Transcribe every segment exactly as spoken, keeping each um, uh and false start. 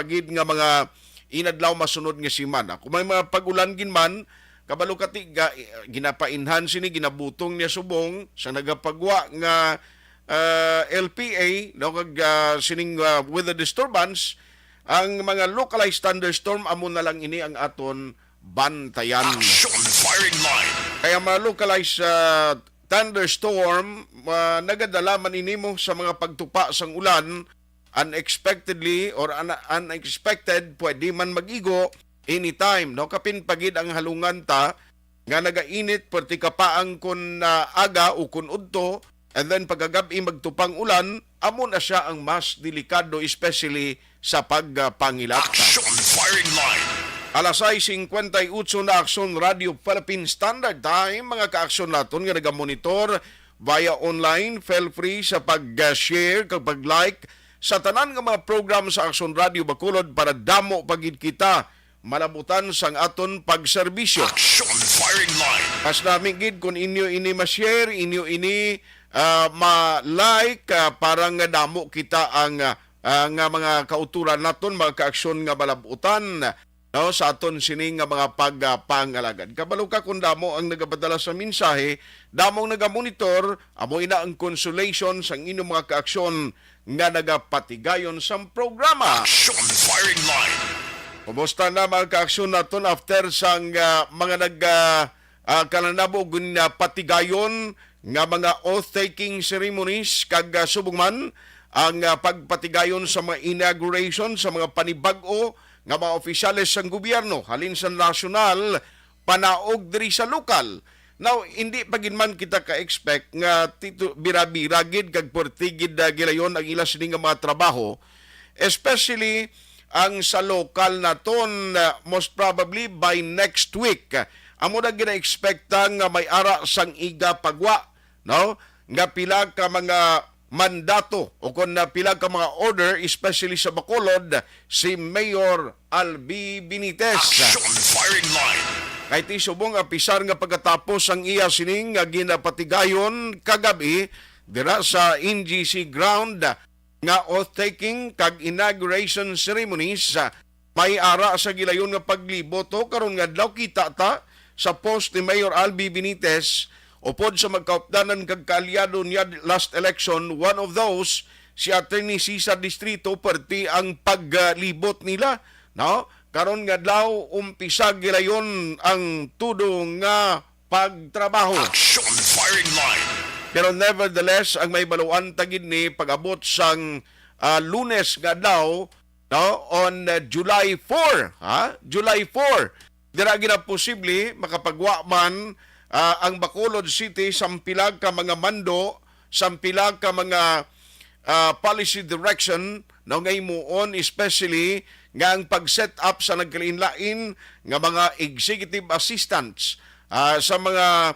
gid nga mga inadlaw masunod nga semana. Kung may mga pag-ulan gid man, kabalo ka ti, ga-, ginapainhan sini, ginabutong niya subong sa nagapagwa nga, ah, L P A, no, kag, ah, sining, ah, weather disturbance, ang mga localized thunderstorm, amo na lang ini ang aton bantayan. Action Firing Line. Kaya mga localized, ah, thunderstorm, ah, nagadala man ini mo sa mga pagtupa sang ulan, unexpectedly or un-, unexpected, pwede man mag-igo anytime, no? Kapin pa gid ang halungan ta nga nagainit, perti kapaang kun, ah, aga o kun udto, and then pagkagab-i magtupang ulan, amo na siya ang mas delikado, especially sa pagpangilat. Action Firing Line. Alas sais singkwenta y otso na, Aksyon Radio Philippine Standard Time, mga kaaksyon naton nga nagamonitor via online, feel free sa pag-share kag pag-like sa tanan nga mga program sa Aksyon Radio Bacolod para damo pa gid kita malabutan sang aton pagserbisyo. Action Firing Line. Mas nami gid kung inyo ini ma-share, inyo ini, ah, ma-like, ah, para nga damo kita ang, ah, ah, nga mga kauturan naton, mga kaaksyon nga malabutan, no, sa aton sini nga mga pag, ah, pangalagad. Kabalo ka kung damo ang nagapadala sa mensahe, damo ang nagamonitor, amo ina ang consolation sang inyong mga kaaksyon nga nagapatigayon sang programa. Action Firing Line. Kumusta na, mga kaaksyon naton, after sang, ah, mga nag, ah, ah, kalanabo gun, ah, patigayon nga mga oath-taking ceremonies kag, ah, subong man ang, ah, pagpatigayon sa mga inauguration sa mga panibag-o nga mga opisyales sang gobyerno halin sa nasyonal panaog diri sa lokal. Now, hindi pa gid man kita ka-expect nga tito, bira-bira gid kag perti gid, ah, gilayon ang ila sini nga mga trabaho, especially ang sa lokal naton, ah, most probably by next week. Amo na gina-expecta nga may ara sang iga pagwa, no? Nga pila ka mga mandato o kon na pila ka mga order, especially sa Bacolod, si Mayor Albi Benitez. Action Firing Line. Kay ti subong, apisar nga pagkatapos ang iya sining nga ginapatigayon kagabi dira sa N G C ground nga oath-taking kag inauguration ceremonies, ah, may ara sa gilayon nga paglibot, ho. Karon nga adlaw kita ta sa post ni Mayor Albi Benitez upod sa magkaupdanan kag kaalyado niya last election, one of those si Attorney Cesar Distrito, perti ang paglibot nila, no? Karon nga adlaw, umpisa gilayon ang tudo nga pagtrabaho. Action Firing Line. Pero nevertheless, ang may baluan ta gid ni pag-abot sang, ah, Lunes nga adlaw, no, on, uh, July four, ha? July four. Dira gina posible makapagwa man, ah, ang Bacolod City sang pila ka mga mando, sang pila ka mga, ah, policy direction, no, nga himuon, especially nga ang pag-set up sa nagkalain-lain nga mga executive assistants, ah, sa mga,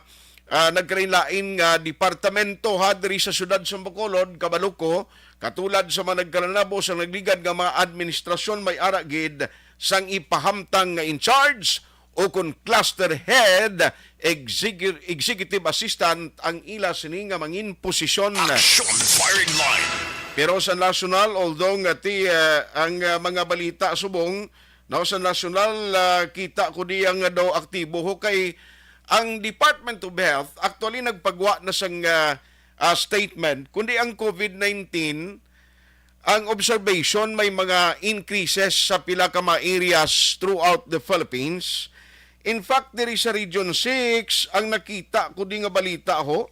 ah, nagkalain-lain nga departamento, ha, diri sa siyudad sa Bacolod, kabalo ko, katulad sa mga nagkalanabo sa nagligad nga mga administrasyon, may ara gid sang ipahamtang nga in charge o kon cluster head, execu-, executive assistant ang ila sini nga mangin posisyon. Action Firing Line. Pero sa nasyonal, although nga ti, ah, ang, ah, mga balita subong, no, sa nasyonal, ah, kita ko diya nga daw aktibo, ho, kay ang Department of Health actually nagpagwa na sang, ah, ah, statement, kundi ang COVID nineteen, ang observation may mga increases sa pila ka mga areas throughout the Philippines. In fact, diri sa Region six, ang nakita ko di nga balita, ho,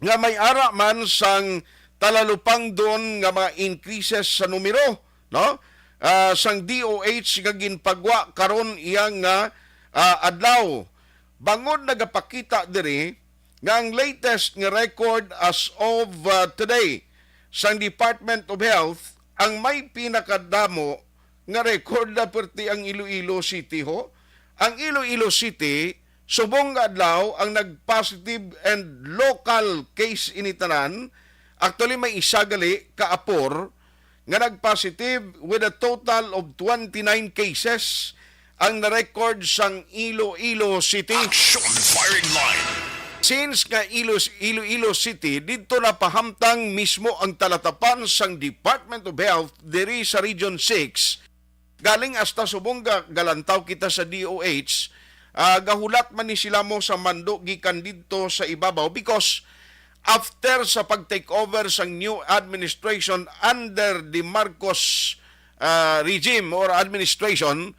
nga may ara man sang talalupangdon nga mga increases sa numero, no? Ah, sang D O H nga ginpagwa karon iya nga, ah, adlaw. Bangod nagapakita diri nga ang latest nga record as of, ah, today sang Department of Health, ang may pinakadamo nga record na perti ang Iloilo City, ho. Ang Iloilo City, subong nga adlaw ang nag-positive and local case ini tanan. Actually, may isa gali ka apor nga nag-positive, with a total of twenty-nine cases ang na-record sang Iloilo City. Action Firing Line. Since nga Ilos-, Iloilo City, didto napahamtang mismo ang talatapan sang Department of Health diri sa Region six, Galing hasta subong ga-, galantaw kita sa D O H, ah, gahulat man ni sila mo sa mando gikan didto sa ibabaw because after sa pag-take over sang new administration under the Marcos, ah, regime or administration,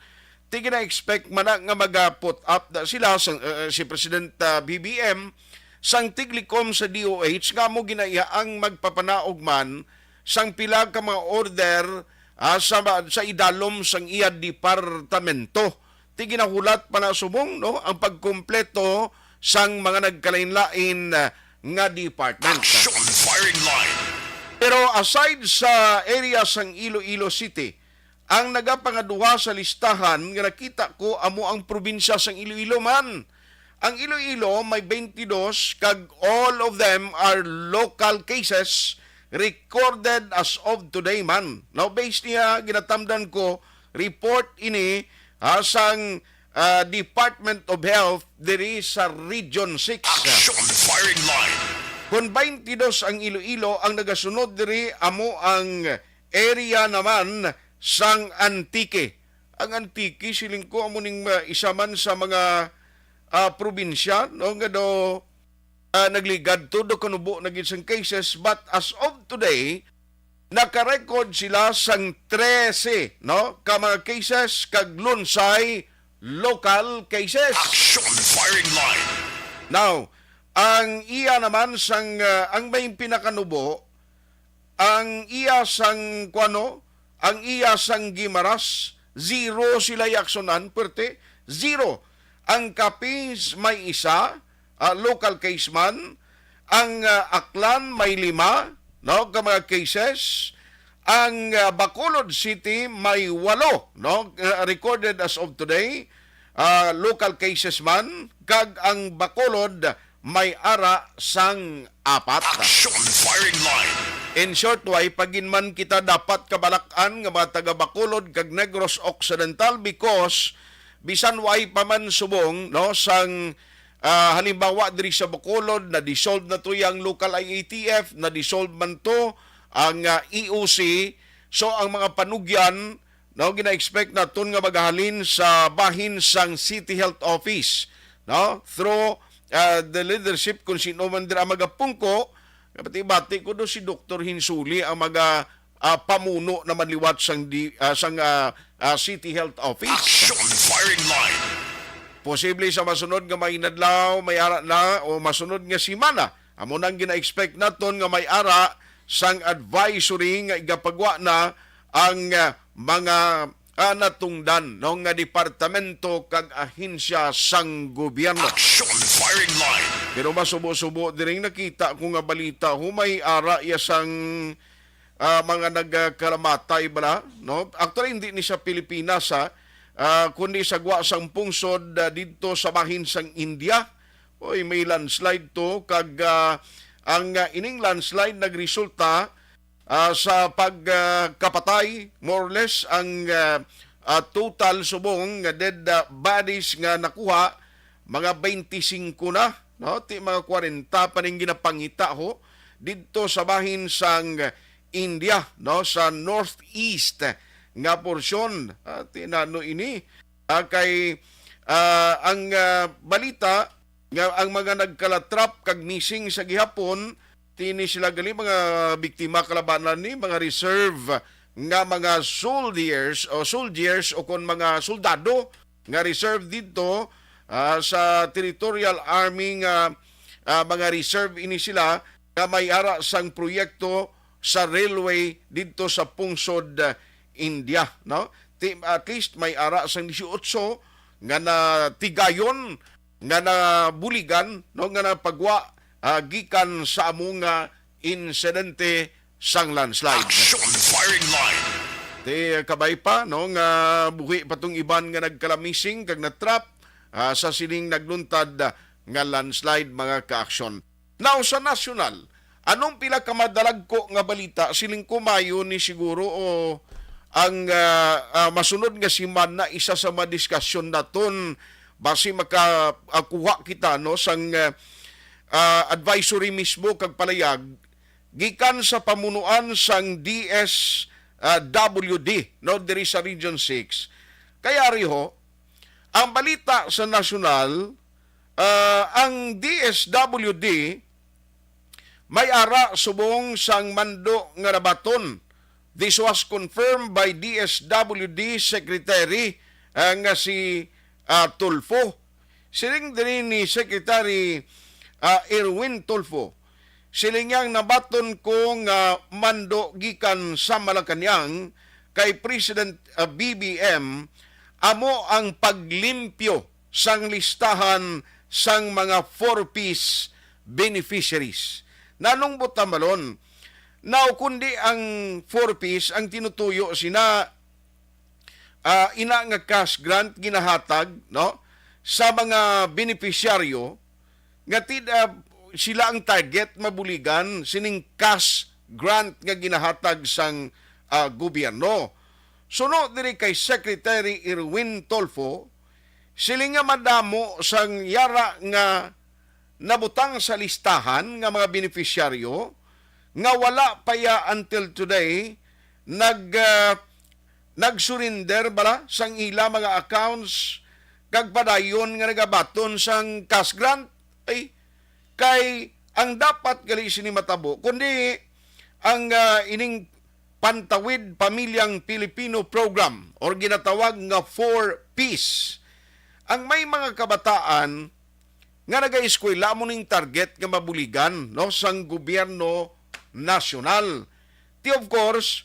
ti gina-expect man na nga maga-put up na sila sa, ah, si President, ah, B B M, sang tiglikom sa D O H nga mo ginaiya ang magpapanaog man sang pila ka mga order, ah, sa, sa idalom sang iya departamento. Ti ginahulat pa na subong, no, ang pagkumpleto sang mga nagkalain-lain, ah, nga department. Action Firing Line. Pero aside sa area sang Iloilo City, ang nagapangaduha sa listahan nga nakita ko amo ang probinsya sang Iloilo man. Ang Iloilo may twenty-two kag all of them are local cases recorded as of today man. Now, based niya, ginatamdan ko, report ini, ha, sang, ah, Department of Health diri sa Region six. Action Firing Line. Kon twenty-two ang Iloilo, ang nagasunod diri amo ang area naman sang Antique. Ang Antique, siling ko, amo ning, ah, isa man sa mga, ah, probinsya, no, nga do, ah, nagligad to, do kanubo na gid sang cases, but as of today, naka-record sila sang trese, no, ka mga cases kag lunsay local cases. Action Firing Line. Now, ang iya naman sang, ah, ang may pinakanubo, ang iya sang kuano, ang iya sang Guimaras, zero sila yaksonan, perte, zero. Ang Capiz may isa, ah, local case man. Ang, ah, Aklan may lima, no, ka mga cases. Ang, ah, Bacolod City may walo, no, ah, recorded as of today, ah, local cases man, kag ang Bacolod may ara sang apat. Action Firing Line. In short, way pa gid man kita dapat kabalak-an nga mga taga Bacolod kag Negros Occidental because bisan way pa man subong, no, sang, ah, halimbawa diri sa Bacolod, na-dissolve na to yang local I A T F, na-dissolve man to ang, ah, E O C. So, ang mga panugyan, no, gina-expect naton nga magahalin sa bahin sang City Health Office, no, through, ah, the leadership, kung sino man dira magapungko. Bati-bati ko do si Doktor Hinsuli ang maga, ah, pamuno naman liwat sang di, ah, sang, ah, ah, City Health Office. Action Firing Line. Posible sa masunod nga may inadlaw, may ara na, o masunod nga semana, amo nang gina-expect naton nga may ara sang advisory nga igapagwa na ang, ah, mga, ah, natungdan, no, nga departamento kag ahensya sang gobyerno. Action Firing Line. Pero masubo-subo diring nakita ko nga balita, humay ara iya sang, ah, mga nagkalamatay bala, no? Actually, hindi ni sa Pilipinas, ha? Ah, kundi sa gwa sang pungsod, ah, didto sa bahin sang India. Oy, may landslide to kag, ah, ang, ah, ining landslide nagresulta, ah, sa pag, ah, kapatay, more or less, ang, ah, ah, total subong nga dead, ah, bodies nga nakuha, mga twenty-five na, no? Ti mga kwarenta pa ning ginapangita ho didto sa bahin sang India, no, sa northeast nga porsyon. Ah, ti nano ini? Ah, kay, ah, ang, ah, balita nga ang mga nagkalatrap kag missing sa gihapon, ti ni sila gali mga biktima kalabanan ni mga reserve nga mga soldiers o soldiers o kon mga soldado nga reserve didto, ah, sa Territorial Army nga, ah, mga reserve ini sila nga may ara sang proyekto sa railway didto sa pungsod, ah, India, no? Ti-, at least may ara sang dieciocho nga natigayon, nga nabuligan, no, nga napagwa, ah, gikan sa amo nga insidente sang landslide. Action Firing Line. Ti kabay pa, no, nga buhi pa tong iban nga nagkalamising kag natrap, ah, sa sining nagluntad, ah, nga landslide, mga ka-aksyon. Now, sa nasyonal, anong pila ka madalagko nga balita? Siling ko mayo ni siguro o ang, ah, ah, masunod nga semana isa sa mga diskasyon naton basi makakuha kita, no, sang, ah, ah, advisory mismo kag palayag gikan sa pamunuan sang D S, ah, W D, no, diri sa Region six. Kaya riho, ang balita sa nasyonal, ah, ang D S W D may ara subong sang mando nga nabaton. This was confirmed by D S W D Secretary, ah, nga si, ah, Tulfo. Siling diri ni Secretary, ah, Erwin Tulfo, siling niya, "Nabaton ko nga mando gikan sa Malacañang kay President, ah, B B M, amo ang paglimpyo sang listahan sang mga four Ps beneficiaries." Nanong buta malon? Now, kundi ang four Ps ang tinutuyo sina, ah, ina nga cash grant ginahatag, no, sa mga benepisyaryo nga tid-, ah, sila ang target mabuligan sining cash grant nga ginahatag sang, ah, gobyerno. Suno diri kay Secretary Erwin Tulfo, siling nga madamo sang yara nga nabutang sa listahan nga mga benepisyaryo nga wala pa ya until today nag, ah, nag-surrender bala sang ila mga accounts kag padayon nga nagabaton sang cash grant. Ay, kay ang dapat gali sini matabo, kundi ang, ah, ining Pantawid Pamilyang Pilipino Program or ginatawag nga four Ps. Ang may mga kabataan nga nagaeskwela amo ning target nga mabuligan, no, sang gobyerno nasyonal. Ti, of course,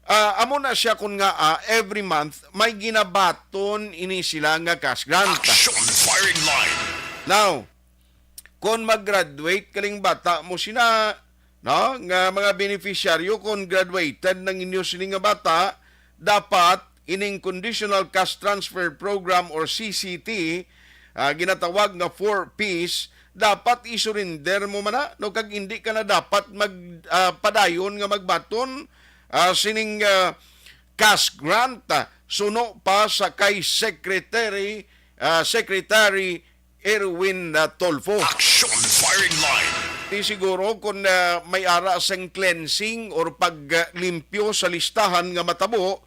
ah, amo na siya kun nga, ah, every month may ginabaton ini sila nga cash grant. Action Firing Line. Now, kon mag-graduate kaling bata mo sina, no, nga mga beneficiaryo, kon graduated nang inyo sini nga bata, dapat ining Conditional Cash Transfer Program or C C T, ah, ginatawag nga four Ps, dapat isurrender mo man na, no, kag hindi ka na dapat mag, ah, padayon nga magbaton, ah, sining, ah, cash grant, ah, suno pa sa kay Secretary, ah, Secretary Erwin, ah, Tulfo. Action Firing Line. Ti siguro kung, ah, may ara sang cleansing or paglimpyo sa listahan nga matabo,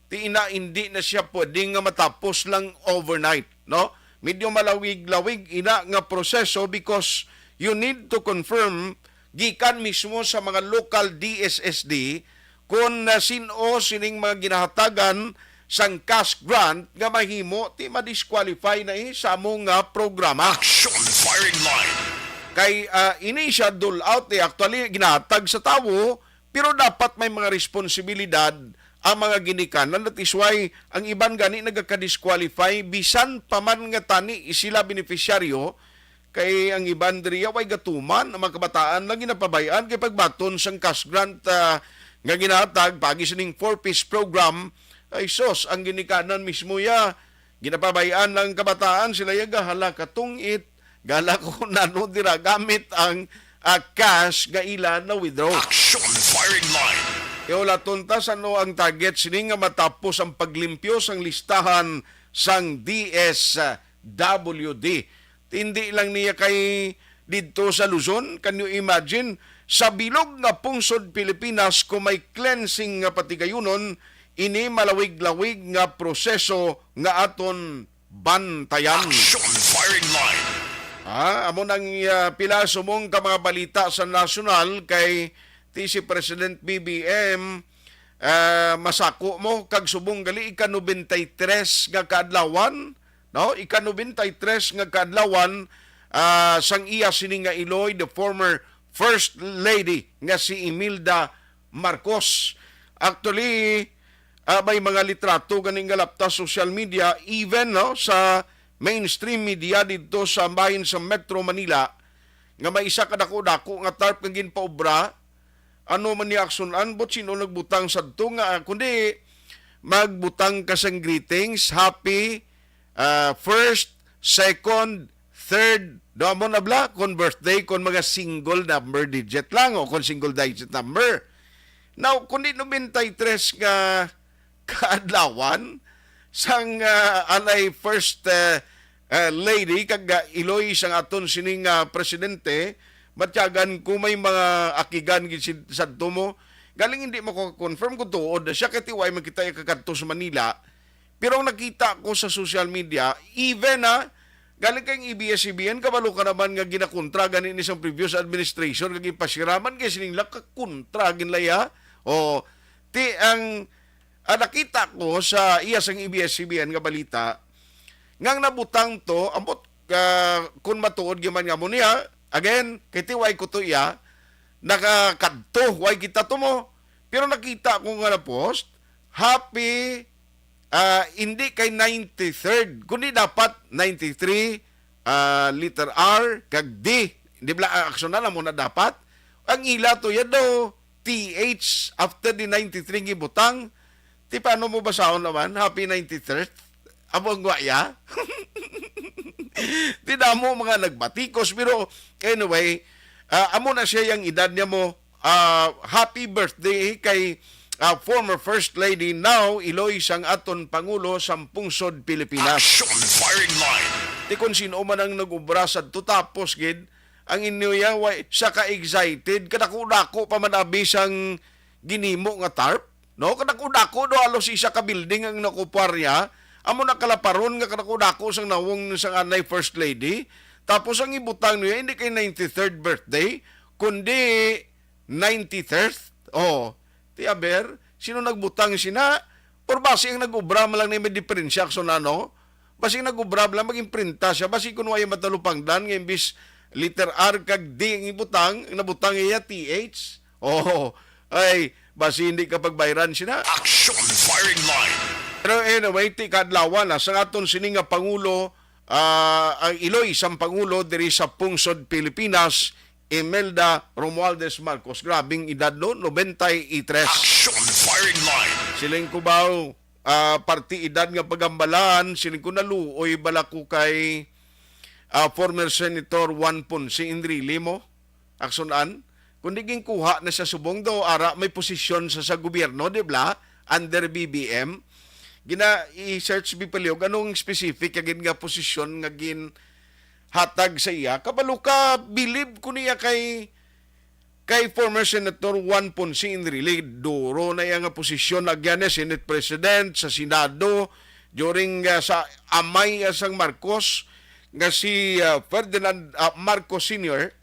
ti ina, hindi na siya pwede nga matapos lang overnight, no? Medyo malawig-lawig ina nga proseso because you need to confirm gikan mismo sa mga local D S S D kon, ah, sin-o sining mga ginahatagan sang cash grant nga mahimo ti ma-disqualify na, eh, sa amo nga programa. Action Firing Line. Kay, ah, ini siya dole out, eh, actually ginahatag sa tawo, pero dapat may mga responsibilidad ang mga ginikanan. That is why ang iban gani nagaka-disqualify, bisan pa man nga tani sila beneficiaryo, kay ang iban diri way gatuman, ang mga kabataan lang ginapabay-an kay pagbaton sang cash grant, ah, nga ginahatag paagi sining four Ps program. Ay sos, ang ginikanan mismo ya, ginapabay-an lang kabataan, sila ya gahala katungit, gala ko nano dira gamit ang, ah, cash nga ila na withdraw. Action Firing Line. Kaya wala tuntas ano ang target sini nga matapos ang paglimpyo sang listahan sang D S W D. Hindi lang niya kay didto sa Luzon. Can you imagine? Sa bilog nga pungsod Pilipinas, kung may cleansing nga patigayunon, ini malawig-lawig nga proseso nga aton bantayan. Action Firing Line. Ah, amo nang, ah, pila subong ka mga balita sa nasyonal kay ti si President B B M, ah, masako mo kag subong gali ika nobenta y tres nga kaadlawan, no? Ika nobenta y tres nga kaadlawan, ah, sang iya sini nga iloy, the former First Lady nga si Imelda Marcos. Actually, ah, may mga litrato gani nga lapta sa social media, even, no, sa mainstream media didto sa bahin sa Metro Manila, nga may isa ka dako-dako nga tarp nga ginpaobra. Ano man niya aksunan, but sino nagbutang sadto nga, ah, kundi magbutang ka sang greetings, happy, ah, first, second, third, do mo na bala, kon birthday, kon mga single number digit lang, o kon single digit number. Now, kundi nobenta y tres nga kaadlawan sang, ah, anay first, ah, ah, lady kag, ah, iloy sang aton sining, ah, presidente, matyagan ko may mga akigan gid sid-, sadto mo, Galing hindi mo ko confirm kung tuod na siya, kay tiway man kita ikakadto sa Manila. Pero ang nakita ko sa social media, even, ha, galing kay A B S C B N, kabalo ka naman nga ginakontra gani ni sang previous administration, nga ginpasiraman kay sining laka kontra ginlaya. O, ti ang, ang nakita ko sa iya sang A B S C B N nga balita, nga ang nabutang to, ambot, ah, kung matuod gyud man nga mo niya, again, kay tiway ko to iya, nakakadto, way kita to mo. Pero nakita ko nga na-post, happy, ah, hindi kay ninety-third, kundi dapat ninety-three, ah, letter R, kag D. Di ba, ah, aksyonan mo na dapat? Ang ila to, yan daw, T H after the ninety-three gibutang. Ti paano mo basahon naman? Happy ninety-third? Amo ang wa ya? Ti damo mga nagbatikos, pero anyway, ah, amo na siya yang edad niya mo. Ah, happy birthday kay, ah, former First Lady, now Iloy sang aton Pangulo sang Pungsod Pilipinas. Action firing line. Ti kung sino man ang nag-ubra sa tapos gid, ang inyo ya, way, siya ka-excited, kadako-dako pa man abi sang ginimo nga tarp, no? Kadako-dako do, halos isa ka building ang nakupar niya. Amo na kalaparon nga kadako-dako sang nawong sang anay First Lady. Tapos ang ibutang niya, hindi kay ninety-third birthday, kundi ninety-third. Oh, ti aber, sino nagbutang sina? Or basi ang nag-ubra man lang na may diferensya, so na, no? Basi nag-ubra lang, mag-imprinta siya. Basi kung way matalupangdan, nga imbis letter R kag D ang ibutang, ang nabutang iya T H. Oh, ay, basi hindi ka pagbayran sina. Action firing line. Pero anyway, ti kadlawan na sa aton sini nga Pangulo, ah, ang Iloy sang Pangulo diri sa Pungsod Pilipinas, Imelda Romualdez Marcos. Grabing edad, no? Noventa y tres. Action firing line. Siling ko ba, ah, parti edad nga pagambalan, siling ko naluoy bala ko kay, ah, former Senator Juan Ponce Enrile mo? Aksyonan? Kundi ginkuha na sa subong do, ara may posisyon sa, sa gobyerno, di ba? Under B B M. Gina, i-search bi paliog, anong specific kagid nga posisyon nga ginhatag sa iya? Kabalo ka, bilib ko niya kay, kay former Senator Juan Ponce Enrile. Duro na iya nga posisyon, agyan niya Senate President, sa Senado, during, ah, sa amay, ah, sang Marcos, nga si, ah, Ferdinand, ah, Marcos Senior.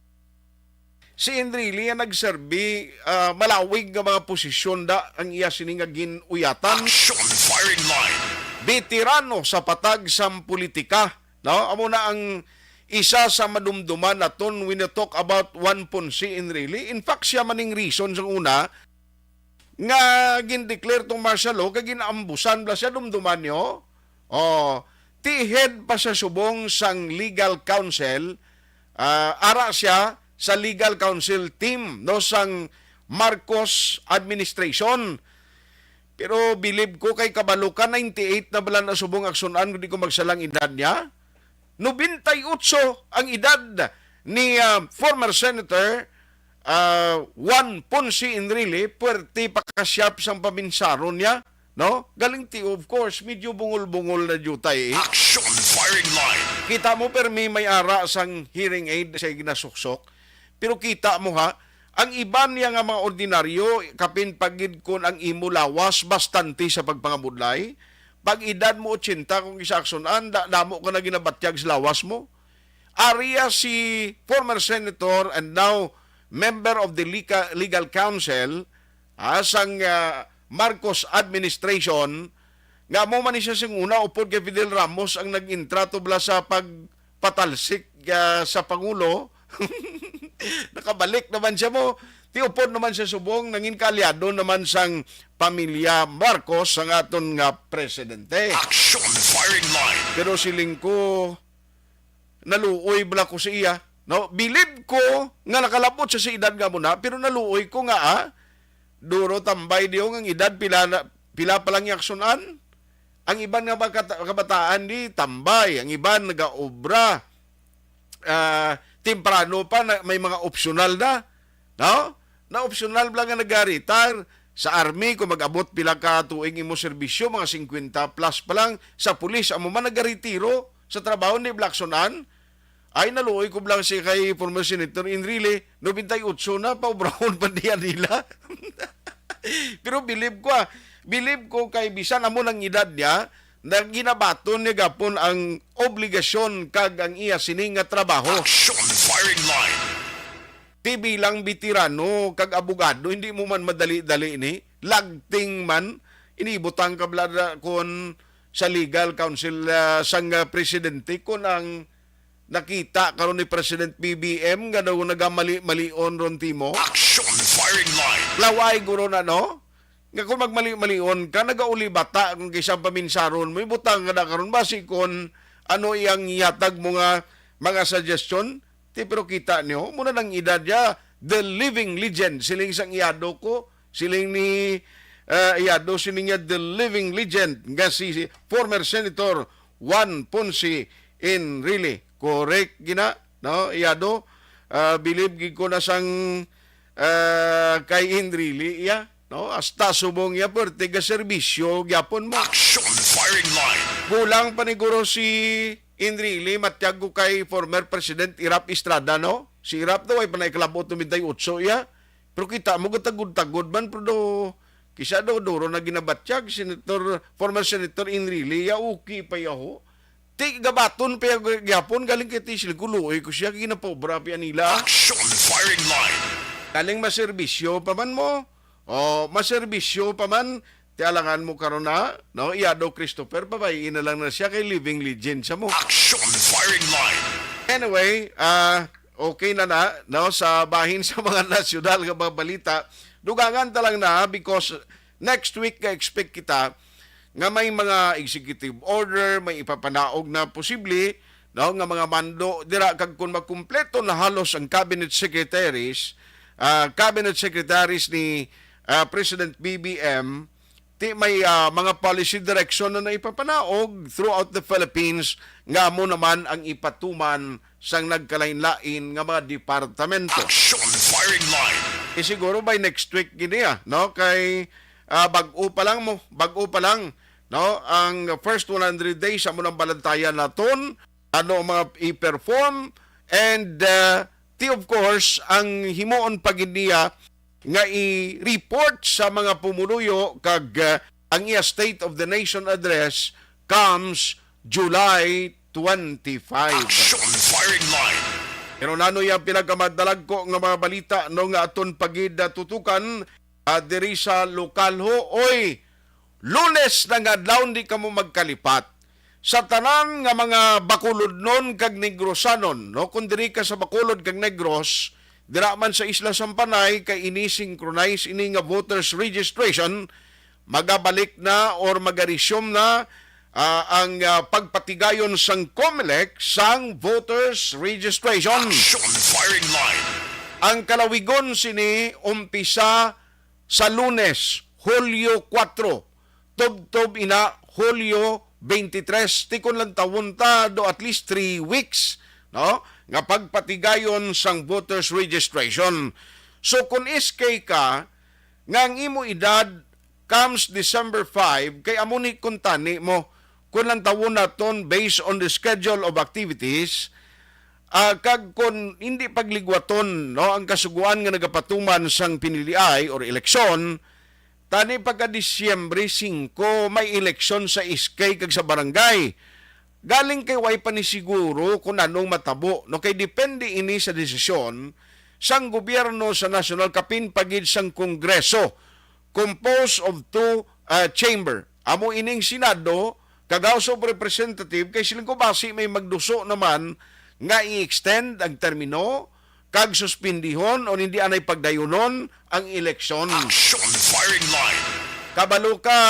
Si Enrile ang nagserbi, ah, malawig nga mga posisyon da ang iya sini nga gin-uyatan. Action firing line. Beterano sa patag sang politika, no? Amo na ang isa sa madumduman naton when you talk about Juan Ponce Enrile. In fact, siya maning reason sa una nga gin-declare tong martial law kay gin-ambusan bala siya, dumduman nyo. Oh, ti head pa sa subong sang legal counsel, ah, ara siya sa legal counsel team, no, sang Marcos administration. Pero bilib ko kay kabalo ka, ninety-eight na bala na subong, aksyonan, kung di ko magsalang edad niya. Nobenta y ocho ang edad ni, ah, former Senator, ah, Juan Ponce Enrile, puwerte pa ka sharp sang paminsaron niya, no? Galing ti, of course, medyo bungol-bungol na diutay, eh. Action firing line. Kita mo, permi may ara sang hearing aid sa ginasuksok. Pero kita mo, ha, ang iban niya nga mga ordinaryo, kapin pagid kon ang imo lawas bastante sa pagpangabudlay, pag edad mo ochenta, kung isa aksyonan, da-, damo ka na ginabatyag sa lawas mo. Ari ya si former senator and now member of the Lica-, Legal Council, ah, sang, ah, Marcos administration, nga amo man ni siya sing una, upod kay Fidel Ramos ang nag-intra tubla sa pagpatalsik, ah, sa Pangulo. Nakabalik naman siya mo. Ti upod naman siya subong, nangin kaalyado naman sang pamilya Marcos, sang aton nga presidente. Action firing line. Pero siling ko, naluoy bala ko sa iya, no? Bilib ko nga nakalabot siya sa edad nga mo na, pero naluoy ko nga, ah, duro tambay diyo nga ang edad pila na, pila pa lang yung aksunan. Ang iban nga mga kata-, kabataan di tambay, ang iban nagaobra, ah, temprano pa na, may mga opsyonal na, no? Na opsyonal lang nga nag-retire sa army, kung mag-abot pila ka tuig imo serbisyo, mga singkwenta plus pa lang, sa pulis, amo man nagaretiro sa trabaho ni Blackson Ann. Ay, naluoy ko lang si kay former Senator Enrile, nobenta y ocho na, paubrahon pa diyan nila. Pero bilib ko, ah, bilib ko kay bisan amo nang edad niya, na ginabaton niya gapon ang obligasyon kag ang iya sini nga trabaho. Action firing line. Ti bilang veterano kag abogado, hindi mo man madali-dali ni lagting man inibutang ka bala kon sa legal counsel, ah, sang, ah, presidente kon ang nakita karon ni President B B M nga daw nagamali-malion ron timo. Action firing line. Laway guro na, no? Nga kung magmali-malion ka, nagauli bata kung kaysa paminsaron mo, ibutang ka na karon basi kung ano iyang ihatag mo nga mga suggestion. Ti, pero kita niyo, muna nang edad niya, the living legend, siling sang iyado ko, siling ni, ah, iyado, siling niya, the living legend, nga si, si former Senator Juan Ponce Enrile. Correct, gina, no, iyado, ah, bilib gid ko na sang, ah, kay Enrile, iya, no, hasta subong iya, pwerte ga serbisyo, gyapon mo. Action firing line. Kulang pa ni guro si Enrile, matyag ko kay former President Erap Estrada, no? Si Erap daw ay panay kalabot noventa y ocho iya. Pero kita mo, gatagod-tagod man, pero do, kisa do, duro na ginabatyag, Senator, former Senator Enrile, ya okay pa yaho. Ti gabaton pa ya gyapon, galing kay ti sila kuluoy ko siya, ginapobra pa nila. Action firing line. Galing maserbisyo pa man mo, o maserbisyo pa man, ti alangan mo karon na, no? Iyado Christopher, pabay-i na lang na siya kay living legend sa mo. Action firing line. Anyway, ah, okay na na, no? Sa bahin sa mga nasyonal nga mga balita, dugangan ta lang na because next week ka-expect kita nga may mga executive order, may ipapanaog na posible, no, nga mga mando dira, kag kung makumpleto na halos ang cabinet secretaries, ah, cabinet secretaries ni, ah, President B B M, ti may, ah, mga policy direction na naipapanaog throughout the Philippines nga amo naman ang ipatuman sang nagkalain-lain nga mga departamento. Action firing line. Eh, siguro by next week gini, ah, no? Kay, ah, bag-o pa lang mo, bag-o pa lang, no? Ang first one hundred days, amo nang balantayan naton, ano ang mga i-perform, and, ah, ti, of course, ang himuon pa gid niya nga i-report sa mga pumuluyo kag, ah, ang iya State of the Nation Address comes July twenty-five. Action firing line. Pero nano ya pinakamadalagko nga mga balita, no, nga aton pagid, ah, tutukan, ah, diri sa lokal ho, oy, Lunes na nga adlaw, di kamo magkalipat. Sa tanan nga mga Bacolodnon kag Negrosanon, no, kung diri ka sa Bacolod kag Negros, dira man sa Isla Sampanay, kay ini synchronize ini nga voters registration, magabalik na or magaresume na, ah, ang, ah, pagpatigayon sang Comelec sang voters registration. Action firing line. Ang kalawigon sini umpisa sa Lunes, Hulyo kuwatro, tubtob ina Hulyo twenty-three, ti kon lantawon ta do at least three weeks, no, nga pagpatigayon sang voters registration. So, kung S K ka, nga ang imo edad comes December five, kay amo ni kuntani mo, kung lantawon naton based on the schedule of activities, ah, kag kung hindi pagligwaton, no, ang kasugoan nga nagapatuman sang piniliay or eleksyon, tani pagka Disyembre singko, may eleksyon sa S K kag sa barangay. Galing kay way pa ni siguro kung anong matabo, no, kay depende ini sa desisyon sang gobyerno sa nasyonal kapin pa gid sang Kongreso, composed of two, ah, chamber. Amo ining Senado kag House of Representative, kay siling ko basi may magduso naman nga i-extend ang termino kag suspindihon o hindi anay pagdayunon ang eleksyon. Action firing line. Kabalo ka,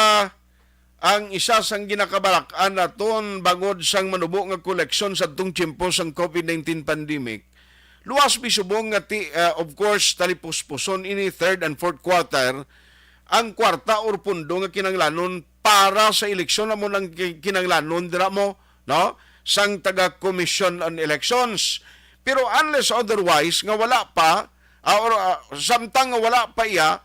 ang isa sang ginakabalak-an naton bangod sang manubo nga koleksyon sa tong tiyempo sang COVID nineteen pandemic, luwas mi subong nga ti-, ah, of course, talipuspuson ini third and fourth quarter, ang kwarta or pundo nga kinahanglanon para sa eleksyon, amo nang ki-, kinahanglanon dira mo, no, sang taga Commission on Elections. Pero unless otherwise nga wala pa, ah, or, ah, samtang nga wala pa iya,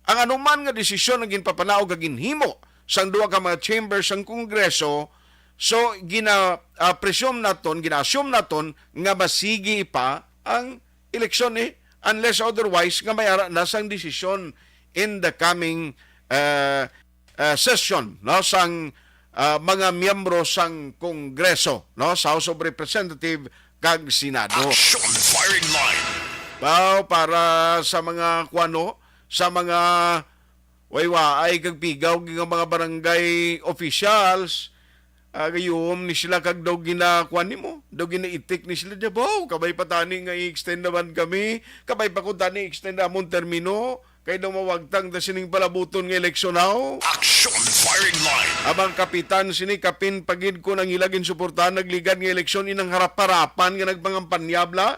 ang anuman nga desisyon nga ginpapanaog nga ginhimo sang duha ka mga chamber sang Kongreso, so gina, ah, presume naton, gina-assume naton nga masigi pa ang eleksyon, eh, unless otherwise nga may ara na sang desisyon in the coming, uh, uh, session, no, sang, uh, mga miyembro sang Kongreso, no, sa House of Representative kag Senado. Action firing line. Bao para sa mga kuano, sa mga waywaay kag pigaw nga mga barangay officials, ah, gayom ni sila kag daw ginakuan nimo, daw ginaitik ni sila, "Dabaw, kabay pa tani nga i-extend naman kami, kabay pa ko tani extend amon termino, kay daw mawagtang ta sining palabuton nga eleksyon, haw." Action firing line. Ang mga kapitan sini, kapin pa gid ko nang ila ginsuportahan nagligad nga eleksyon, inang harap-harapan nga nagpangampanya bala.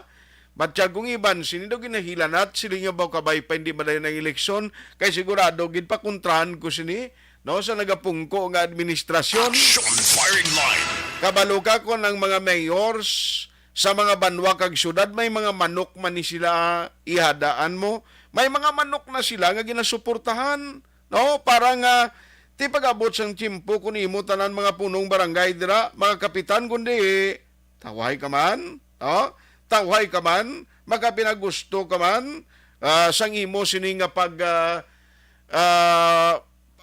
Batyag kong iban, sini daw ginahilanat, sila nga baw kabay pa hindi madayon ang eleksyon, kay sigurado gid pakontrahan ko sini, no, sa nagapungko nga administrasyon. Action firing line. Kabalo ka kon ang mga mayors sa mga banwa kag syudad, may mga manok man ni sila ihadaan mo. May mga manok na sila nga ginasuportahan, no? Para nga, ti pag-abot sang tiyempo, kun imo tanan mga punong barangay dira, mga kapitan, kundi tawhay ka man, no? Tawhay ka man, makapinagusto ka man, ah, sang imo sini nga pag, ah, ah,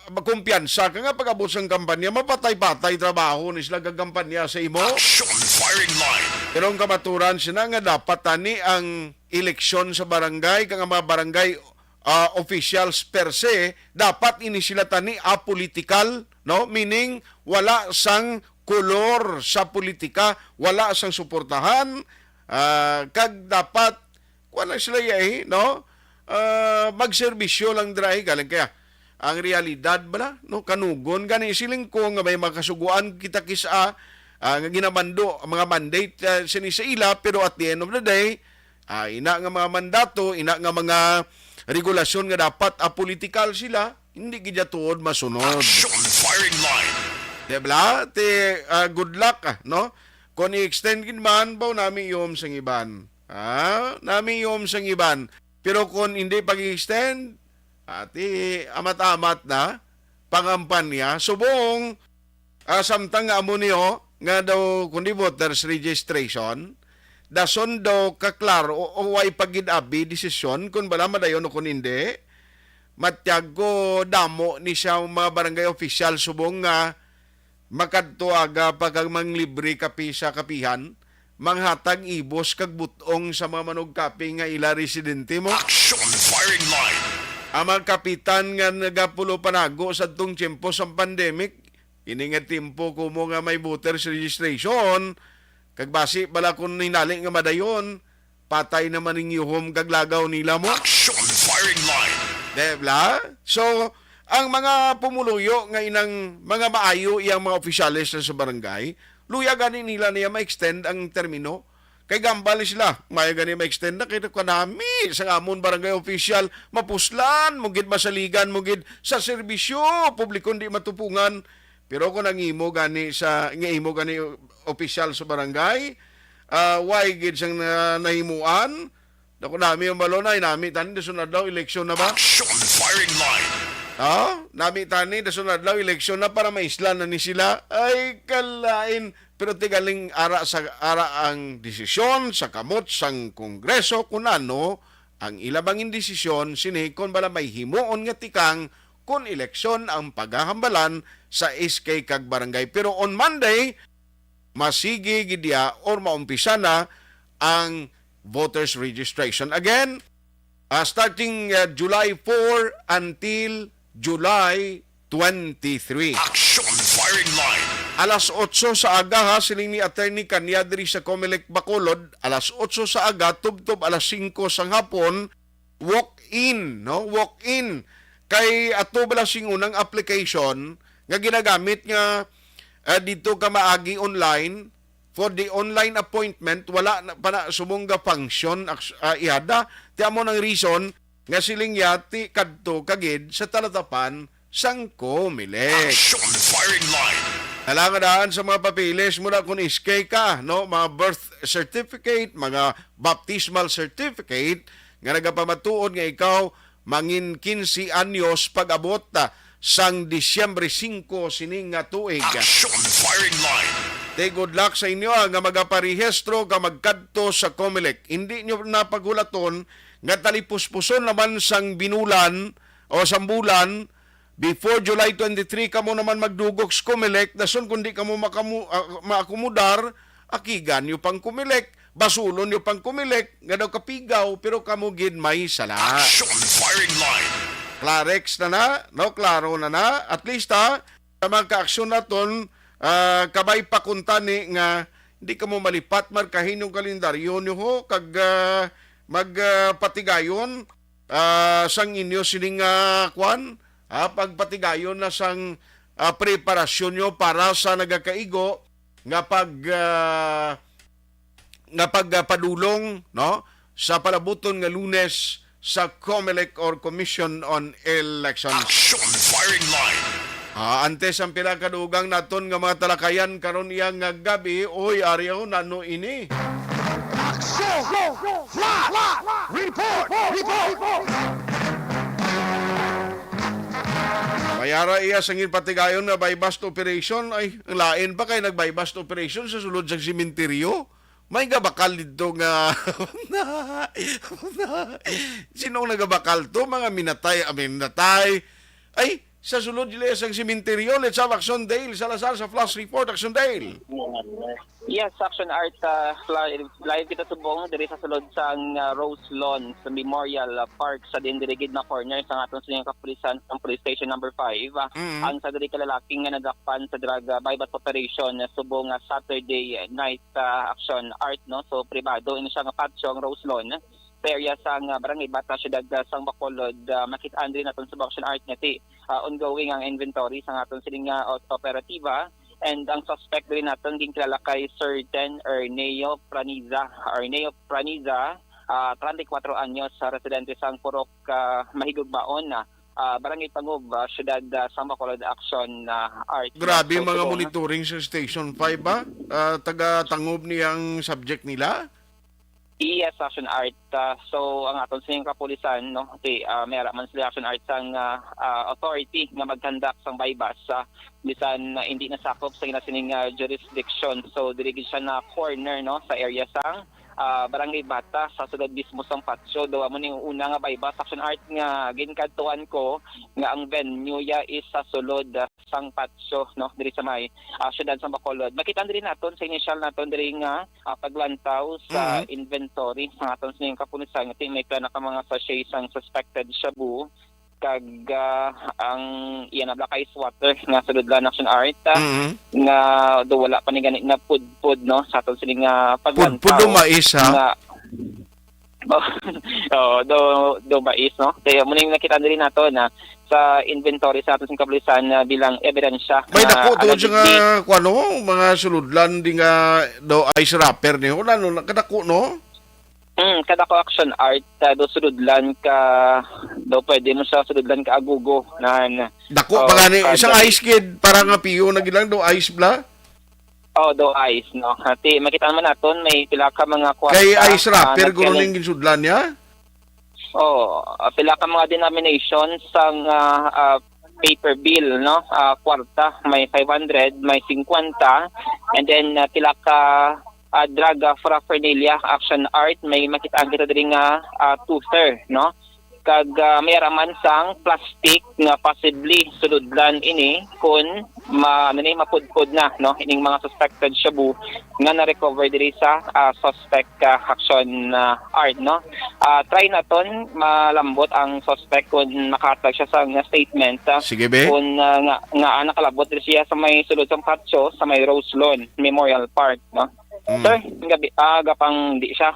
kumpiyansa ka nga pag-abot sang kampanya, mapatay-patay trabaho ni sila gagampanya sa imo. Action firing line. Pero ang kamaturan sina nga dapat tani ang eleksyon sa barangay, kag ang mga barangay, ah, officials per se, dapat ini sila tani apolitical, no? Meaning, wala sang kolor sa politika, wala sang suportahan, ah, kag dapat, kuwan lang sila, eh, no? Ah, magserbisyo lang dira, eh, galing kaya. Ang realidad bala, no? Kanugon gani siling ko nga may makasuguan kita kisa, ah, nga ginamando ang mga mandate, ah, sini sa ila, pero at the end of the day, ah, ina nga mga mandato, ina nga mga regulasyon nga dapat apolitical sila, hindi gid tuod masunod. Action firing line. Di bala? Ti, ah, good luck, ah, no? Kung i-extend gid man, baw nami ihom sang iban. Ah, nami ihom sang iban. Pero kung hindi pag-extend, ati amat-amat na pangampanya. Subong, ah, samtang nga amo niyo nga daw kundi voters registration, dason daw kaklaro o, o way pa gid abi desisyon kung bala madayon o kung hindi. Matyag ko damo ni siya ang mga barangay official subong nga makadto aga pa kag manglibre kape sa kapihan, manghatag ibos kag butong sa mga manugkape nga ila residente mo. Action firing line. Ang mga kapitan nga nagapulo panago sa tong tiyempo sang pandemic, ini nga tiyempo kumo nga may voters registration, kag basi bala kun hinali nga madayon, patay naman ning yuhom kag lagaw nila mo. Action firing line. Di bala? So, ang mga pumuluyo nga inang mga maayo iyang mga opisyales na sa barangay, luya gani nila niya ma-extend ang termino. Kay gambal ni sila, maayo gani ma-extend na kay kanami sa amon barangay official, mapuslan mo gid, masaligan mo gid sa serbisyo publiko, di matupungan. Pero kung ang imo gani sa, nga imo gani opisyal sa barangay, ah, way gid sang na, nahimuan, dako nami ang balon ay nami tani dason adlaw eleksyon na ba? Action firing line. Ah, nami tani dason adlaw eleksyon na para maislan na ni sila. Ay, kalain. Pero tigaling ara sa, ara ang desisyon sa kamot sang Kongreso kun ano ang ila bangin desisyon sini kon bala may himuon nga tikang kon eleksyon ang pagahambalan sa S K kag barangay. Pero on Monday, masigi gid diha or maumpisa na ang voters registration. Again, ah, starting, ah, July four until July twenty-three. Action firing line. Alas otso sa aga, ha, siling ni Attorney Kanya diri sa Comelec Bacolod, alas otso sa aga tubtob alas singko sang hapon, walk-in, no? Walk-in. Kay ato bala sing unang application nga ginagamit nga, ah, dito ka maagi online, for the online appointment, wala na, pa na sumong ga-function, aks-, ah, ihada. Ti amo nang reason nga siling yati kadto kagid sa talatapan sang Comelec. Action firing line. Alangan daan sa mga papeles mula kung S K ka, no? Mga birth certificate, mga baptismal certificate nga nagapamatuod nga ikaw mangin quince anyos pag-abot, ah, sang Disyembre singko sining nga tuig. Action firing line. Te, good luck sa inyo, ah, nga magaparehistro ka magkadto sa Comelec. Hindi nyo na paghulaton nga talipuspuson naman sang binulan o sang bulan, before July twenty-three, kamo naman magdugok sa Comelec, dason kung di kamo makamu-, ah, maakomodar, akigan niyo pang Comelec, basulon niyo pang Comelec, nga daw kapigaw, pero kamo gid may sala. Action firing line. Clarex na na, no? Klaro na na. At least, ha, sa mga kaaksyon naton, ah, kabay pa kuntani nga hindi kamo malipat, markahi inyong kalendaryo niyo, ho, kag, ah, mag, ah, patigayon, ah, sang inyo sining, ah, kwan, ah, pagpatigayon na sang, ah, preparasyon niyo para sa nagakaigo nga pag, ah, nga pagpadulong, no, sa palabuton nga Lunes sa Comelec or Commission on Elections. Action firing line. Ah, antes ang pila ka dugang naton nga mga talakayan karon iya nga gabi, oy, ariyo, nano ini? Action! Flash! Report! Report! Mayara iya sangin patigayon nga buy-bust operation. Ay, ang lain pa kay nag-buy-bust operation sa sulod sang sementeryo. May gabakal dito nga sino ang nagabakal to? Mga minatay, I mean, minatay. Ay, sa sulod dili sang sementeryo, let's have Action Dale Salazar sa Flash Report. Action Dale. Yes, Action Art, uh, live, live kita subong diri sa sulod sang, uh, Rose Lawn sa Memorial, uh, Park sa din diri gid na corner sa aton sa kapulisan sa police station number five. Uh, Mm. Ang sa diri ka lalaki nga nagakpan sa drug, uh, buy-bust operation, uh, subong, uh, Saturday night, uh, Action Art, no? So, pribado ini siya nga patio ang Rose Lawn sa area sang, uh, Barangay Bata, siyudad, uh, sang Bacolod. Uh, makit-an diri naton sa Action Art nga ti, uh, ongoing ang inventory sa aton sining, uh, op-, operatiba. And ang suspect diri naton ginkilala kay Sir Ten Erneo Praniza, Erneo Praniza, ah, treinta y cuatro anyos, sa residente sang Purok, ah, Mahigugmaon, ah, Barangay Pangob, ah, Siyudad, ah, sang Bacolod. Action, ah, Art. Grabe So, mga subong na. monitoring sa Station five, ba? Ah, taga Tangob niyang subject nila? Yes, Action Art. Ah, so, ang aton sa kapulisan, no, ti, ah, may ara man sila Action Art sang, ah, ah, authority nga mag-conduct sang buy-bust, ah, bisan na hindi nasakop sa ila sining, ah, jurisdiction. So, diri gid siya na corner, no, sa area sang, ah, Barangay Bata, sa sulod mismo sang patio. Do amo ning una nga buy-bust, Action Art, nga ginkadtuan ko nga ang venue ya is sa sulod, ah, sang patio, no, diri sa may, ah, siyudad sang Bacolod. Makita diri naton sa initial naton diri nga, ah, paglantaw sa Mhm. inventory sa aton sa kapulisan nga ti may pila ka mga sachet sang suspected shabu kag, ah, ang iya na black ice water nga sulod lang, Action Art, ah, Mhm. nga do wala pa ni gani na pudpod, no, sa aton sini nga paglantaw Pudpod o mais, ha? nga Oh, do, do mais, no? Kaya mo ning nakita diri nato na sa inventory sa aton sa kapulisan na bilang ebidensya May na dako to allegedly siya nga, kuwan, no? Mga suludlan di nga do ice wrapper ni. Wala, no? Kadako, no? Mm, kadako, Action Art, ah, do suludlan ka, do pwede mo sa suludlan ka agugo na, na Dako oh, pa gani. Isang kada- ice kid, para nga piyo na gilang do ice bla? Oh, do ice, no? Ati, makita man naton, may pila ka mga kwarta, Kay ice ah, wrapper, guro nagkali- ning ginsudlan niya? Oh, ah, pila ka mga denomination sang, ah, ah, paper bill, no? Ah, kwarta, may five hundred, may fifty, and then, ah, pila ka, ah, drug, ah, paraphernalia, Action Art, may makita kita diri nga, ah, toother, no? Kag, ah, may araman sang plastic nga possibly suludlan ini kun ma-, ano ni, mapudpod na, no, ining mga suspected shabu nga na-recover diri sa, ah, suspect, ah, Action, ah, Art, no. Ah, try naton malambot ang suspect kun makahatag siya sang statement, ah, Sige, be. kun, ah, nga, nga, ah, nakalabot diri siya sa may sulod sang patio sa may Rose Lawn Memorial Park, no. Mm. Sir, gabi, aga pang di siya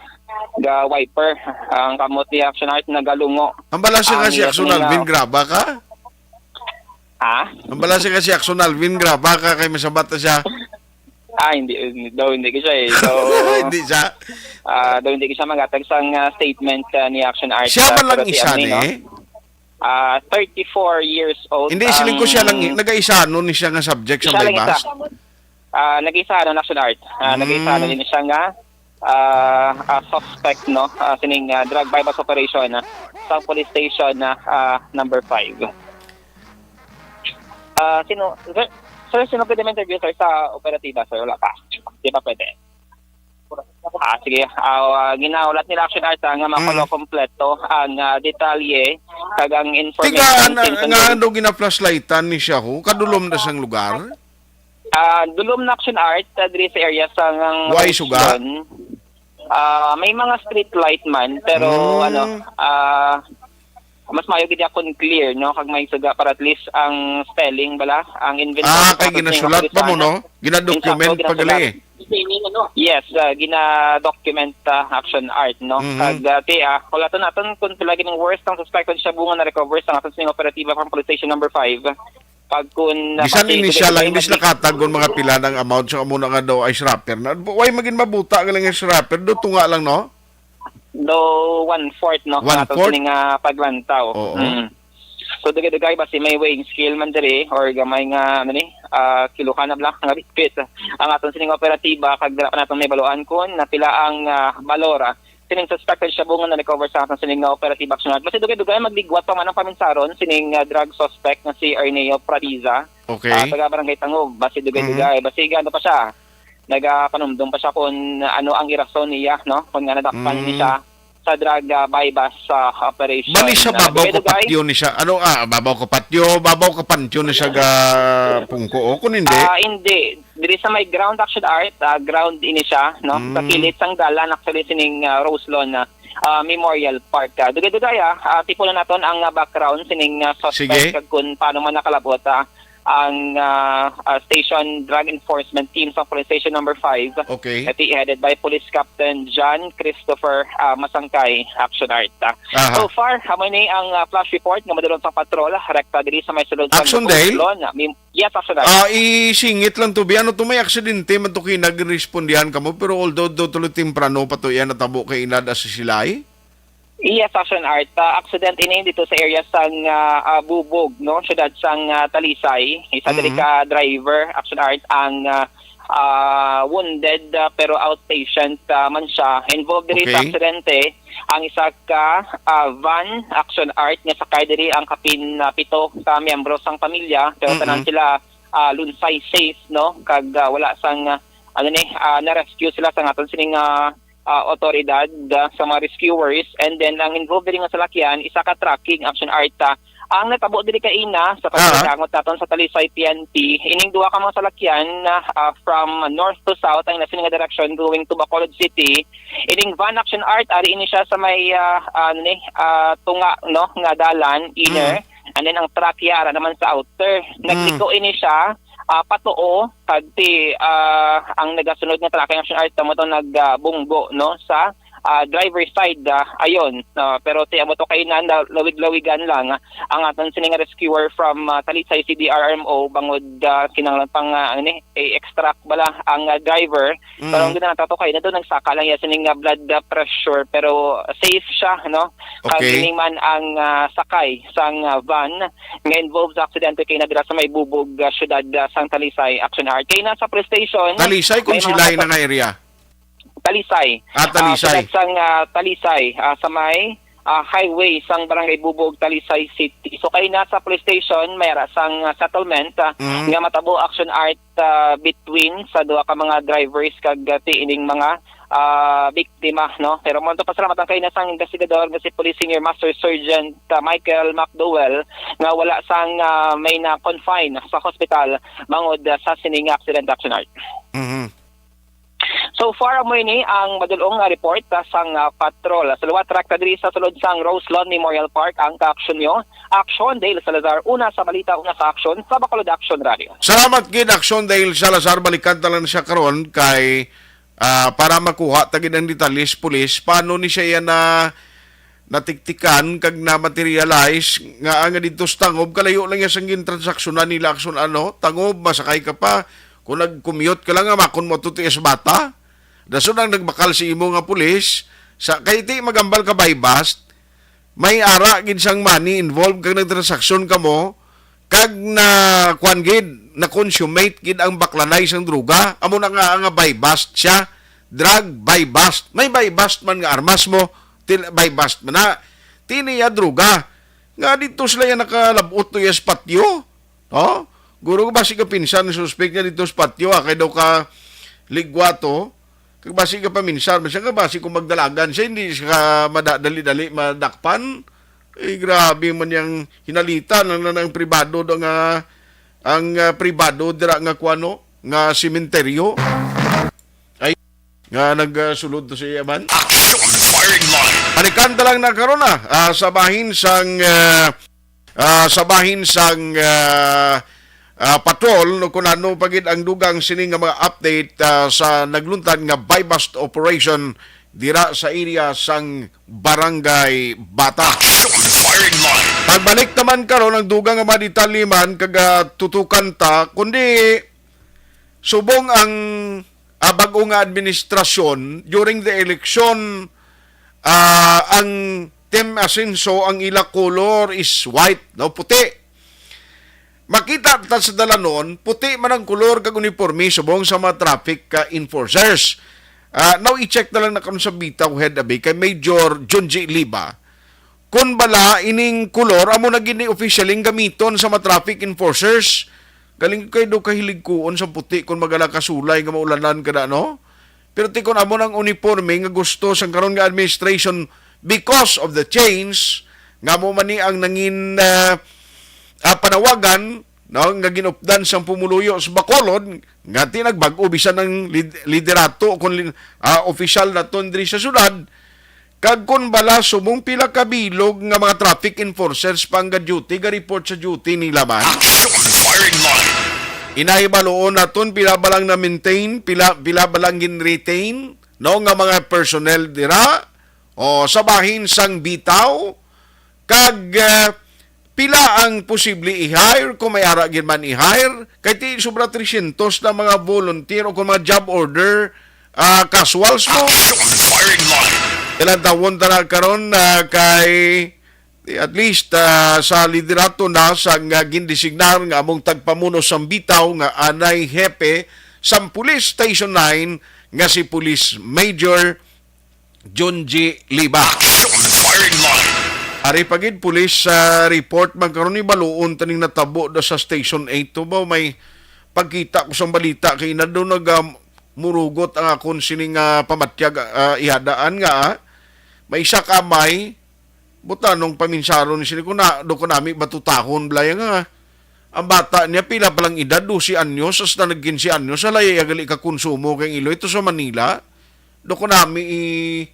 ga wiper. Ang kamot ni Action Art nagalungo. Ang bala siya nga Ang si Action iyang Alvin, nga graba ka? Ha? Ang bala siya nga si Action Alvin, graba ka kay masabat na siya. Ah, hindi, hindi daw, hindi ko siya eh. So, Hindi siya. ah, daw hindi ko siya magatag sang, ah, statement, ah, ni Action Art, Siya ah, man lang pero si isa ano, ni? no? Ah, thirty-four years old Hindi, siling ko siya lang, ang nag-aisa, no, ni siya nga subject sa Siya lang isa. Baybas? Ah, nag-isa, ano, Action Art. Ah, Mm. nag-isa, ano, din siya nga, ah, ah, suspect, no? Ah, sining, ah, drug buy-bust operation, ah, sa police station, ah, ah, number five. Ah, sino, sir, sir, sino pwede ma-interview, sir, sa operatiba, sir? Wala pa. Di ba pwede? Ah, sige. Ah, ah, ginahulat nila, Action Art, ah, nga makuha kompleto ang, ah, detalye kag ang information. Tiga, nga, nga daw gina-flashlightan ni siya, ho? Kadulom na sang lugar? Ah, dulom na, Action Art, ah, diri sa area sa ngang Way suga? Ah, may mga street light man, pero Mm. ano, ah, mas maayo gid kung clear, no? Kag may suga para at least ang spelling bala, ang inventory. Ah, kay ginasulat pa mo, no? Gina-document pa gali. Yes, ah, gina-document, ah, Action Art, no? Mhm. Kag, ah, ti, ah, kulaton naton kung pila gid ang worth ang suspect kung siya bunga na recover sa aton sining operatiba from Police Station number five. Pag kun, ah, Bisan pati initial lang, kung imbis nakatag kon mga pila ng amount sa amo na nga daw ice wrapper. Na, way magin mabuta nga lang ice wrapper, do tunga lang, no? Though one-fourth, no? One-fourth? Ato sining, ah, paglantaw. Oo. Mm. So, dugay-dugay, basi may weighing scale man diri or gamay nga, ano ni, ah, kiluhan na bala nga bitbit ang aton sining operatiba, kag dira pa naton may baluan kun na pila ang, ah, balor, ah, sining suspected shabu nga na-recover sa aton sining, ah, operatiba, Action Art. Basi dugay-dugay, magligwat pa man ang paminsaron sining, ah, drug suspect nga si Arneo Pradiza. Okay. Ah, taga Barangay Tangob, basi dugay-dugay. Basi ano pa siya, nagapanumdom pa siya kung ano ang irason niya, no? Kung nga nadakpan Mm. ni siya sa drug, ah, buy-bust, ah, operation. Bali sa Ah, babaw ko dugay-dugay. patyo ni siya. Ano, ah, babaw ko patyo, babaw ko patyo ni siya ga pungko. O, kung hindi, Ah, hindi. Diri sa may ground, Action Art, ah, ground ini siya, no? Mm. Sa kilid sang dalan, actually, sining, ah, Rose Lawn, ah, ah, Memorial Park. Ah, dugay-dugay, ah, ah, tipunan naton ang, ah, background sining, ah, suspect Sige. kag kung paano man nakalabot, ah, ang, ah, ah, station drug enforcement team sa Police Station number five. Okay. Iti headed by Police Captain John Christopher, ah, Masangkay, Action Art. Ah. Aha. So far, amo ni ang, ah, flash report nga madulong sa patrol, rekta diri sa may sulod sa Action Dale? Yes, Action Art. Ah, isingit lang to, bi. Ano to, may aksidente man to kay nagrespondihan kamo, pero although do tuloy temprano pa to yan natabo kay inada sa Silay? Yes, Action Art. Ah, accident ini dito sa area sang, ah, ah, Bubog, no? Siyudad sang, ah, Talisay. Isa diri Mhm. ka driver, Action Art, ang, ah, ah, wounded, ah, pero outpatient, ah, man siya. Involved diri sa Okay. aksidente ang isa ka, ah, van, Action Art, nga sakay diri ang kapin, ah, pito ka miyembro sang pamilya, pero Mhm. tanan sila, ah, lunsay safe, no? Kag, ah, wala sang, ah, ano ni, ah, na-rescue sila sa aton sining, ah, ah, otoridad, ah, sa mga rescuers. And then, ang involved diri nga salakyan, isa ka trucking, Action Art, ah, ang natabo diri kaina sa Ah. pagkakangot naton sa Talisay P N P. Ining duha ka mga salakyan, ah, ah, from north to south, ang nasa nga direction going to Bacolod City. Ining van, Action Art, ari ini siya sa may, ah, ah, ano ni, ah, tunga, no, nga dalan, inner. Mm. And then ang truck yara naman sa outer. Mm. Nagliko ini siya, ah, patuo, kag ti, ah, ang nagasunod nga truck, Action Art, tamo to nagbunggo, no, sa, ah, driver side, ah, ayon. Ah, pero ti amo to kay na, na lawig-lawigan lang, ah, ang aton sining rescuer from, ah, Talisay C D R M O, bangod, ah, kinahanglan pang, ah, ano ni, i-extract bala ang, ah, driver. Pero Mm. ang ginatato kay na doon, nagsaka lang iya sining, ah, blood, ah, pressure, pero safe siya, no? Kag Okay. ini man ang, ah, sakay sang, ah, van nga involved sa aksidente kay nadira sa may Bubog, ah, siyudad, ah, sang Talisay, Action Art. Kay nasa police station, Talisay kung may mga Silay kasa- na nga area. Talisay. Ah, Talisay. Ah, siyudad sang, ah, Talisay, ah, sa may, ah, highway sang Barangay Bubog, Talisay City. So kay nasa police station, may ara sang, ah, settlement, ah, Mhm. nga matabo, Action Art, ah, between sa duha ka mga drivers kag, ah, ti ining mga, ah, biktima, no? Pero mo pasalamat ang kaina sang investigador nga si Police Senior Master Sergeant, ah, Michael McDowell nga wala sang, ah, may na-confine sa hospital bangod, ah, sa sining accident, Action Art. Mhm. So far, amo ini ang madulong nga report, ah, sang, ah, patrol. Sa liwat, rekta diri sa sulod sang Rose Lawn Memorial Park ang kaaksyon nyo. Action, Dale Salazar, una sa balita, una sa aksyon, sa Bacolod Action Radio. Salamat gid, Action Dale Salazar. Balikan ta lang siya karon kay, ah, para makuha ta gid ang detalye sa pulis. Paano ni siya yan na natiktikan kag na-materialize nga, ah, nga didto sa Tangob, kalayo lang yan sang gintransaksyonan nila, Action, ano? Tangob, masakay ka pa. Kung nag-commute ka lang, nga makon mo to ti S Bata. Dason ang nagbakal sa imo nga pulis, sa, kay ti magambal ka buy-bust, may ara gid sang money involved kag nagtransaksyon kamo, kag na, kuwan gid, na-consummate gid ang baklanay sang droga. Amo na nga, nga buy-bust siya, drug buy-bust. May buy-bust man nga armas mo, til-, buy-bust man na. Ti niya droga. Nga dito sila yan nakalabot to yes patyo. Oh? Guro ko ba si kapinsan ni suspek niya dito sa patyo, ah, kay daw ka ligwa to. Basi ka paminsar, basi ka, basi kung magdalagan siya, hindi siya madali-dali madakpan. Eh, grabe man yang hinalita na, na, ng pribado do nga, ang, ah, pribado dira nga kuano, nga sementeryo. Ay, nga nagsulod to sa iya man. Action firing line. Balikan ta lang na karon, ah, ah, sa bahin sang, ah, ah, sa bahin sang, ah, ah, patrol, no, kung ano pa gid ang dugang sini nga mga update, ah, sa nagluntad nga buy-bust operation dira sa area sang Barangay Bata. Action firing line. Pagbalik naman karon ang dugang nga mga detalye man kag, ah, tutukan ta, kundi subong ang, ah, bag-o nga administrasyon during the election, ah, ang Team Asenso, ang ila color is white, no, puti. Makita ta sa dalanon, puti man ang kolor kag uniforme subong sa mga traffic, ah, enforcers. Ah, now i-check na lang na karon sa Bitaw Head abi kay Major Junji Liba. Kun bala ining kolor amo na gid ni officially ang gamiton sa mga traffic enforcers. Galing kay do kahiligkuon sa puti kun magala kasulay nga maulanan kada, no? Pero ti kun amo nang uniforme nga gusto sang karon nga administration because of the change, nga mo man ni ang nangin, ah, ah, panawagan, no, nga ginupdan sang pumuluyo sa Bacolod, nga ti nagbag-o bisan ang lid-, liderato o kung lin-, ah, opisyal naton diri sa syudad, kag kun bala subong pila ka bilog nga mga traffic enforcers pa ang ga-duty, ga-report sa duty nila man. Action firing line. Inay, baluon naton pila ba lang na-maintain, pila, pila ba lang gin-retain, no, nga mga personnel dira o sa bahin sang Bitaw, kag, ah, pila ang posible i-hire kung may ara gid man i-hire, kay ti sobra trescientos na mga volunteer o kung mga job order, ah, casuals mo. Action firing line. Ilang tawon ta na karon, ah, kay Di, at least, ah, sa liderato na sang, ah, gindesignar nga among tagpamuno sang Bitaw nga anay hepe sang Police Station nine nga si Police Major Junji Liba. Action firing line. Ari pa gid, police, ah, report man karon ni baluon taning natabo do sa Station eight. To ba may pagkita ko sang balita kay ina do nag, ah, murugot ang akon sining, ah, pamatyag, ah, ihadaan nga, ah, may isa ka amay, butanong paminsaron sini ko na, do ko nami batutahon, blaya nga. Ang bata niya, pila pa lang edad, dose anyos, hasta nag quince anyos, halay, iya gali ka konsumo kay ang iloy to sa Manila. Do ko nami i-,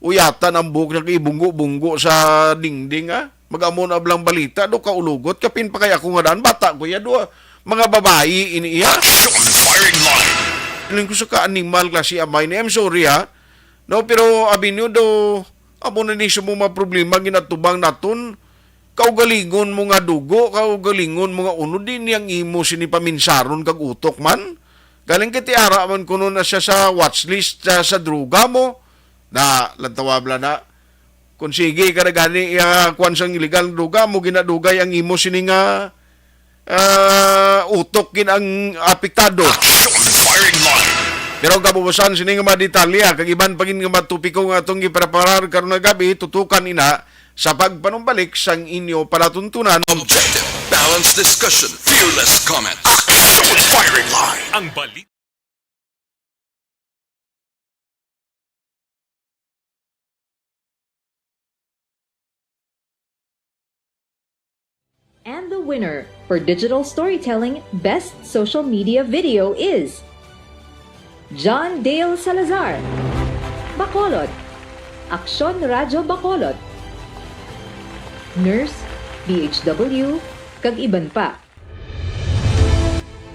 uyatan ang buhok niya kay ibunggo-bunggo sa dingding, ah. Mag-amo na blang balita, do ka ulugot, kapin pa kay ako nga daan, bata ko iya, do, mga babayi ini iya. Action firing line. Iling ko sa ka animal klase amay ni, I'm sorry, ha. No, pero abi niyo do, amo na ni sa mga problema ginatubang naton. Kaugalingon mo nga dugo, kaugalingon mo nga unod, di ni ang imo sini paminsaron kag utok man. Galing kay ti ara man kuno na siya sa watch list sa, sa droga mo. Na, lantawa bala na. Kung sige ka na gani, ah, kuwan sang illegal nga droga mo, ginadugay ang imo sini nga, ah, utok gid ang apektado. Action firing line. Pero ang kabubusan sini nga mga detalye, ah, kag iban pa gid nga mga topiko nga atong gipreparar karon nga gabi, tutukan ina sa pagpanumbalik sang inyo palatuntunan. Objective, balanced discussion, fearless comment. Action firing line. Ang balik. And the winner for Digital Storytelling Best Social Media Video is John Dale Salazar, Bacolod, Aksyon Radyo Bacolod, Nurse, D H W, kag iban pa.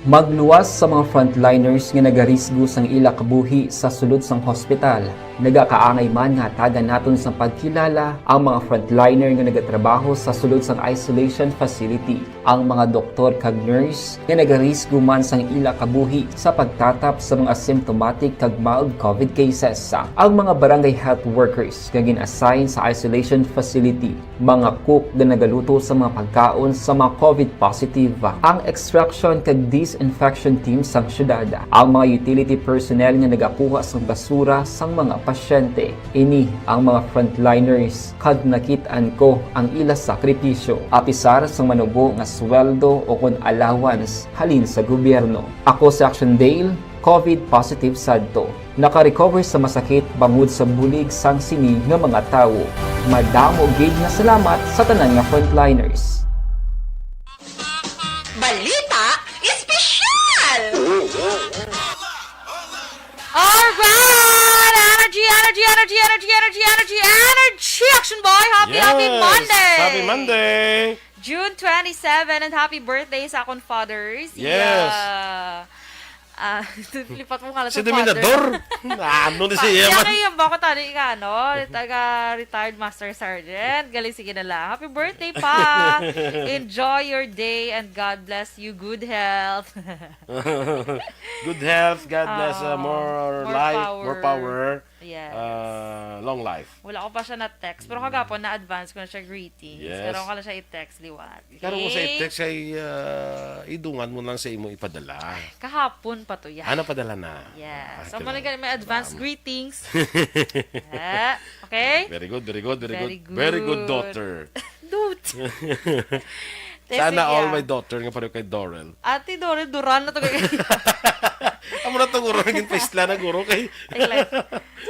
Magluwas sa mga frontliners nga nagarisgo sang ila kabuhi sa sulod sang hospital. Nagakaangay man nga hatagan naton sang pagkilala ang mga frontliner nga nagatrabaho sa sulod sang isolation facility, ang mga doktor kag nurse nga nagarisgo man sang ila kabuhi sa pagtatap sa mga symptomatic kag mild covid cases, ang mga barangay health workers nga gin-assign sa isolation facility, mga cook nga nagaluto sa mga pagkaon sa mga covid positive, ang extraction kag disinfection team sang syudad, ang mga utility personnel nga nagakuha sang basura sang mga pasyente. Ini ang mga frontliners, kag nakit-an ko ang ila sakripisyo, apisar sang manubo nga sweldo o kon allowance halin sa gobyerno. Ako si Action Dale, COVID positive sadto. Naka-recover sa masakit bangod sa bulig sang sini nga mga tawo. Madamo gid nga salamat sa tanan nga frontliners. Balita Espesyal! Alright! Energy, energy, energy, energy, energy, energy, energy! Action Boy, happy, happy Yes! Monday! Happy Monday! June twenty-seven and happy birthday sa akong fathers. Yes. Yeah. Ah, lipat mo nga lang Si sa father. Dominador! Ano ni Pa- siya Kaya man? Kayo ba ko tani ka, ano? Taga retired master sergeant. Galing, sige na lang. Happy birthday pa! Enjoy your day and God bless you. Good health. Good health, God bless, uh, Ah, more, more life, power. more power, Yes. uh, long life. Wala ko pa siya na-text. Pero kagapon, na-advance ko na siya greetings. Yes. Pero ko lang siya i-text liwat. Pero kung sa Okay? text ay uh, idungan mo lang sa imo ipadala. Kahapon pa to yan. Ano padala na? Yeah. Ah, So, kailangan- muna ganun, may advance Bam. greetings. Ah, okay? Very good, very good, very, Very good. Very good, good. Daughter. Dude. Sana Sige, all ah. My daughter nga pareho kay Doral. Ate Doral, Duran na to. Amo na to, guro. Naging paisla na, guro. Kay... Ay, like,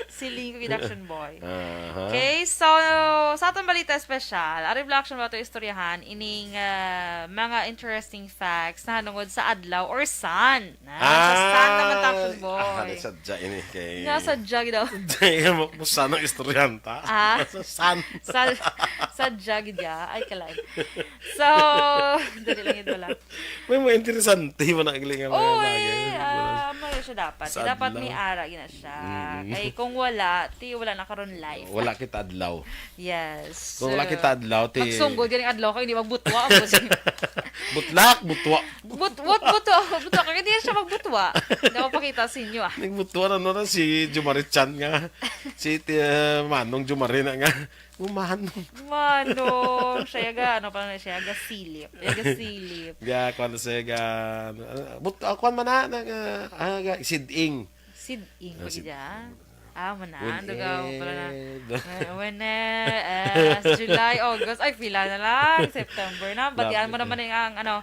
siling ko Action Boy. Aha. Okay, so sa atong balita espesyal, ari bala, Action Boy, ato istoryahan ining ah, mga interesting facts na hanungod sa adlaw or sun. Na, sa sun naman ta, Action Boy. Ah, di sadya ini kay... Nga sadya gid daw. Dahil mo, mo sana istoryanta. Ah? Sa sun. Sa, sadya gid ya. Ay, kalay. So, dali lang yun wala. May mga interesante mo na galing nga mga Oo, bagay. eh. Ah, may siya dapat. Sa Dapat adlaw. May ara gina siya. Mm. Kay kung wala, ti wala na karon life. Wala kita adlaw. Yes. Kung wala kita adlaw, ti... Pagsunggol ganing adlaw kay hindi magbutwa ang busi. Butlak, butwa. But what butwa? Butwa kay hindi siya magbutwa. Hindi ako pakita sa inyo ah. Nagbutwa na no na si Jumari Chan nga. Si ti, uh, Manong Jumari na nga. Umanong. Manong, siya ga, ano pa na siya, ga silip. Siya ga silip. Ga, kwan sa ga, uh, but, uh, kwan man na, na, uh, ah, ga, siding. Siding Ah, pa sid- gid ah. Ah, mo na. When Ando ka pala na. eh, Eh, When eh, eh, July, August, ay pila na lang, September na. Batian mo Grabe. Naman yung ang ano,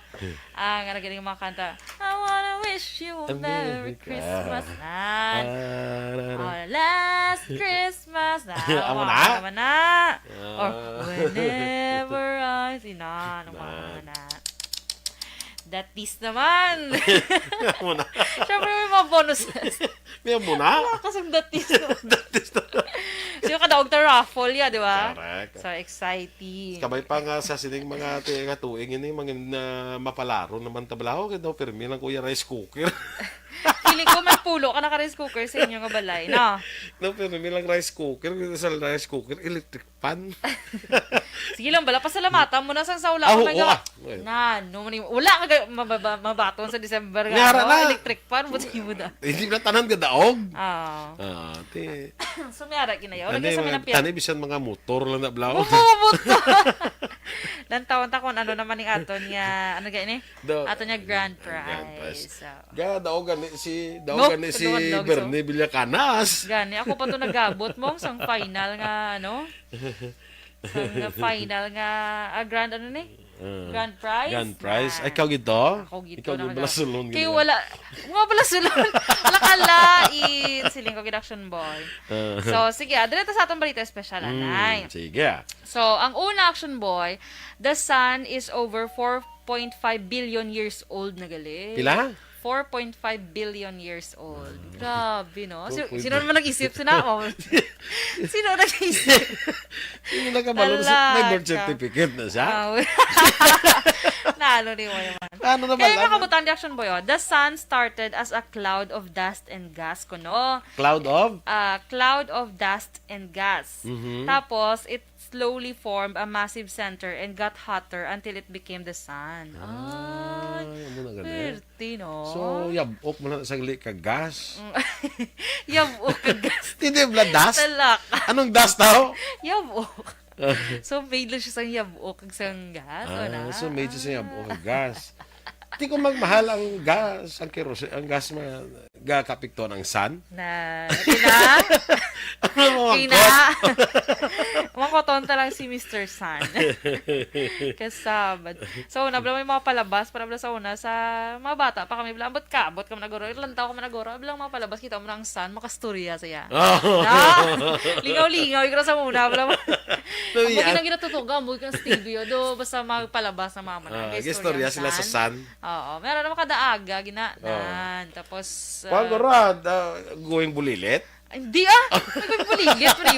ang ano galing mga kanta. I wanna wish you a A Merry Merry Christmas Christmas. na. Ah, na, na. Oh, last Christmas na. Amo Wow, na? naman na. Or Ah. whenever I see na, ano Na. mga na. Datis naman. Amo na. Siyempre may mga bonuses. May amo na. Wala kasing datis naman. Datis na. Sino ka daog ta raffle ya, di ba? Correct. So exciting. Kabay pa nga sa sining mga ti- nga tuig ini, mga na mapalaro naman tablaho kay daw pirmi lang kuya rice cooker. Feeling ko may pulo ka naka rice cooker sa inyo nga balay, no? Daw pirmi lang rice cooker, kay sa rice cooker electric pan. Sige lang bala, pasalamatan mo na sang sa wala Ah, ko oo, may ga- ah. Na, no, mani- wala ka ga- mababa- mabaton sa December nga, Nga, ara no? na. Electric pan, buti mo na. Hindi na tanan gadaog. Ah. Ah, ti. So may ara ginayaw. Tani, Lagi sa mga, minapyat. tani bisan mga motor lang na blaw. Bumubuto. Lantawan ta kung ano naman ning aton nga, ano gani? Do- Aton nga grand Grand prize. prize. So. Ga daog gani si daog No, gani si kadungog-dungog, so. Bernie Villacanas. Gani, ako pa to nagabot mo sang final nga, ano? Sang final nga, ah, grand, ano ni? Uh, Grand prize? Grand prize. Na. Ay, ikaw gito? Ako gito Ikaw na yung balasulon. Kay gini. Wala, mga balasulon. Wala ka lain. Siling ko gid Action Boy. Uh, So, sige, ah, dito sa atong balita espesyal, mm, anay. Sige. So, ang una, Action Boy, the sun is over four point five billion years old na gali. Pila? Four point five billion years old. Grabe, no? Si- Four point five. Sino naman nag-isip? Sino ako? Sino nag-isip? Yung nakabalo na sa, may birth certificate na siya. Ah, Nalo ni mo naman. Ano na Kaya pala? mga kabutang di Action Boy, oh, the sun started as a cloud of dust and gas, kuno. Cloud of? Ah, cloud of dust and gas. Mhm. Tapos, it slowly formed a massive center and got hotter until it became the sun. Ay, Ay, ano na gani? Swerte, no? So, yabok mo na sagli ka gas. Yabok ang gas. Hindi, bla, dust? Talak. Anong dust tao? Yabok. So, made lang siya sang yabok kag sang gas, o na? Ah, so made siya sa yabok ang gas. Di ko magmahal ang gas, ang kerosene, ang gas mga gakapiktuan ang sun. Na, okay na? Ano mo ang Okay na? Mga Koton ta lang si Mister Sun. Kasabad. So, una, bala may mga palabas, para bala sa una, sa mga bata pa kami, bala, ambot ka, ambot ka man naguro, lantaw ka man naguro, bala mga palabas, kita mo na ang sun, makastorya siya. Oh. Ah, lingaw-lingaw, ikaw sa una, bala. Ang Lumian. Mga ginatutuga, mo ikaw sa T V, o do, basta magpalabas na mama na. Ah, Nag-istorya istorya ang sila sa sun. Sun. Oo, meron naman kada aga, gina, Oo. nan. Tapos, Kuwan ah, ko ra, ah, going bulilit? Ay, hindi ah! Nagbulilit, pre.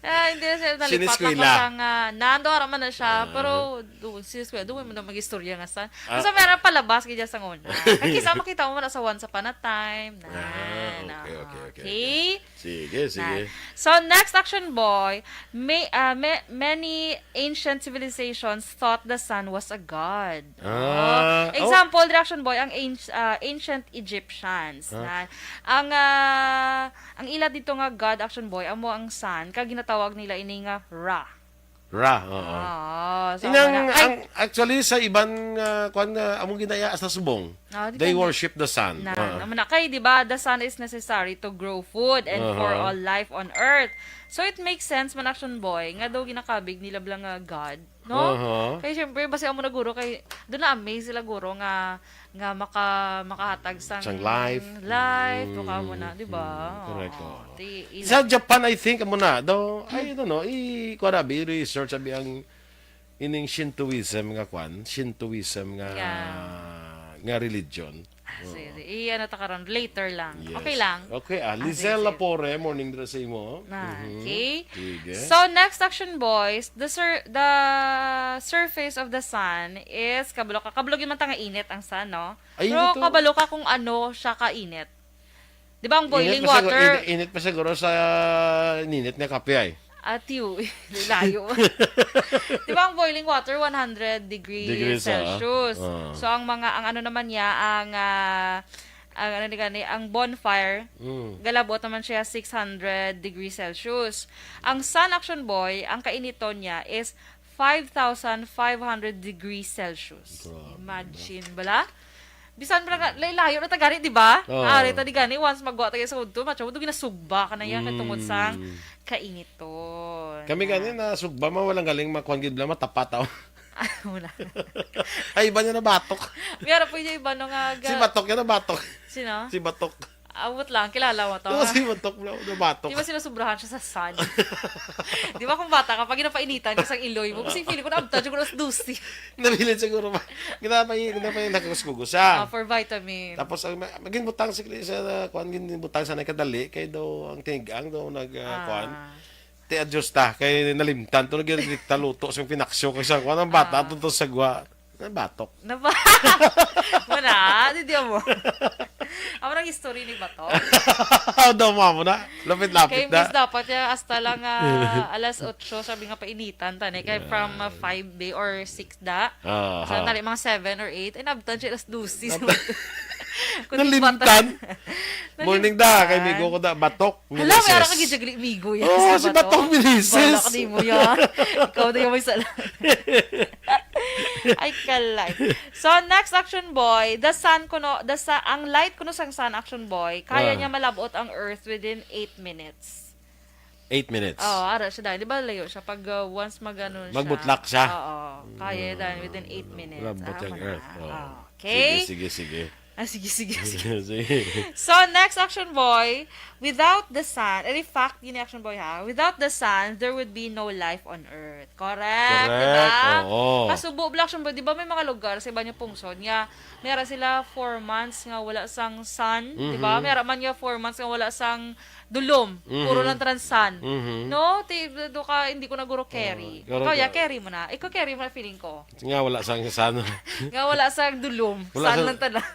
Ah, hindi na siya nalipat lang Siniskwela. ko sa nga, nando, ara man na siya, Ah. pero doon, siniskwela, doon mo na mag-istorya nga san. Ah. Basta meron palabas, kaya sa una. Ay, kisa makita mo man sa Once Upon a Time. Na, Ah, na, okay, okay, okay, okay. okay. Sige, Na. sige. So, next, Action Boy, may, ah, may, many ancient civilizations thought the sun was a god. Ah, Oh, oh. example, diri, Action Boy, ang anci-, ah, ancient Egyptians. Ah. Na, ang, ah, ang ila dito nga god, Action Boy, amo ang sun, kag ginatawag nila ini nga Ra. Ra, oo. Oo, so, Inang, wala. Ay. ang, actually, sa iban nga, kwan nga, among ginaya sa subong, Oh, di they ka na. worship the sun. Na, Ah. naman na. Kay, di ba, the sun is necessary to grow food and for Uh-huh. all life on earth. So, it makes sense man, Action Boy, nga daw ginakabig nila bala nga God, no? Uh-huh. Kay, syempre, basi amo na guro, kay, doon na-amaze sila guro nga, nga maka-, makahatag sang Sang life. life, Mm, baka mo na, di ba? mm, correct, Oo. oo. Ti-, ila- Sa Japan, I think, amo na, daw, I Mm. don't know, i-, kuha na, i-research, abi ang ining Shintoism nga kwan, Shintoism nga, Yeah. nga religion. Ah, Oo. sige, sige. I-ano ta karon, later lang. Yes. Okay lang? Okay, ah, Ah, Lizelle sige, sige. Lapore, morning dira sa imo. Na, Mhm. okay. Sige. So, next, Action Boys, the sur-, the surface of the sun is, kabalo ka, kabalo gyud man ta nga init ang sun, no? Ay, Pero init, oh. kabalo ka kung ano siya ka init. Di ba ang Init boiling pa siguro, water? init, init pa siguro sa ninit nga kape ay. Atiw, layo. Di ba ang boiling water, one hundred degrees Degrees, ah. Celsius? Ah. So, ang mga, ang ano naman niya, ang, ah, ang ano ni gani, ang bonfire, Mm. galabot naman siya six hundred degrees Celsius. Ang sun, Action Boy, ang kainiton niya is five thousand five hundred degrees Celsius. Grabe, Imagine, bala? Bisan pa nga, lay-, layo na ta gani, di ba? Oo. Ari ta di gani, once magwa ta sa udto, matsa mo, ginasugba ka na yan, kay tungod sa Mm. kainiton. Kami Na. gani na sugba, ma, walang galing, makuan gid, bala, matapat, aw. Wala. Ay, iba niya na batok. Pero pwede iba, no, nga Si ga- Batok, yan na batok. Sino? Si Batok. Abot lang, kilala mo to. Oo, si Batok, bro. Nabatok. Di ba sinusubrahan siya sa sun? Di ba kung bata ka, pag ginapainitan ka sa iloy mo, kasi feeling ko naabtan siya kung alas dose. Nabilin siguro ba? Ginapay-, ginapay-, nagkuskugos siya. Ah, for vitamin. Tapos, ang ma-, maging butang si Chris, ah, kuwan, gin-, butang sa nagkadali, kay daw ang tinigang daw nag, ah, Ah. kuwan. Ti adjust ta, kay nalimtan to, nagdikta luto sa pinaksyo, kay sa kuwan, ang bata, Ah. to, to, sagwa. Nabatok. Naba-, Wala, di, di mo. Amo nang history ni Bato. Daw mo, amo na. Lapit-lapit Kay na. Miss, dapat ya hasta lang, ah, alas otso, sabi nga painitan, tani. Kay from, ah, five day or six da. Ah, So, ha. tali mga seven or eight, ay, nabtan siya alas dose. Nab-, Kundi Nalimtan. bata-, Morning da, kay nalimtan. migo ko da, Batok. Hala, may Meneses. ara ka gid, Jagli, migo yan Oo, sa si Batok. Batok Meneses. Wala ka, di mo yan. Ikaw na yung may sala. Ay, kalay. So, next, Action Boy, the sun kuno, the sa-, ang light kuno sang sun, Action Boy, kaya Ah. niya malabot ang earth within eight minutes. Eight minutes. Oo, ara siya dahil. Di ba layo siya? Pag, uh, once mag-ano siya. Magbutlak siya. Oo, kaya Mm. dahil within eight minutes. Malabot Ah, ang wala. earth. Oo. Ah, okay. Sige, sige, sige. Ah, sige, sige, sige. Sige. So, next, Action Boy, without the sun, any fact yun, Action Boy, ha? Without the sun, there would be no life on earth. Correct, Correct, di ba? oo. Kasubo, Black Shimbo, di ba may mga lugar sa iba niya pungsod nga, meron sila four months nga wala sang sun, di ba? Mhm. Meron man nga four months nga wala sang dulom, Mhm. puro lang tanan sun. Mhm. No? Ti, do ka, hindi ko na guro carry. Oo, Ikaw, ya, correct. carry mo na. Ikaw, carry mo na, feeling ko. Nga wala sang sun. Nga wala sang dulom. Wala Sun sang lang tanan.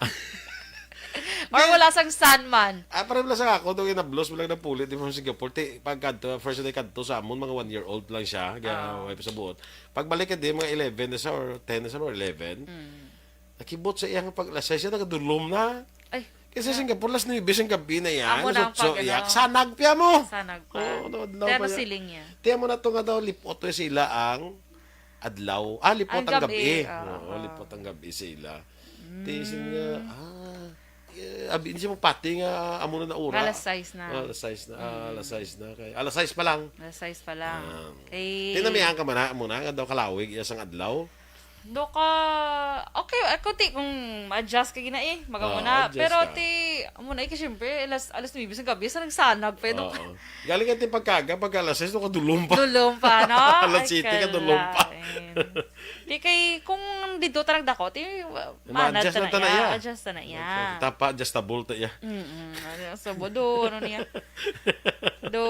Or Di- wala sang sun man. Ah, pareho lang sa ako, doon inablos mo lang ng puli, di mo sa Singapore. Ti, pag kadto, first day kadto sa amon, mga one year old lang siya, ga, Ah. wife sa buot. Pagbalik ka di, mga eleven na siya or ten na siya or eleven. Mm. Nakibot sa iyang pag-, alas sais siya, nagadulom na. Ay. Kasi sa Ah. Singapore, alas nuebe siyang gabi na yan. Amo na ang Sutso, pag-, iyak. ano. Sanag piya mo. Sanag pa. Oo, no, adlaw Pero pa yan. siling niya. Tiyan mo na to nga daw, lipot to sila ang adlaw. Ah, lipot Ang ang gabi, gabi. oo. Oo, lipot ang gabi sila. Ti, Mm. siya, ah, eh, abi, hindi siya magpati nga amo na naura. Alas sais na. Ah, alas sais na. Ah, Mm. alas sais na. Kay, alas sais pa lang. Alas sais pa lang. Ah. Kay tinamihan ka man na, amo na, nga daw kalawig iya sang adlaw. Do ka, okay, ako ti, kung adjust ka gina eh, maga mo Oo, na. Adjust Pero ka. Ti, amo na, eh, kasi syempre, alas, alas nuebe sa gabi, sa nagsanag pa yun. Oo. Galing ka ti pagkaga, pagka alas sais, do ka dulom pa. Dulom pa, no? Alas Ay, siyete ka, dulom pa. kalain. Di kay, kung dito ta nagdako, ti, Ma-adjust manat na ta na ta na iya. iya. Adjust na na iya. Okay, tapa, adjustable ta iya. Mm-mm. Ano, sa bodo, ano niya? Do,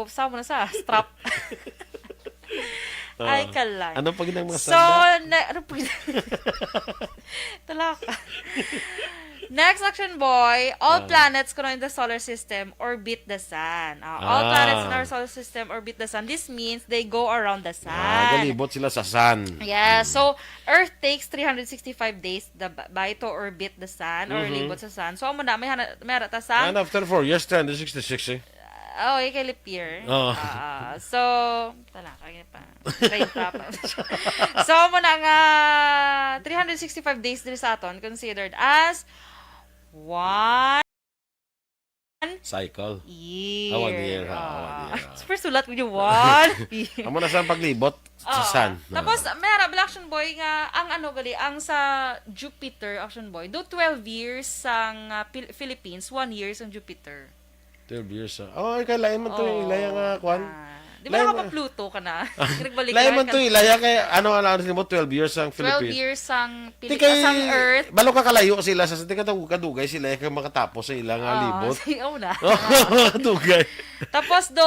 sa mo na sa, strap. Ah. Ay, kalay. Ano pa ginang mga So, standard? na, ano pa gina-, Talaka. Next, Action Boy, all Ah. planets kuno in the solar system orbit the sun. Ah, all planets in Ah. our solar system orbit the sun. This means they go around the sun. Ah, galibot sila sa sun. Yeah, Mm. so Earth takes three hundred sixty-five days the ba-, bay to orbit the sun or Mhm. libot sa sun. So, amo na, may hana-, may ara ta sa And after four years, three hundred sixty-six eh. Oh, yung kay leap year. Oh. Ah, so, tala, kaya pa. Treinta pa. So, amo na nga three hundred sixty-five days diri sa aton considered as one Cycle. year. Ah, one year, ha? Ah, one Ah, year, ah. super sulat mo yung one year. Amo na sa paglibot sa Ah, sun. Tapos, Ah. may ara, Action Boy, nga, ang ano gali, ang sa Jupiter, Action Boy, do twelve years sang, ah, Pil-, Philippines, one year sang Jupiter. Twelve years, ah. Oh, ay, kay lain man to yung Oh, ilaya nga, kwan. ah. Di ba Lain man. naka-Pluto ka na? Nagbalik Lain ka man ka to na. ilaya kay, ano, ano, ano, mo, twelve years ang Twelve Philippines. years ang Di Pilipinas, kay, ang Earth. balo ka kalayo sila sa, di ka tawag kadugay sila, kay makatapos sa ilang, ah, Ah, libot. si-, oh, na. Dugay. Tapos, do,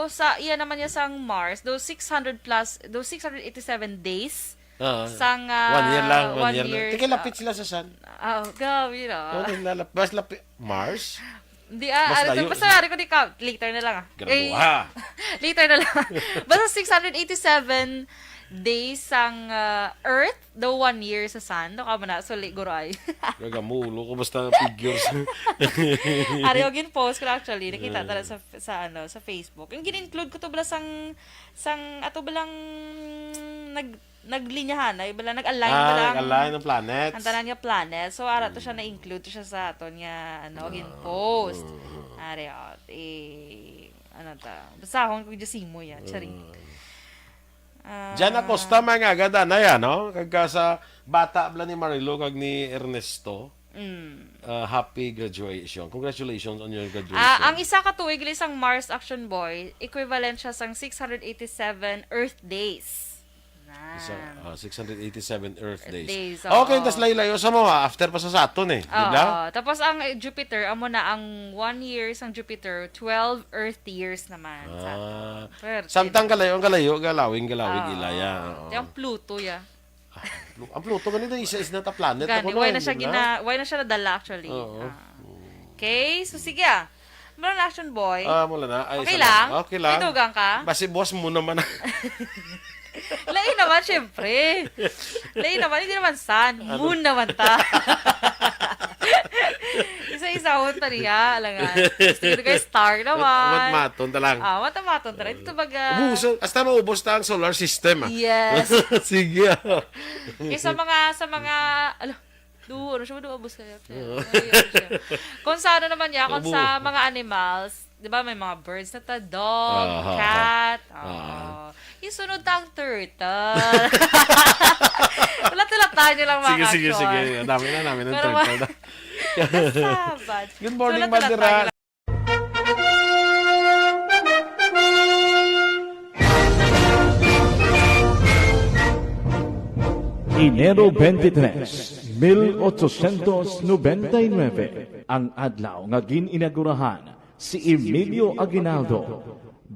sa, iya naman niya sang Mars, do six hundred plus, do six hundred eighty-seven days. Ah, Sang, one year lang, ah, one one year lang. year, Di kay lapit ah, sila sa sun. ah, oh, grabe, no? Oh, naglalap-, mas lapi-, Mars? Hindi, ah, Mas ano to? layo. Basta, ari ko di ka, later na lang, ah. Grabe, Eh, ha? later na lang. Basta six hundred eighty-seven days sang, ah, Earth, daw one year sa sun. Daw ka mo na, suli, guro ay. Gagamulo ko, basta figures. Ari, og in post ko na actually, nakita Mm. tala sa, sa, ano, sa Facebook. Yung gin-include ko to bala sang, sang, ato balang nag-, naglinyahan, ay bala, nag-align Ah, bala ang nag-align ang planets. ang tanan nga planet. So, ara to siya, Mm. na-include to siya sa aton nga, ano, Ah, gin-post. mm, mm. Ari, oh, eh, ano ta? Basahon ko dyan simo yan. Charing. Mm. Ah. Jan Acosta, mga agad, anay, ano? Kag sa bata bala ni Marilo kag ni Ernesto, Mm. ah, happy graduation. Congratulations on your graduation. Ah, ang isa ka tuig gali sang Mars, Action Boy, equivalent siya sang six hundred eighty-seven Earth days. Isa, Nan. ah, six hundred eighty-seven Earth Earth days. days, Okay, oo. tas layo-layo sa mo, ha? After pa sa saton, eh. Di Oo. ba? Tapos ang, eh, Jupiter, amo na ang one year sang Jupiter, twelve Earth years naman sa aton. Ah. Swerte Samtang na. kalayo, ang kalayo, galawing, galawing, Oo. ilaya. Oo. Di ang Pluto, ya. Ah, Plu-, ang Pluto, ganito, isa, is not a planet. Gani, Ako why na na, siya hindi na. gina-, why na siya nadala, actually? Oo. Ah. Okay, so sige, ah. Mula na, Action Boy. Ah, mula na. Ay, Okay isa lang. lang? Okay lang. May dugang ka? Basi buwas mo naman. Lain naman, syempre. Lain naman, hindi naman sun. Ano? Moon naman ta. Isa-isa, ho, ta niya, alangan. Gusto ko kay star naman. Mat-, matmaton ta lang. Ah, matmaton ta lang. Ito baga. Ubus, hasta maubos ta ang solar system, ah. Yes. Sige, ah. Kay sa mga, sa mga, alo, do, ano siya, do, ubos ka. Oo. Ano yun siya? Kung sa ano naman niya, kung Abo. sa mga animals, di ba, may mga birds na ta, dog, Aha, aha. cat. Oo. Aha. Yung sunod ta ang turtle. Ulat-ulat tayo lang, mga Sige, sige, kaaktor. sige. Dami na, dami ng Pero turtle ma-, na. Kasabat. Good morning, So, ulat-ulat Ma'am Dira. tayo lang. Enero twenty-three, mil ochocientos noventa y nueve, ang adlaw nga gin-inaugurahan si Emilio Aguinaldo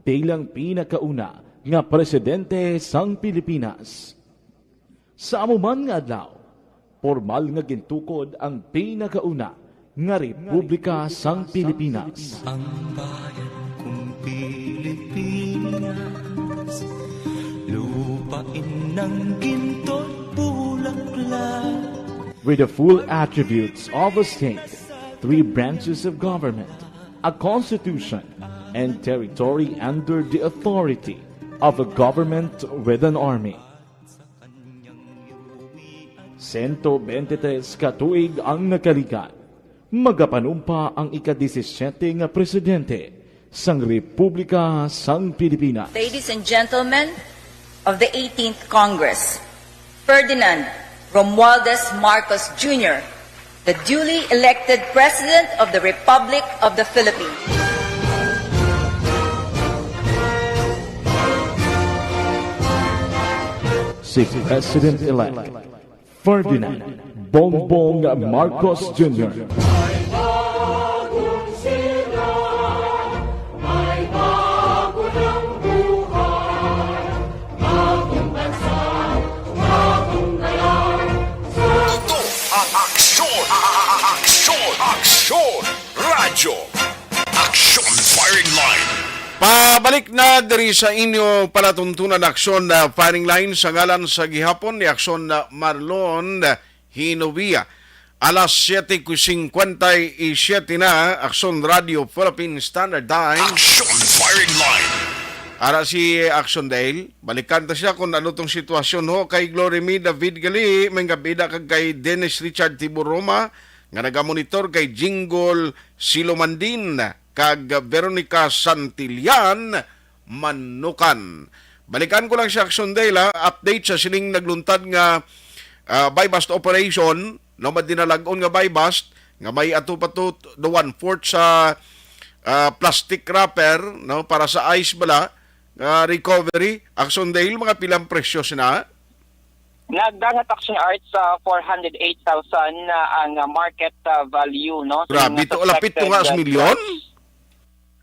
bilang pinakauna nga presidente sang Pilipinas. Sa amo man nga adlaw, pormal nga gintukod ang pinakauna nga Republika sang Pilipinas. Ang bayan kong Pilipinas, lupain ng ginto't bulaklak. With the full attributes of a state, three branches of government, a constitution, and territory under the authority of a government with an army. Sento bente tres ka tuig ang nakalikan, Magapanumpa ang ika-disisiete nga Presidente sang Republika sang Pilipinas. Ladies and gentlemen of the eighteenth Congress, Ferdinand Romualdez Marcos Junior, the duly elected President of the Republic of the Philippines. Si President-elect Ferdinand Bongbong Marcos Junior. May bagong simula, may bago ng buhay, bagong bansa, bagong galaw. Ito ang Aksyon, Aksyon, Aksyon, Radyo Aksyon Firing Line. Pabalik na diri sa inyo palatuntunan, Aksyon, ah, Firing Line, sa ngalan sa gihapon ni Aksyon, ah, Marlon Hinovia. Alas siete cincuenta y siete na, Aksyon Radio Philippine Standard Time. Aksyon Firing Line. Ara si Aksyon Dale, balikan ta siya kung ano tong sitwasyon ho kay Glory Me David gali, may gabida kag kay Dennis Richard Tiburoma nga nagamonitor kay Jingle Silomandin kag Veronica Santillan Manukan. Balikan ko lang si Aksyon Dale, ha. Update sa sining nagluntad nga, ah, buy-bust operation, no, madinalag-on nga buy-bust nga may ato pa to the one-fourth sa, ah, plastic wrapper, no, para sa ice bala, ah, recovery. Aksyon Dale, mga pilang presyo sina? Nagdangat, Aksyon Art, sa four hundred eight thousand na ang, ah, market, ah, value, no? So, grabe yung to, lapit to suspected, nga sa ah, milyon? Drugs.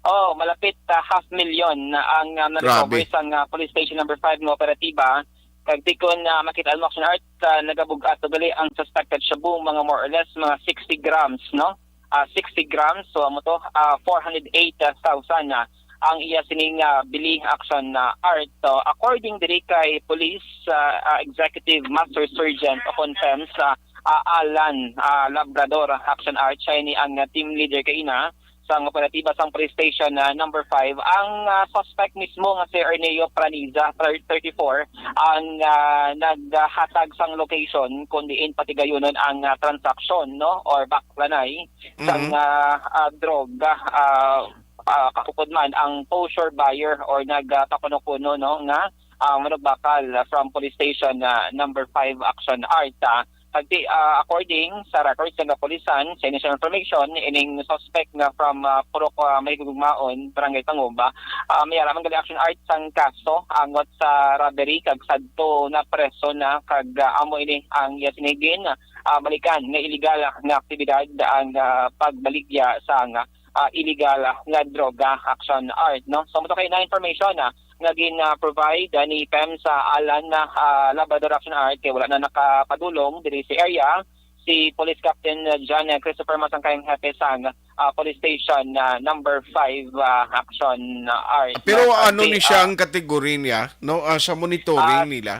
Oh, malapit, ah, half million na ang, ah, na-recover. Grabe. Sa, ah, Police Station Number Five nga operatiba. Kag tikon, ah, makita mo, Aksyon Art, ah, nagabug-at to gali ang suspected shabu, mga more or less, mga sixty grams, no? Ah, sixty grams, so amo to, ah, four hundred eight thousand na ang iya sining, ah, bili, Aksyon, ah, Art. So, according diri kay Police, ah, ah, Executive Master Sergeant o kon PEMS, ah, ah, Alan, ah, Labrador, Aksyon Art, siya ini ang, ah, team leader kaina sang operatiba sang Police Station, ah, Number Five. Ang, ah, suspect mismo nga si Erneo Praniza, thir-, thirty-four, ang, ah, naghatag sang location kung diin patigayunon ang, ah, transaksyon, no, or baklanay sang, Mhm. ah, ah, droga, ah, ah, kakupod man ang poseur buyer or nagpakuno-kuno, no, nga, ah, manugbakal, ah, from Police Station, ah, Number Five, Aksyon Art, ah. Pagti, ah, according sa records sa kapulisan, sa initial information, ining suspect nga from, ah, Purok, ah, Mahigugmaon, Barangay Tangub, ah, ah, may ara man gali, Aksyon Art, sang kaso angot sa robbery kag sadto na preso na kag, ah, amo ini ang iya sinigin, ah, balikan nga illegal nga aktibidad ang, ah, pagbaligya sang, ah, illegal nga droga, Aksyon Art, no? So, amo to kay na information, ah, nga gin, ah, provide, ah, ni PEMS Alan, ah, Labrador, Aksyon Art, kay wala na nakapadulong diri sa area si Police Captain, ah, John, ah, Christopher Masangkayang, hepe sang, ah, Police Station, ah, Number Five, ah, Aksyon, ah, Art, no? Pero ano ni siya, ah, ang kategorya niya, no? Ah, sa monitoring, ah, nila?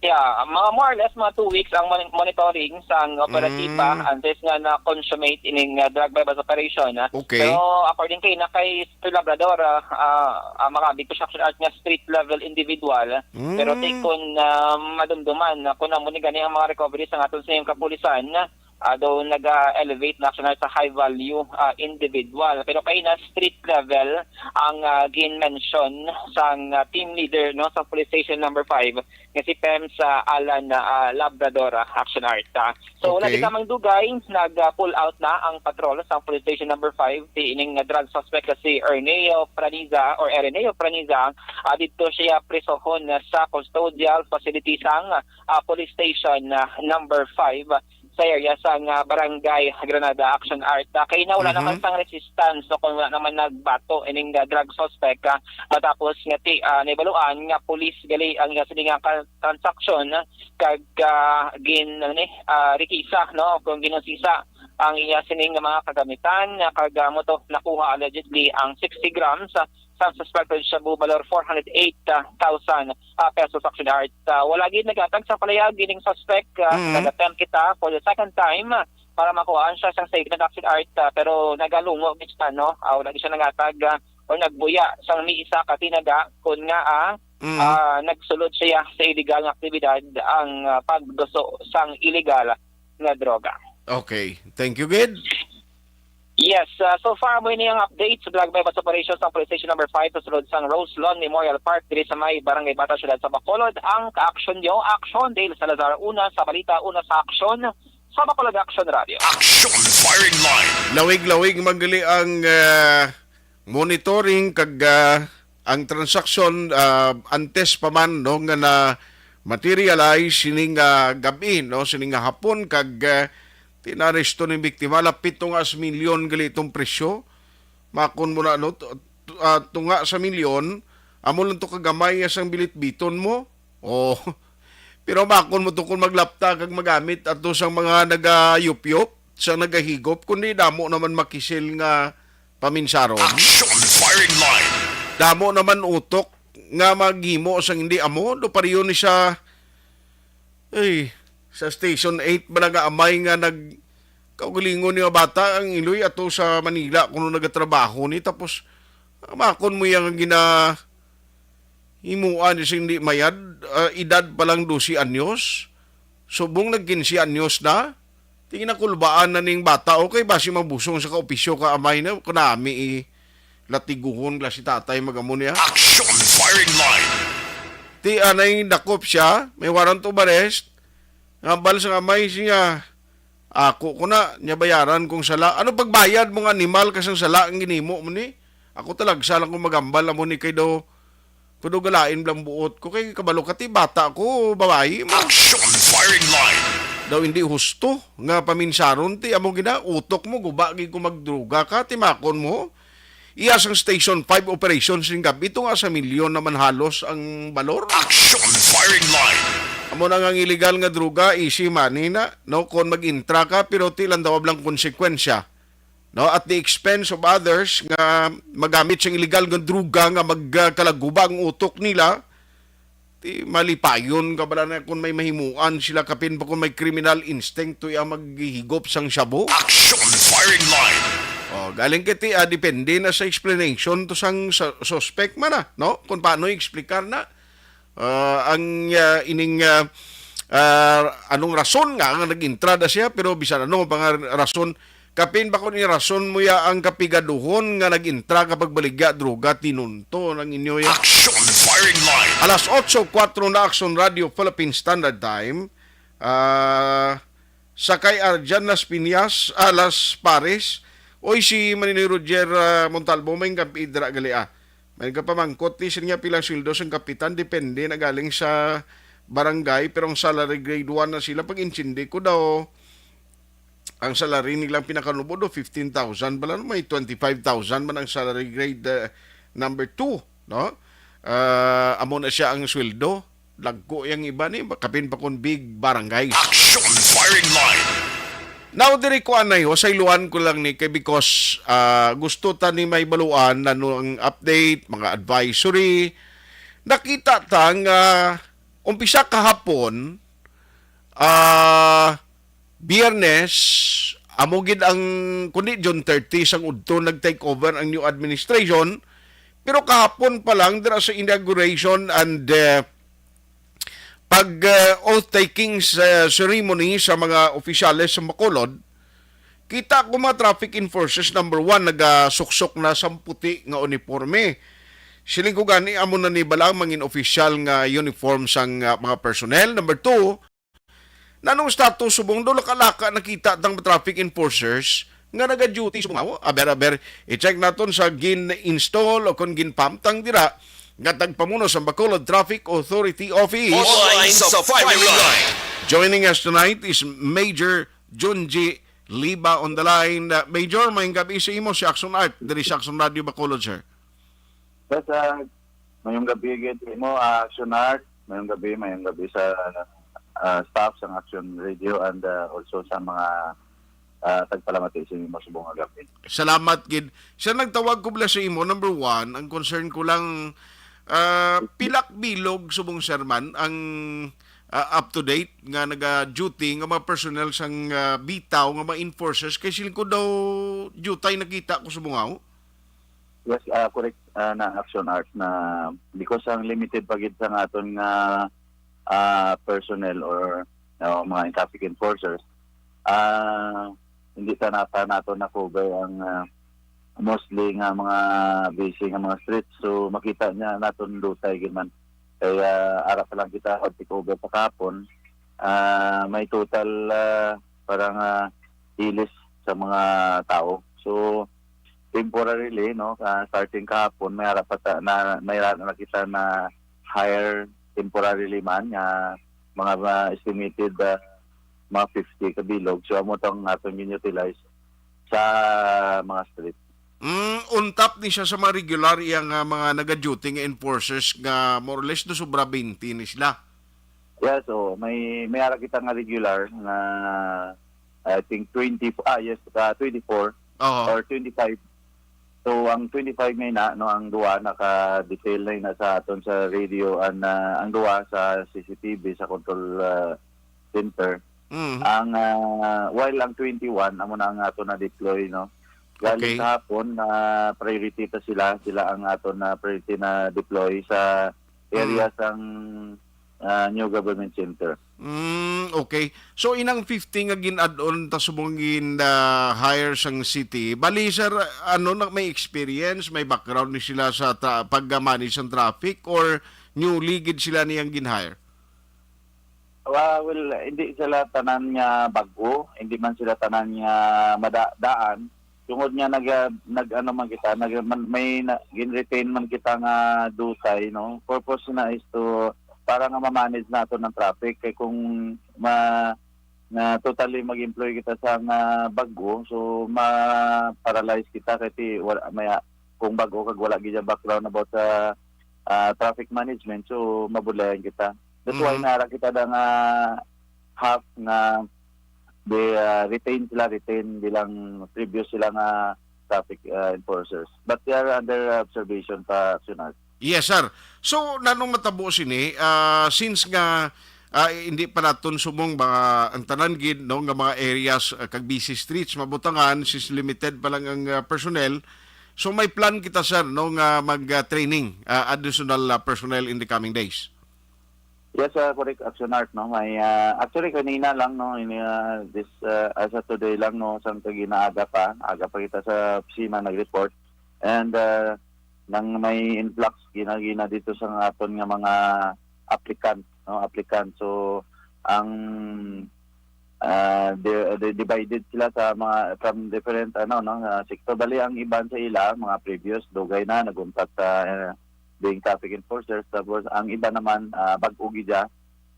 Yeah, mga more or less mga two weeks ang moni-, monitoring sang operatiba, mm, until nga na-consummate ining, ah, drug buy-bust operation, ah. Okay. Pero according kay na kay Sir Labrador, ah, ah, ah, makabi ko siya, Aksyon Art, nga street level individual. Pero, mm, take kon, ah, madumduman, ah, kung amo ni gani ang mga recovery sa aton sa iyang kapulisan, ah, daw naga-elevate na, Aksyon Art, sa high value, ah, individual. Pero kay na street level ang, ah, gin-mention sang, ah, team leader, no, sa Police Station Number Five, nga si PEMS Alan, ah, Labrador, ah, Aksyon Art, ah. So, wala, okay, di ka mang dugay, nag, ah, pull out na ang patrol sa Police Station Number Five. Si ining, ah, drug suspect nga si Erneo Praniza or Erneo Praniza, ah, dito siya prisohon, ah, sa custodial facility sang, ah, Police Station, ah, Number Five sa area sang, ah, Barangay Granada, Aksyon Art. Ah, kay na wala, mhm, naman sang resistance, so kung wala naman nagbato ining, ah, drug suspect, ah, matapos nga ti, ah, nahibaluan nga pulis gali ang, ah, sini nga ka-, transaksyon, kag, ah, gin, ano ni, ah, rikisa, no, kung ginusisa ang iya sining nga mga kagamitan, ah, kag, ah, mo to nakuha allegedly ang sixty grams, ah, sa suspected shabu, balor four hundred eight thousand, ah, pesos, Aksyon Art. Ah, wala gid naghatag sa palayag ining suspect, ah, mm, nag-attempt kita for the second time, ah, para makuhaan siya sang statement, Aksyon Art, ah, pero nagalungo gid siya, no? Ah, wala gid siya naghatag, ah, or nagbuya sang miisa ka tinaga, kun nga, ah, mm, ah, nagsulod siya sa illegal nga aktibidad, ang, ah, pagduso sang illegal nga droga. Okay. Thank you, gid. Yes, ah, so far, amo ini ang update sa Black Bay Bus Operation sa Police Station Number five sa sulod sang Rose Lawn Memorial Park diri sa may Barangay Bata, Siyudad sa Bacolod. Ang ka-action nyo, action, Dale Salazar, una sa balita, una sa aksyon, sa Bacolod Action Radio. Action Firing Line. Lawig-lawig man gali ang, ah, monitoring kag, ah, ang transaksyon, ah, antes pa man, no, nga na-materialize sining, ah, gab-i, no, sining nga hapon kag, ah, tinaresto ning biktima, lapit to nga sa milyon gali itong presyo. Makon mo na, no, t-, t-, ah, tunga sa milyon, amo lang to kagamay nga sang bilitbiton mo. Oh. Pero makon mo to kung maglapta kag magamit ato sang mga nagayupyop, sang nagahigop, kundi damo naman makisil nga paminsaron. Action Firing Line. Damo naman utok nga maghimo sang hindi amo, do pareho ni sa, ay, sa Station eight ba nga amay nga nag-, kaugalingon ni nga bata ang iloy ato sa Manila kuno nagatrabaho ni, tapos makon mo yang gina-, himuan ni sing di mayad, ah, edad pa lang dose anyos. Subong nag quince anyos na. Ti ginakulbaan na ning bata, okay, basi mabusong sa kaopisyo ka amay na, kunami i latiguhon la si tatay magamo niya. Action Firing Line. Ti anay dakop siya, may warrant of arrest. Ngambal sa amay siya, "Ako ko na, nya bayaran kong sala." Ano pagbayad mo nga animal ka sang sala ang ginimo mo ni? Ako talagsa lang kung magambal amo ni kay daw, kuno galain lang buot ko kay kabalo ka ti bata ko, babayi mo. Action Firing Line. Daw hindi husto nga paminsaron ti amo gina, utok mo, guba gid ko magdruga ka, timakon mo. Iya sang Station five operation sing gab-i, tunga sa milyon naman halos ang balor. Action Firing Line. Amo na nga ang illegal nga droga, easy money na, no? Kon mag-intra ka, pero ti lang daw lang konsekwensya, no? At the expense of others nga magamit sang illegal nga droga nga magkalaguba ang utok nila, ti malipayon ka bala na kung may mahimuan sila, kapin pa kung may criminal instinct to iya maghihigop sang shabu. Action Firing Line. Oh, galing kay ti, ah, depende na sa explanation to sang sa, suspect man na, no? Kung paano i-explicar na, ah, ang, ah, ining, ah, ah, anong rason nga nga nag-entrada siya, pero bisan ano pa nga rason, kapin ba kung irason mo ya ang kapigaduhon nga nag-intra ka pagbaligya droga, tinunto ng inyo ya? Action Firing Line. Alas otso kuwatro na, Action Radio Philippine Standard Time. Ah, sa kay Arjan Las Piñas, ah, Las Pares, oy, si Maninoy Roger, ah, Montalvo, may gabi dira gali, ah. May gapamangkot ni siya pila sweldo sang kapitan, depende na galing sa barangay, pero ang salary grade one na sila. Pag-intindi ko daw, ang salary nilang pinakanubo do fifteen thousand bala, no? May twenty-five thousand man ang salary grade, uh, number two, no? Ah, amo na siya ang sweldo. Dagko yang iba ni, kapin pa kon big barangay. Action Firing Line. Now, diri ko anay, sayloan ko lang ni kay because, ah, gusto ta ni may baluan ano ang update, mga advisory. Nakita ta nga umpisa kahapon, ah, Biyernes, amo gid ang, kundi June thirty, sang udto nag-take over ang new administration. Pero kahapon pa lang, dira sa inauguration and, eh, pag, eh, oath-taking sa ceremony sa mga opisyales sa Bacolod, kita ko mga traffic enforcers, number one, nagasuksok na sa puti nga uniforme. Siling ko gani, amo na ni bala ang mangin opisyal nga uniform sang, ah, mga personnel. Number two, nanong status subong do laka-laka nakita tang traffic enforcers nga naga-duty subong, aw? Aber, aber, i-check naton sa gin-install o kon ginpamtang dira nga tagpamuno sa Bacolod Traffic Authority Office. Online sa Firing Line. Joining us tonight is Major Junji Liba on the line. Uh, Major, mayong gabi sa imo, si Action Art, diri sa Action Radio Bacolod, sir. Yes, ah, mayong gabi gid sa imo, ah, Action Art. Mayong gabi, mayong gabi sa, ah, staff sang Action Radio and, ah, also sa mga, ah, tagpalamati sa imo subong nga gabi. Salamat gid. Sir, nagtawag ko bala sa imo, number one, ang concern ko lang, ah, pilak bilog subong, sir, man ang, ah, up to date nga naga-duty nga mga personnel sang, ah, bitaw nga mga enforcers kay siling ko daw diutay nakita ko subong, aw? Yes, ah, correct, ah, na Action Art na because ang limited pa gid sa nga aton nga, ah, personnel or, ah, mga traffic enforcers, Ah, hindi ta nata nato na-cover ang, ah, mostly nga mga busy nga mga streets. So, makita niya naton dutay gid man. Kaya ara pa lang kita pag-take over sa kahapon, ah, may total, ah, parang, ah, ilis sa mga tao. So, temporarily, no, ah, starting kahapon, may ara pa ta-, na, may ara na kita na-hire temporarily man nga mga, ah, estimated, ah, mga fifty ka bilog. So, amo tong atong gin-utilize sa mga street. Mm, on top ni siya sa mga regular iya nga mga naga-duty nga enforcers nga more or less do sobra twenty ni sila. Yes, oo. May, may ara kita nga regular nga, I think, twenty, ah, yes, ah, twenty-four Oo. or twenty-five. So, ang twenty-five may na, no, ang duwa naka-detail na yun na sa aton sa radio, and, ah, ang duwa sa C C T V, sa control, ah, center. Mm. Ang, ah, while ang twenty-one, amo na ang ato na-deploy, no? Galing Okay. kahapon, na priority ta sila, sila ang ato na priority na deploy sa Mm. area sang, ah, new government center. Mm, okay. So, inang fifty nga gin-add-on ta subong gin, ah, hire sang city. Bali, sir, ano na, may experience, may background ni sila sa tra-, pag-manage sang traffic, or newly gid sila niyang gin-hire? Wa-, well, hindi sila tanan nga bag-o, hindi man sila tanan nga mada-, daan. Tungod nga nag-, nag-, ano man kita, nag-, man, may na, gin-retain man kita nga dutay, no? Purpose na is to, para nga ma-manage nato ng traffic. Kay kung ma-, na totally mag-employ kita sa nga bag-o, so ma-paralyze kita kay ti-, wala, may, kung bag-o kag wala gid ang background about sa, ah, traffic management, so mabudlayan kita. That's why Mhm. nara kita da nga half nga they, ah, retain sila, retain bilang previous sila nga traffic, ah, enforcers. But they are under observation pa, Action Art. Yes, sir. So, nanong matabo sini? Ah, since nga, ah, hindi pa naton subong ba ang tanan gid, no, nga mga areas, ah, kag busy streets, mabutangan, since limited pa lang ang, ah, personnel, so may plan kita, sir, no, nga mag, ah, training, ah, additional, ah, personnel in the coming days? Yes, ah, correct, Action Art, no? May, ah, actually, kanina lang, no, ini, ah, this, ah, as of today lang, no, sang kag inaaga pa, aga pa kita sa opisina nag-report. And, ah, nang may influx, gina-, gina dito sa aton nga mga applicant, no, applicant. So, ang, ah, di-, di-, divided sila sa mga, from different, ano, no, ah, sector. Bali, ang iban sa ila, mga previous, dugay na, nag-untat sa, ah, being traffic enforcers. Tapos, ang iba naman, ah, bag-o gid siya.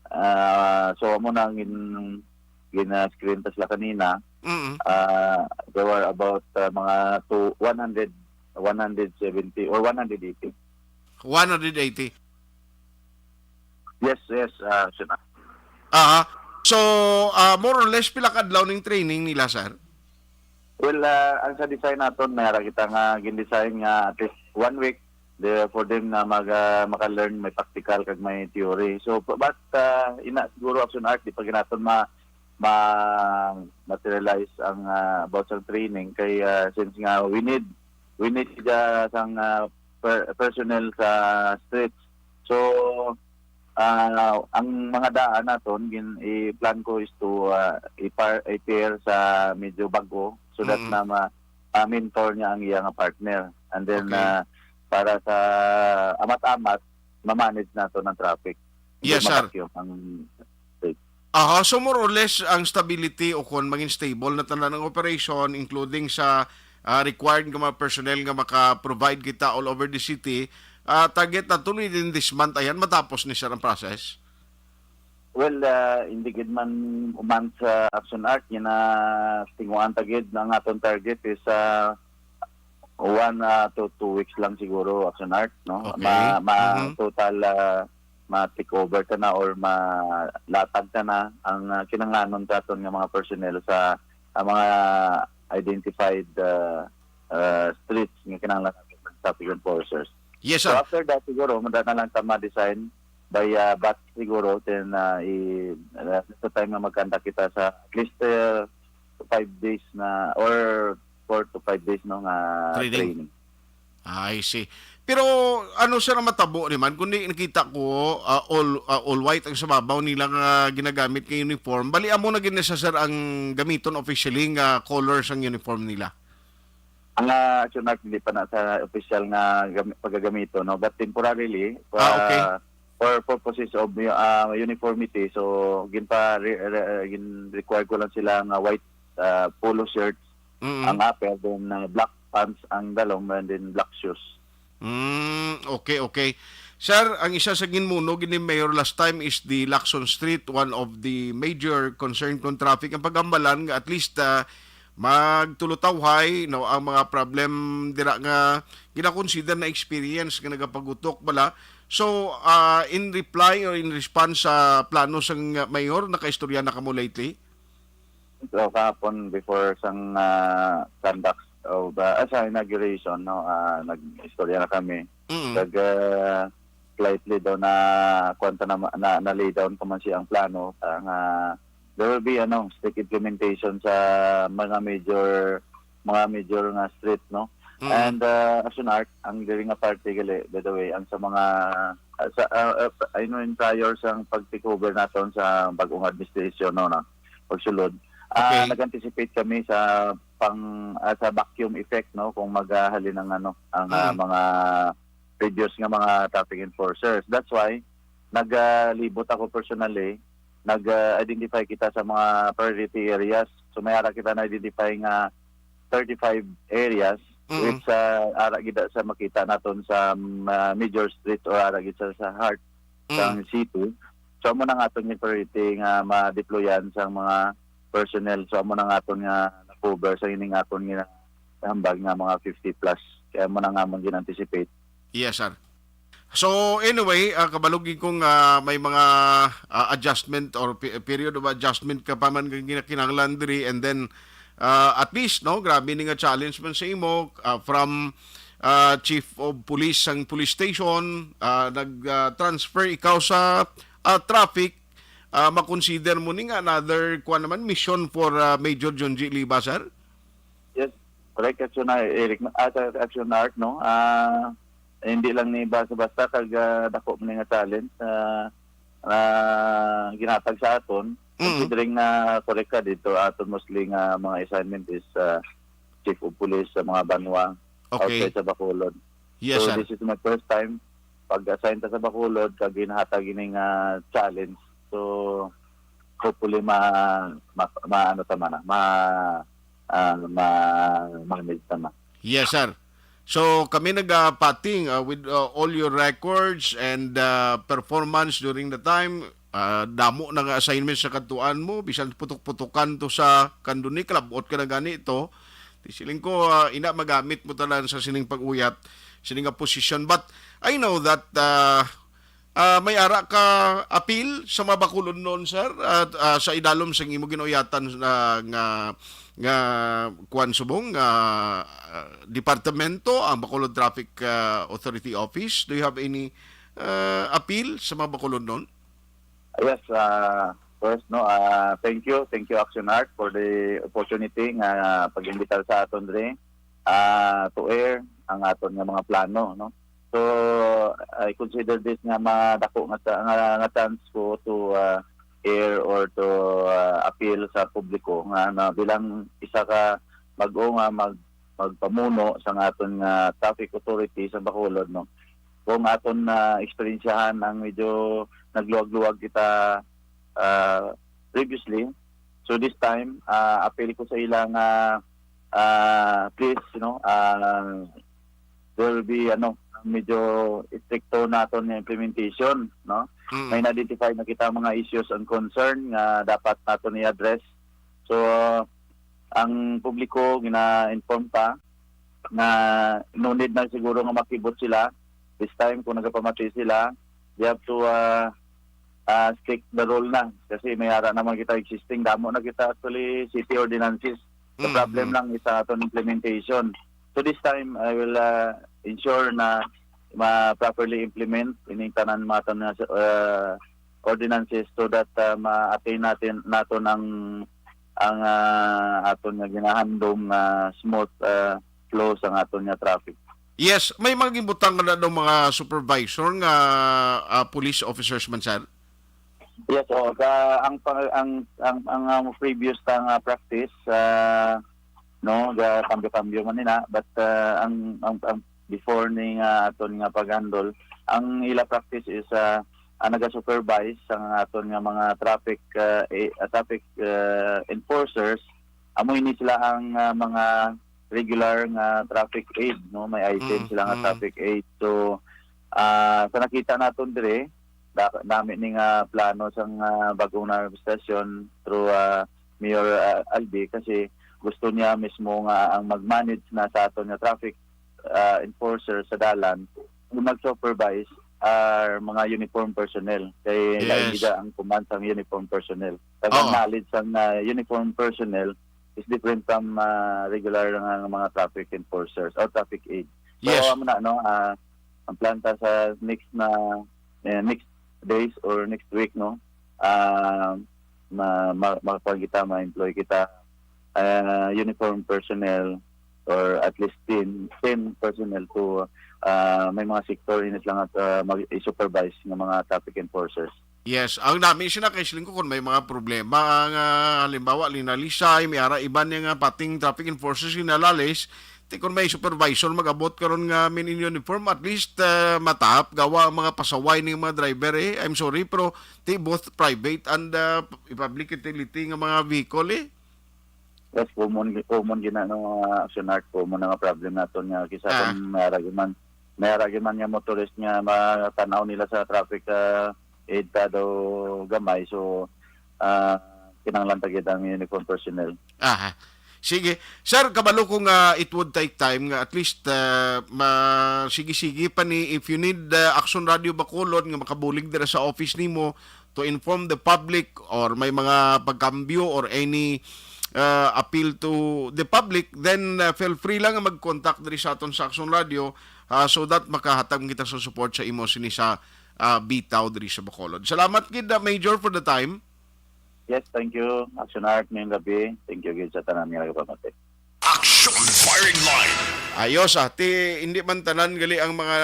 Ah, so, amo na ang gin-, gina-screen ta sila kanina. Mm. Ah, there were about, ah, mga two, one hundred, one hundred seventy or one hundred eighty. One hundred eighty. Yes, yes, ah, sir. Aha. So, ah, more or less, pila ka adlaw ning training nila, sir? Well, ah, ang sa design naton, may ara kita nga gin-design nga at least one week the, for them na mag, ah, maka-learn, may practical kag may theory. So, p-, but, ah, ina, siguro, Action Art, di pa gid naton ma-, ma-, materialize ang, ah, about sa training kay, ah, since nga we need, we need, ah, sang, ah, per-, personnel sa streets. So, ah, ang mga daan naton, gin-, i-plan ko is to, ah, i-par-, i-pair sa medyo bag-o so that Mm. na ma-, ma-mentor niya ang iya nga partner. And then, Okay. ah, para sa amat-amat, ma-manage nato ng traffic. Hindi Yes, sir. ma-vacuum ang street. Aha, so more or less ang stability o kung maging stable na tanan ang operation, including sa, ah, required nga mga personnel nga maka-provide kita all over the city, ah, target naton within this month, ayan, matapos ni sir ang process? Well, ah, hindi gid man month sa Action Art, yun na tinguan ta gid na ang aton target is, ah, one, ah, to two weeks lang siguro, Action Art, no? Okay. Ma-, ma-, Mhm. total, ah, ma-take over ta na or malatag ta na ang, ah, kinanglanon sa aton nga mga personnel sa, ah, mga identified, ah, ah, streets nga kinahanglan natin ng traffic enforcers. Yes, So, sir. after that, siguro, mada na lang ta ma-design by, ah, batch siguro, then, ah, i-, ah, sa time nga mag-conduct kita sa at least, ah, five days na or four to five days, no, nga Training. training. I see. Pero ano, sir, ang matabo ni man kung di nakita ko, ah, all, ah, all white ang sa babaw nila nga ginagamit nga uniform? Bali, amo na gid na siya, sir, ang gamiton officially nga color sang uniform nila? Ang, ah, Action Art, hindi pa na sa official nga gami-, pagagamiton, no? But temporarily, Ah, okay. ah, for purposes of, ah, uniformity, so, ginpa-, re-, re-, gin-require ko lang sila nga white, ah, polo shirts Mm. ang upper, then, ah, black pants ang dalom, and then black shoes. Mm, okay, okay. Sir, ang isa sa ginmuno gid ni Mayor last time is the Lacson Street, one of the major concern kung traffic. Ang paghambalan nga at least, ah, magtulutawhay, no, ang mga problem dira nga ginakonsider na experience nga nagapagutok bala. So, ah, in reply or in response sa plano sang Mayor, nakaistorya na kamo lately? So, kahapon, before sang, ah, conduct of, ah, ah, sa inauguration, no, ah, nag-istorya na kami. Mm. Kag, ah, slightly daw na, kuwan ta na, na, na-lay down pa man siya ang plano, ah, nga there will be, ano, strict implementation sa mga major, mga major nga street, no? Mm. And, ah, Action Art, ang diri nga parte gali, by the way, ang sa mga, ah, sa, ah, ah, I know, in prior sang pag-take over naton sa bag-ong administration, no, na pagsulod, ah, Okay. nag-anticipate kami sa pang, ah, sa vacuum effect, no, kung maghahalin ang, ano, ang, ah, Mm. mga previous nga mga traffic enforcers. That's why nagalibot ako personally, nag-identify kita sa mga priority areas. So, may ara kita na-identify nga thirty-five areas, Mm. which, ah, ara gid sa makita naton sa, um, ah, major street or ara gid sa, sa heart Mm. sang city. So, amo na nga aton yung priority nga ma-deployan sa mga personnel. So, amo na nga aton nga na-cover sa ining aton nga hambag nga mga fifty plus. Kaya amo na nga amon gin-anticipate. Yes, sir. So, anyway, ah, kabalugi kong, ah, may mga, ah, adjustment or pe-, period of adjustment ka pa man nga ginakinahanglan diri, and then, ah, at least, no, grabe ni nga challenge man sa imo, ah, from, ah, chief of police sang police station, ah, nag, ah, transfer ikaw sa, ah, traffic, ah, makonsider mo ni nga another, kuwan naman, mission for, ah, Major Junji Liba, sir? Yes, correct, Action Art, Eric, ah, sa Action Art, no? Ah, hindi lang ni basta-basta kag, ah, dako man nga challenge, ah, na ginhatag sa aton, Mm. considering na correct ka dito, aton mostly nga mga assignment is, ah, chief of police sa mga banwa Okay. outside sa Bacolod. Yes, So, sir. this is my first time pag-assign ta sa Bacolod, kag ginhatag ini nga challenge. So, hopefully, ma-, ma-, ma-, ano ta man, ah, ma-, ah, ma-, manage ta man. Yes, sir. So, kami nagapating, ah, with, ah, all your records and, ah, performance during the time. Ah, damo na nga assignments sa kadtuan mo, bisan putok-putokan to sa kanduni, kalabot ka na gani to. Di siling ko, ah, ina magamit mo tanan sa sining pag-uyat, sining nga posisyon. But I know that, ah, ah, may ara ka apil sa mga Bacolodnon, sir, at, ah, sa idalom sa imo ginauyatan na nga, nga kuwan subong, ah, ah, departamento, ang Bacolod Traffic, ah, Authority Office. Do you have any, ah, appeal sa mga Bacolodnon? Yes, ah, first, no, ah, thank you, thank you, Action Art, for the opportunity nga pag-imbitar sa aton diri, ah, to air ang aton nga mga plano, no. So, I consider this nga madako nga, nga, nga chance ko to, ah, air or to, ah, appeal sa publiko nga, na bilang isa ka bag-o nga mag-, magpamuno sa nga aton nga traffic authority sa Bacolod, no. Kung aton na eksperyensyahan ang medyo nagluwag-luwag kita, ah, previously. So this time, ah, appeal ko sa ila nga, ah, please, you know, ah, there will be, ano, medyo estrikto naton nga implementation, no? Mm. May na-identify na kita mga issues and concern nga dapat naton i-address. So, ang publiko gina-inform pa na no need na siguro nga makibot sila. This time, kung nagapamati sila, they have to, ah, ah, stick the rule na. Kasi may ara naman kita existing. Damo na kita actually city ordinances. The Mm, problem mm. lang is sa aton implementation. So this time, I will, ah, ensure na ma-properly implement ining tanan mga aton nga, ah, ordinances so that, ah, ma-attain natin, naton ang, ang, ah, aton nga ginahandom nga smooth, ah, flow sa aton nga traffic. Yes, may mga ginbutang na daw mga supervisor nga, ah, police officers man, sir? Yes, oh, ka, ang pa- ang ang ang, ang previous ta nga practice, ah, no, ga kambyo-kambyo man nila, but, ah, ang, ang ang before ni nga aton nga pag-handle, ang ila practice is, ah, ang naga-supervise sang aton nga mga traffic, ah, eh, ah, traffic, ah, enforcers, amo ini sila ang, ah, mga regular nga traffic aid, no? May item Mm, sila nga mm. traffic aid. So, ah, sa nakita naton dire, da- dami ni nga plano sang, ah, bagong na administrasyon through, ah, Mayor, ah, Albi, kasi gusto niya mismo nga ang mag-manage na sa aton nga traffic, ah, enforcer sa dalan, ang mag-supervise are mga uniform personnel. Kay lain Yes. gid ang command sang uniform personnel. Kag ang Oo. knowledge sang, ah, uniform personnel is different from, ah, regular nga mga traffic enforcers or traffic aid. So, Yes. amo na, no, ah, ang plan ta sa next na, eh, next days or next week, no, ah, ma- ma- makakuha kita, ma-employ kita, ah, uniform personnel or at least ten, ten personnel to, ah, may mga sector init lang at, ah, mag-supervise ng mga traffic enforcers. Yes, ang dami sila kay siling ko kung may mga problema ang, ah, halimbawa, linalisay, may ara iban niya nga pating traffic enforcers, linalalis, ti kung may supervisor mag-abot karon nga min in uniform, at least, ah, matahap gawa ang mga pasaway ning mga driver, eh. I'm sorry, pero ti both private and, ah, public utility nga mga vehicle, eh. Yes, common, common gina, no, mga action art, common na nga problem naton nga kisa Ah. kung may ara gyud man, may ara gyud man nga motorist nga matanaw nila sa traffic, ah, aid ta daw gamay. So, ah, kinahanglan ta gyud ang uniform personnel. Aha. Sige. Sir, kabalo ko nga it would take time nga at least, ah, ma-, sige-sige pa ni, if you need, ah, Action Radio Bacolod nga makabulig dira sa office nimo to inform the public or may mga pagkambyo or any, ah, appeal to the public, then, ah, feel free lang nga mag-contact diri sa aton sa Action Radio, ah, so that makahatag kita sa support sa imo sini sa, ah, Bitaw diri sa Bacolod. Salamat gid, ah, Major, for the time. Yes, thank you. Action Art ngayong gabi. Thank you gid sa tanan nga nagapamati. Action Firing Line. Ayos, ah. Ti, hindi man tanan gali ang mga,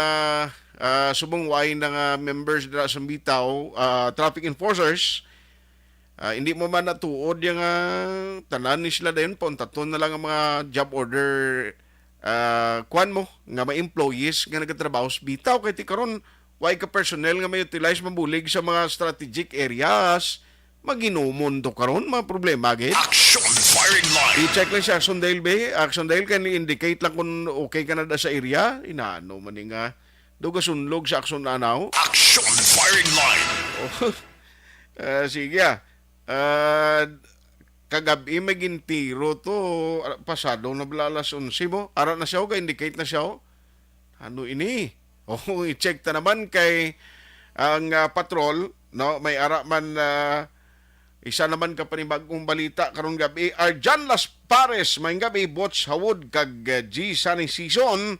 ah, subong way na nga members dira sa Bitaw, ah, traffic enforcers. Ah, hindi mo man natuod yung, ah, tanan ni sila dayon, pauntaton na lang ang mga job order, ah, kwan mo, nga mga employees nga nagatrabaho sa Bitaw. Kay ti karon, way ka personnel nga may utilize mabulig sa mga strategic areas. Maginumon to karon, mga problema, gid. Action Firing Line. I-check lang si Action Dale, be. Action Dale, can i-indicate lang kung okay ka na da sa area. Inaano man ni nga, do gasunlog sa Action Anaw. Action Firing Line. Oh, ah, sige, ah. Ah, kagabi may gintiro to, ah, pasado na bala alas onse mo. Ara na siya, oh, ga-indicate na siya, oh. Ano ini? Oh, i-check ta naman kay ang, ah, patrol, no? May ara man, ah, isa naman ka panibagong balita karong gabi. Arjan Las Pares, maayong gabi, Bots Hawod kag, ah, G Sunny Season.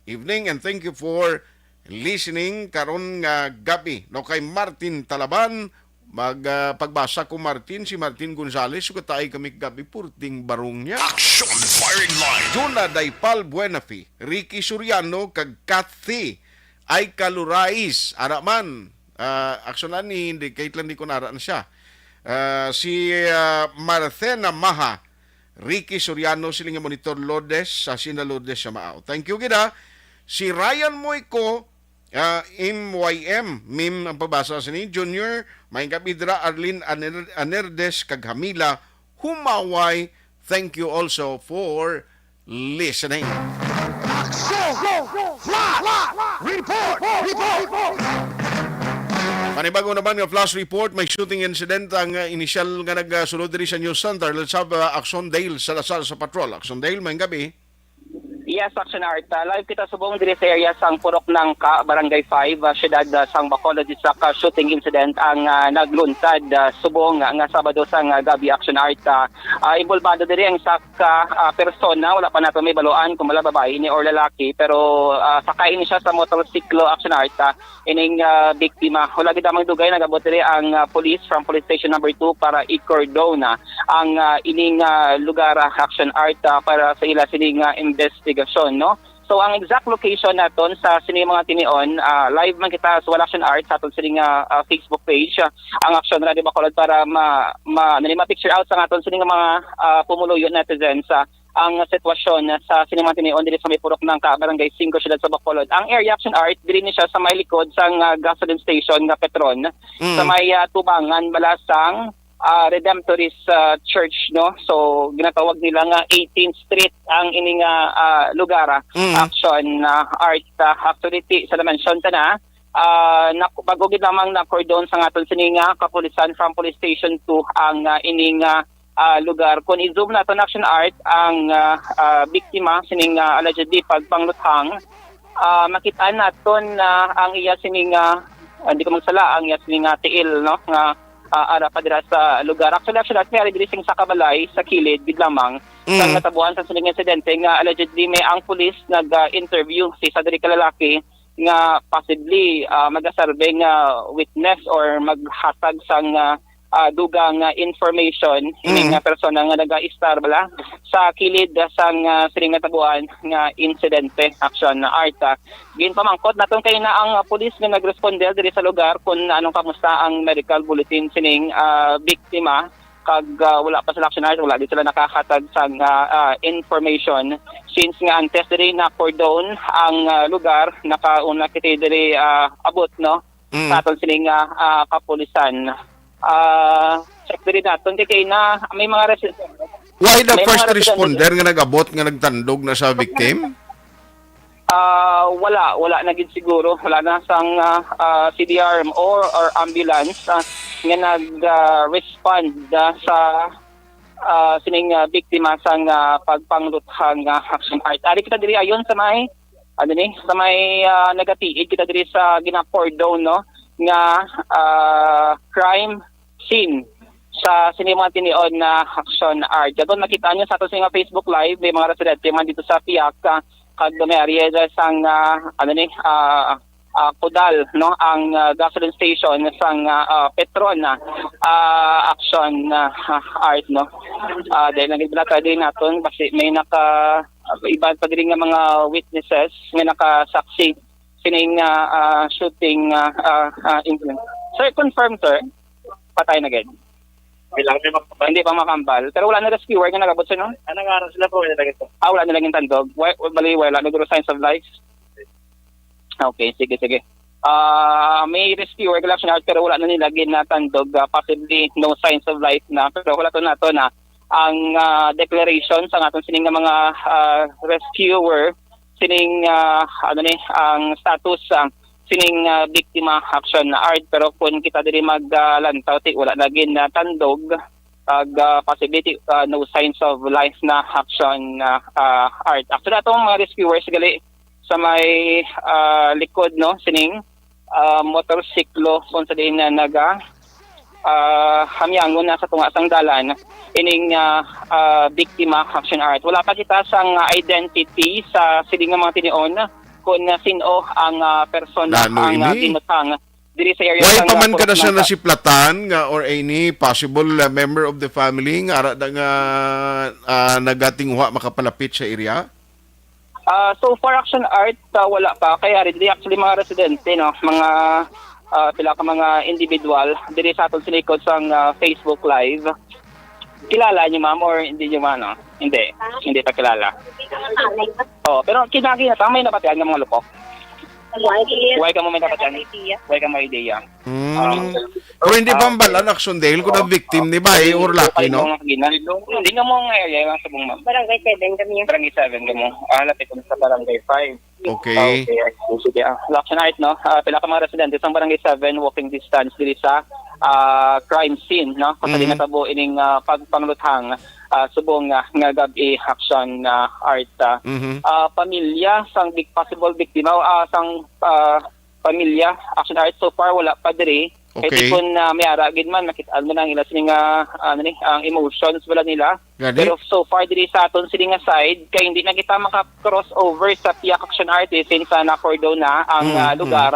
Evening and thank you for listening karon nga gabi. No, kay Martin Talaban, mag, ah, pagbasa ko, Martin, si Martin Gonzales, sugataay kami kagabi, purting barong niya. Action Firing Line. Juna Daipal Buenafe, Ricky Soriano, kag Kathy Ay Kalurais. Ara man, ah, action na ni, indicate lang di ko nara na siya. Ah, si, ah, Marthena Maha, Ricky Soriano, siling nga monitor Lourdes, sa Sina Lourdes sa Maao. Thank you gid, ha. Si Ryan Moico, ah, M Y M, Mim ang pabasa sa ni Junior, may gabi dira, Arlene Aner-, Anerdes, kag Hamila, humaway. Thank you also for listening. Action! Flash! Report! Report! Panibago naman nga flash report, may shooting incident ang, uh, inisyal nga nagsulod diri sa News Center. Let's have, uh, Action Dale Salazar sa patrol. Action Dale, maayong gabi. Yes, Action Art. Uh, live kita subong diri sa area sang Purok Nangka, Barangay five, uh, siyudad, uh, sang Bacolod. Isa ka shooting incident ang, uh, naglunsad, uh, subong nga Sabado sang, uh, gabi, Action Art. Uh, uh, involvado diri ang isa ka, ah, persona, wala pa nato mahibaluan kung bala babayi ini or lalaki, pero, ah, sakay ini siya sa motorsiklo, Action Art, ah, ining, ah, biktima. Wala gid lamang dugay, nag-abot diri ang, ah, police from Police Station Number Two para i-cordon, ah, ang, ah, ining, ah, lugar, ah, Action Art, ah, para sa ila sining, ah, investigasyon, no? So, ang exact location naton sa sini mga tinion, ah, live man kita sa Wala Action Art sa aton sini nga, ah, Facebook page, ah, ang Action Radio Bacolod para ma, ma, nani, ma-picture out sa aton sini nga mga, ah, pumuluyo netizens, ah, ang sitwasyon sa sini mga tinion diri sa may purok ng ka Barangay Singko, siyudad sa Bacolod. Ang Area Action Art diri ni siya sa may likod sang, ah, gasoline station nga Petron, Mm. sa may, ah, tubangan bala sang, ah, Redemptorist, ah, Church, no? So, ginatawag nila nga eighteenth Street ang ini nga, ah, lugar, ah, Mm. Action, ah, Art, ah, actually, ti, sa na-mention ta na, ah, nak-, bago gid lamang na-cordon sa aton sini nga kapulisan from Police Station two ang, ah, ini nga, ah, lugar. Kung i-zoom naton, Action Art, ang, ah, ah, biktima sining, ah, allegedly pagpangluthang, ah, makit-an naton na ang iya sining, ah, ah, hindi ko magsala, ang iya sining, ah, tiil, no, nga, ah, ara pa dira sa lugar. Actually, Action Art, may ari diri sing sa kabalay sa kilid gid lamang sa Mm. natabuan sa sining insidente nga allegedly may ang pulis nag, ah, interview sa isa diri ka lalaki nga possibly, ah, magasarbe nga witness or maghatag sang, ah, ah, dugang nga information ini Mm. nga persona nga nagaistar bala sa kilid sang, ah, sining natabuan nga insidente. Action Art, ah. Ginpamangkot naton kay na ang, ah, pulis nga nagresponder diri sa lugar kung anong kamusta ang medical bulletin sining, ah, biktima, kag, ah, wala pa sila, Action Art, wala gid sila nakahatag sang, ah, ah, information since nga antes diri na-cordon ang, ah, lugar, nakauna kita diri, ah, abot, no, Mm. sa aton sining, ah, ah, kapulisan. Ah, check diri naton kay, kay na may mga resi-, Why the may mga first residente responder nga nag-abot nga nagtandog na sa victim? Ah, wala, wala na gid siguro. Wala na sang, ah, ah, C D R M or, or ambulance, ah, nga nag, ah, respond, ah, sa, ah, sining, ah, biktima sang, ah, pagpangluthang, ah, Action Art. Ari kita diri ayon sa may, ano ni, sa may, ah, nagatiid kita diri sa gina-cordon, no, nga, ah, crime scene sa sini mga tinion na Action Art. Kung makita niyo sa ato sa mga Facebook Live, may mga residente man dito sa Piak, ah, kag may area dyan sang, ah, ano ni, ah, ah, Kudal, no, ang, ah, gasoline station sang, ah, ah, Petron, ah, ah, Action, ah, Art, no. Ah, dahil lang ibalakay din naton, basi may naka, ah, iba pa diri nga mga witnesses nga nakasaksi sining, ah, ah, shooting, ah, ah, ah, incident. Sir, confirm, sir. Patay na gid. Bilang di makapal. Hindi pa makambal. Pero wala na rescuer nga nagabot, sir, no? Ah, nangaral sila po, wala na gid. Ah, wala na lang yung tandog. Wa-, bali, wala na guro signs of life. Okay, sige, sige. Ah, may rescuer ka lang, sir, pero wala na nila ginatandog. Ah, possibly, no signs of life na. Pero wala to na to na ang, ah, declaration sa aton sining nga mga, ah, rescuer sining, ah, ano ni, ang status, ah, sining, ah, biktima, Action Art. Pero kung kita diri mag, ah, lantaw, ti, wala na gin, ah, tandog, ag, ah, possibility, ah, no signs of life na, Action, ah, ah, Art. Actually, atong mga rescuers gali sa may, ah, likod, no, sining, ah, motorsiklo kung sa diin na naga, ah, hamyangon na sa tunga sang dalan ining, ah, ah, biktima, Action Art. Wala pa kita sang, ah, identity sa sini nga mga tinion kung, ah, sin-o ang, ah, persona Lalo ang, ah, ini. Ginutang diri sa area Why sang, pa ah, man ka na siya Purok Nasa. Nasiplatan nga or any possible, ah, member of the family nga ara da nga, ah, nagatinguha makapalapit sa area? Ah, so far, Action Art, ah, wala pa. Kaya rin, di actually mga residente, no? Mga, ah, pila ka mga individual diri sa aton sa likod sang, ah, Facebook Live. Kilala niyo, ma'am, or hindi niyo, ma'am, no? Hindi. Hindi pa kilala. Oh, pero kinagi na ta, may napatian nga mga lupok. Why ka mo may napatian? Why ka mo idea? Mm. Ah, Pero hindi ah, pa mabalaan, Action, dahil kung Oo. ang victim ni babae or laki, no? Hindi nga mo nga area, yung subong, ma'am. Barangay seven kami. Barangay seven kamo. Ah, lapit kami sa Barangay five. Okay. Okay, I see. Sige, ah, Action Art, no? Ah, pila ka mga residente sa Barangay seven, walking distance diri sa, ah, crime scene, no? Kung sa Mhm. ginatabo ining, ah, pagpangluthang, ah, subong, ah, nga gab-i, Action, ah, Art, ah. Mhm. Ah, pamilya sang big possible biktima, ah, sang, ah, pamilya, Action Art, so far wala pa diri. Kay Okay. di kun, ah, may ara gid man, makit-an mo na ang ila sini nga, ano ni, ang emotions wala nila. Gani? Pero so far diri sa aton sini nga side, kay hindi na kita maka-cross over sa Piak, Action Art, since, ah, na-cordon na ang, Mm, ah, mm. lugar.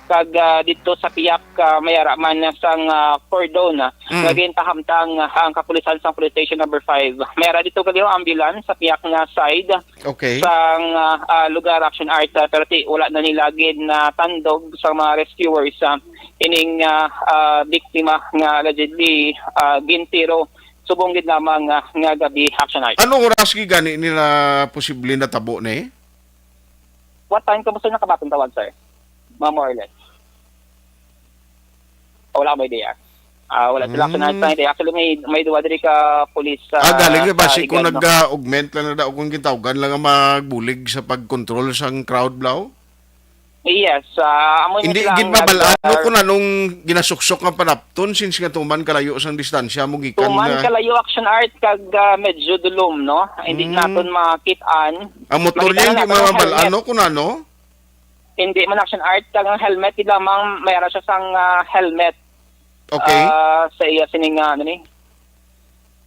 kag, ah, didto sa piyak, ah, may ara man sang, ah, cordon, ah, Mm. nga ginpahamtang, ah, ang kapulisan sa Police Station Number Five. May ara didto kag ambulance sa piyak nga side Okay. sang, ah, ah, lugar, Action Art, ah, pero ti wala na nila gid natandog sa mga rescuers, ah, ining, ah, ah, biktima nga allegedly, ah, gintiro subong gid lamang, ah, nga gabi, Action Art. Anong oras gid gani nila posible natabo ni? What time ka gusto nakabaton tawag, sir? Mga more or less. Wala mo idea. Ah, wala sila Mm. sa nagtang idea. Actually, may, may duwa diri ka police, Ah, ah, galing na ba sa si kung Iglesia. nag-augment lang na daw kung gintawgan lang ang magbulig sa pag-control sang crowd, blaw? Yes, ah, amo ni Hindi sila gid ang mabal-an, nag- no, kung anong ginasuksok nga panapton since nga tuman kalayo sang distansya mo gikan Tuman nga kalayo, Action Art, kag, ah, medyo dulom, no? Hindi Mm. naton makit-an. Ang motor Makita niya na hindi naton ang mabal-an, helmet. no, kung ano? Hindi man, Action Art, kag ang helmet, di lamang may ara siya sang, ah, helmet. Okay. Ah, sa iya sining, ah, ano ni?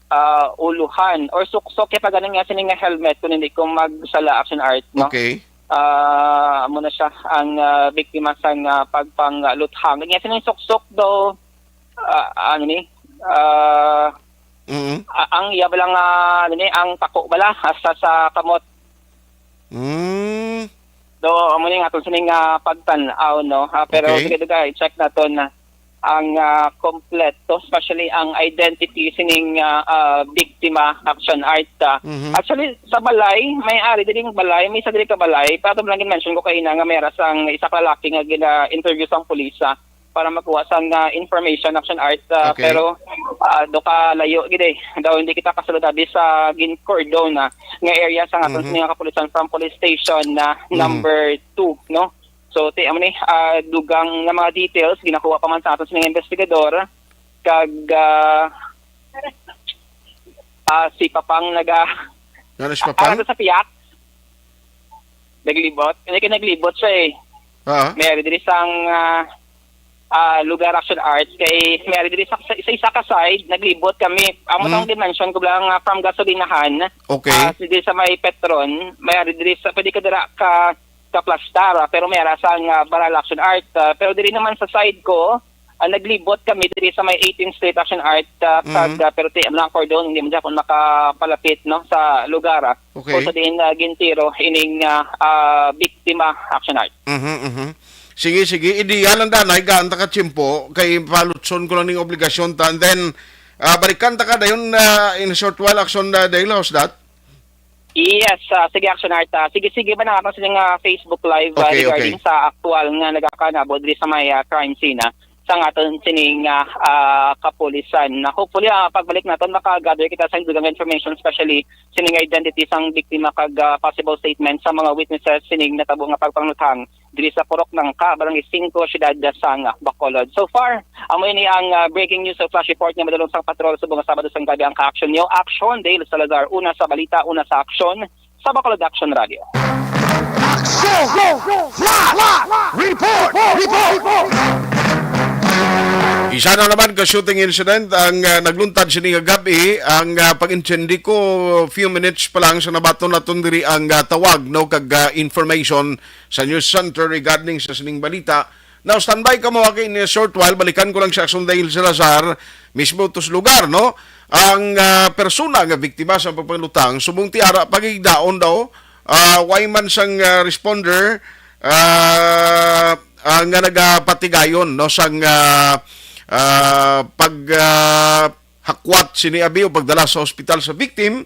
Ah, uluhan or suksok kay pag nga sining nga helmet kung hindi ko magsala, Action Art, no? Okay. Ah, amo na siya ang, ah, biktima sang, ah, pagpangluthang. Nga sining suksok daw, ah, ano ni? Ah, Mm. a-, ang iya bala nga, ano ni, ang tako bala hasta sa kamot. Mm. So, amo ni nga aton sining, ah, pagtan-aw, no? Ah, pero Okay. sige, dugay, check naton na ang, ah, kompleto, especially ang identity sining, ah, ah, biktima, Action Art, ah. Mhm. Actually, sa balay, may ari diri nga balay, may isa diri ka balay, pero ato lang gin-mention ko kaina nga may ara sang isa ka lalaki nga gina-interview sang pulis, ah, para makuha sang, ah, information, Action Art, ah, Okay. pero, ah, do ka layo gid eh. Daw hindi kita kasulod abi sa gin-cordon, ah, nga area sa aton Mhm. nga kapulisan from police station na Mhm. number two, no? So, ti, amo ni, ah, dugang nga mga details, ginakuha pa man sa aton sa mga investigador, kag, ah, ah, si Papang naga-, Ngano si Papang? ah, sa piyak. Naglibot. Hindi kay naglibot siya eh. Ah. May ari diri sang, ah, ah, lugar, Action Art. Kay may ari diri sa, sa, sa isa ka side, naglibot kami. Amo Mm. tong dimension ko lang, ah, from gasolinahan. Okay. Ah, si diri sa may Petron, may ari diri sa, pwede ka dira ka, ka Plastar, ah, pero may ara sang, ah, Baral, Action Art. Ah, pero diri naman sa side ko, ah, naglibot kami diri sa may eighteenth Street, Action Art, ah, Mm. kag, ah, pero ti, ang cordon, hindi man siya kung makapalapit, no, sa lugar, ah. Okay. Kung sa diin, ah, gintiro ining, ah, ah, biktima, Action Art. Mhm, mhm. Sige, sige. Ideal lang danay, gaan ta ka tiyempo, kay palutson ko lang ning obligasyon ta. And then, ah, balikan ta ka dayon, ah, in a short while, Action, ah, Dale, how's that? Yes, ah, sige, Action Art, ah. Sige, sige ba na ako sa nga Facebook Live, ah, Okay, regarding okay. sa aktual nga nagakanabo diri sa may, ah, crime scene, ah, sa aton sining, ah, ah, kapulisan. Na hopefully, ah, pagbalik naton, maka-gather kita sa dugang information, especially sining identity sang biktima kag, ah, possible statement sa mga witnesses sining natabo nga pagpangluthang diri sa Purok Nangka, Barangay Singko, Siyudad sang Bacolod. So far, amo ini ang, ah, breaking news o flash report nga madulong sang patrol subong nga Sabado sang gabi ang ka-action niyo. Action, Dale Salazar, una sa balita, una sa aksyon, sa Bacolod Action Radio. Action! Flash! Report! Report! Isa na naman ka shooting incident ang, ah, nagluntad sini nga gabi. Ang, ah, pag-intindi ko, few minutes pa lang sa nabaton naton diri ang, ah, tawag, no, kag, ah, information sa News Center regarding sa sining balita. Now, standby kamo, ha, kay in a short while, balikan ko lang si Action Dale Salazar, mismo to sa lugar, no? Ang, ah, persona nga biktima sa pagpanglutang, subong ti ara pagigdaon daw, ah, way man sang, ah, responder, ah, ah, nga nagapatigayon, no, sang, ah, ah, pag, ah, hakwat sini abi o pagdala sa ospital sa victim.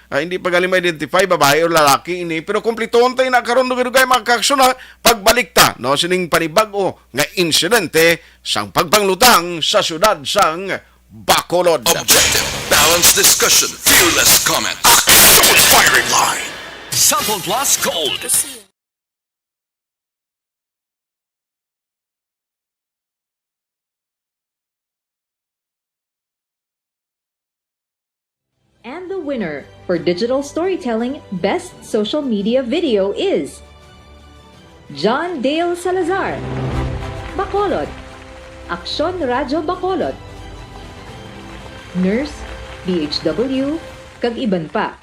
Ah, hindi pa gali ma-identify, babae o lalaki ini. Pero kumplituhon tayo na karon, dugay-dugay, mga kaaksyon, ha, pagbalik ta, no, sining panibag-o nga insidente sang pagpanglutang sa siyudad sang Bacolod. Objective, balanced discussion, fearless comment. Action! Firing line. Cellphone Plus Gold. And the winner for Digital Storytelling Best Social Media Video is John Dale Salazar, Bacolod, Aksyon Radyo Bacolod, Nurse, D H W, kag iban pa.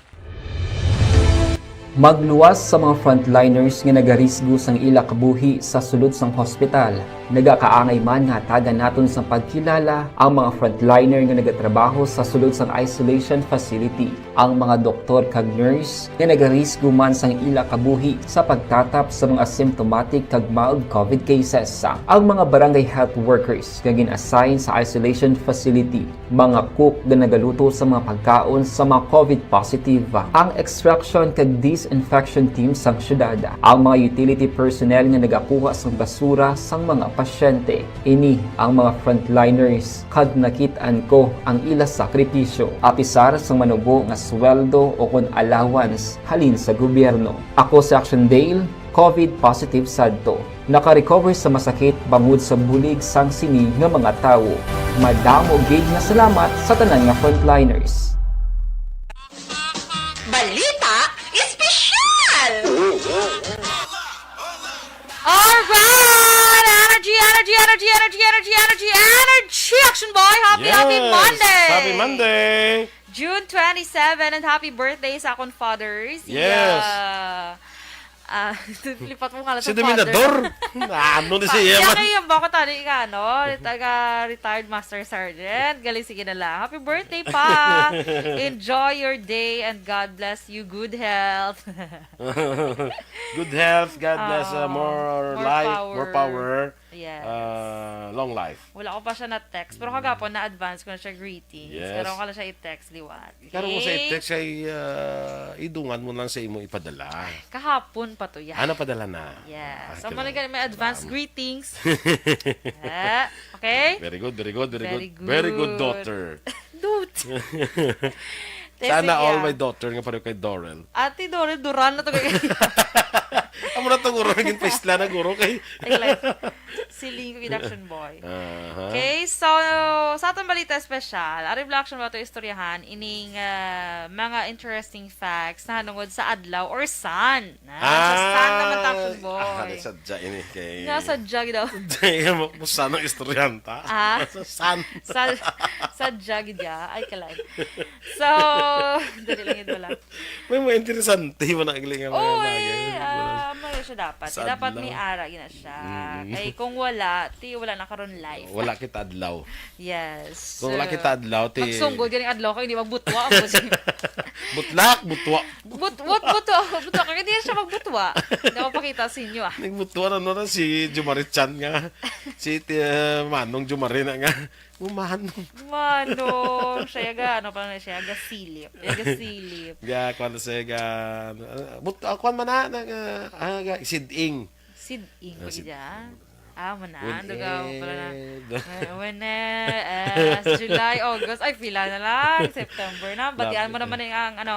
Magluwas sa mga frontliners nga nagarisgo sang ila kabuhi sa sulod sang hospital. Nagakaangay man nga hatagan naton sang pagkilala ang mga frontliner nga nagatrabaho sa sulod sang isolation facility, ang mga doktor kag nurse nga nagarisgo man sang ila kabuhi sa pagtatap sa mga symptomatic kag mild covid cases, ang mga barangay health workers nga gin-assign sa isolation facility, mga cook nga nagaluto sa mga pagkaon sa mga covid positive, ang extraction kag disinfection team sang syudad, ang mga utility personnel nga nagakuha sang basura sang mga pasyente. Ini ang mga frontliners, kag nakit-an ko ang ila sakripisyo, apisar sang manubo nga sweldo o kon allowance halin sa gobyerno. Ako si Action Dale, covid positive sadto. Naka-recover sa masakit bangod sa bulig sang sini nga mga tawo. Madamo gid nga salamat sa tanan nga frontliners. Balita Espesyal! Alright! Energy, energy, energy, energy, energy, energy, energy, energy, Action Boy! Happy, happy Yes! Monday! Happy Monday! June twenty-seven and happy birthday sa akong fathers. Yes. Yeah. Ah, lipat mo nga lang Si sa Dominador! father. Ano ni Ah, siya siya man? Kay ang bako tani ka, ano? Taga retired master sergeant. Galing, sige na lang. Happy birthday pa! Enjoy your day and God bless you. Good health. Good health, God bless, uh, Ah, more, more life, more power. power. Yes. Uh, long life. Wala ko pa siya na-text. Pero kagapon, na-advance ko na siya greetings. Yes. Pero ko lang siya i-text liwat. Karon ko sa Okay? i-text kay uh, idungan mo lang sa imo ipadala. Kahapon pa to yan. Ano padala na? Yes. Ah, So, kailangan. mali ka may advance Salamat. Greetings. Ah, okay? Very good, very good, very, Very good. Very good, good. Daughter. Dude. Sana Sige, all ah. My daughter nga pareho kay Dorel. Ate Dorel, Duran na to kay Amo na to guro naging paisla na guro kay Ay, like, siling ko gid, Action Boy. Aha. Okay, so sa atong balita espesyal, ari bala, Action Boy, ato istoryahan ining ah, mga interesting facts na hanungod sa adlaw or sun. Na, sa sun naman, Action Boy. Ah, nasadya ini kay Nasadya gid daw. Dahil mo kung saan ang istoryanta. Ah? Sa sun. Sa, sadya gid ya. Ay, kalay. So, dali lang yun pala. May mga interesante mo na galing nga mga Oh, bagay. eh, ah, may siya dapat. Sad Dapat lang. may ara gina siya. Mm. Kay kung wala, ti wala na karon life. Wala kita adlaw. Yes. Kung wala So, kita adlaw, ti- Magsunggol ganing adlaw kay hindi magbutwa ang busi. Butlak, butwa. But what, but what, but what, hindi siya magbutwa. Hindi ako pakita sa inyo, ah. Nagbutwa na no na si Jumari Chan nga. Si uh, Manong Jumari na nga. Umahan. Manong, siya ga, ano pa na siya, ga silip. Siya ga silip. Ga, kwan sa ga, uh, but, uh, kwan man na, na, uh, ah, ga, siding. Siding Ah, pa sid- gid, ah. Ah, mo na. Ano ga, pala na. Whenever. Eh, When eh, eh, July, August, ay, pila na lang. September na. Batian mo Lapit naman yung, ang, ano,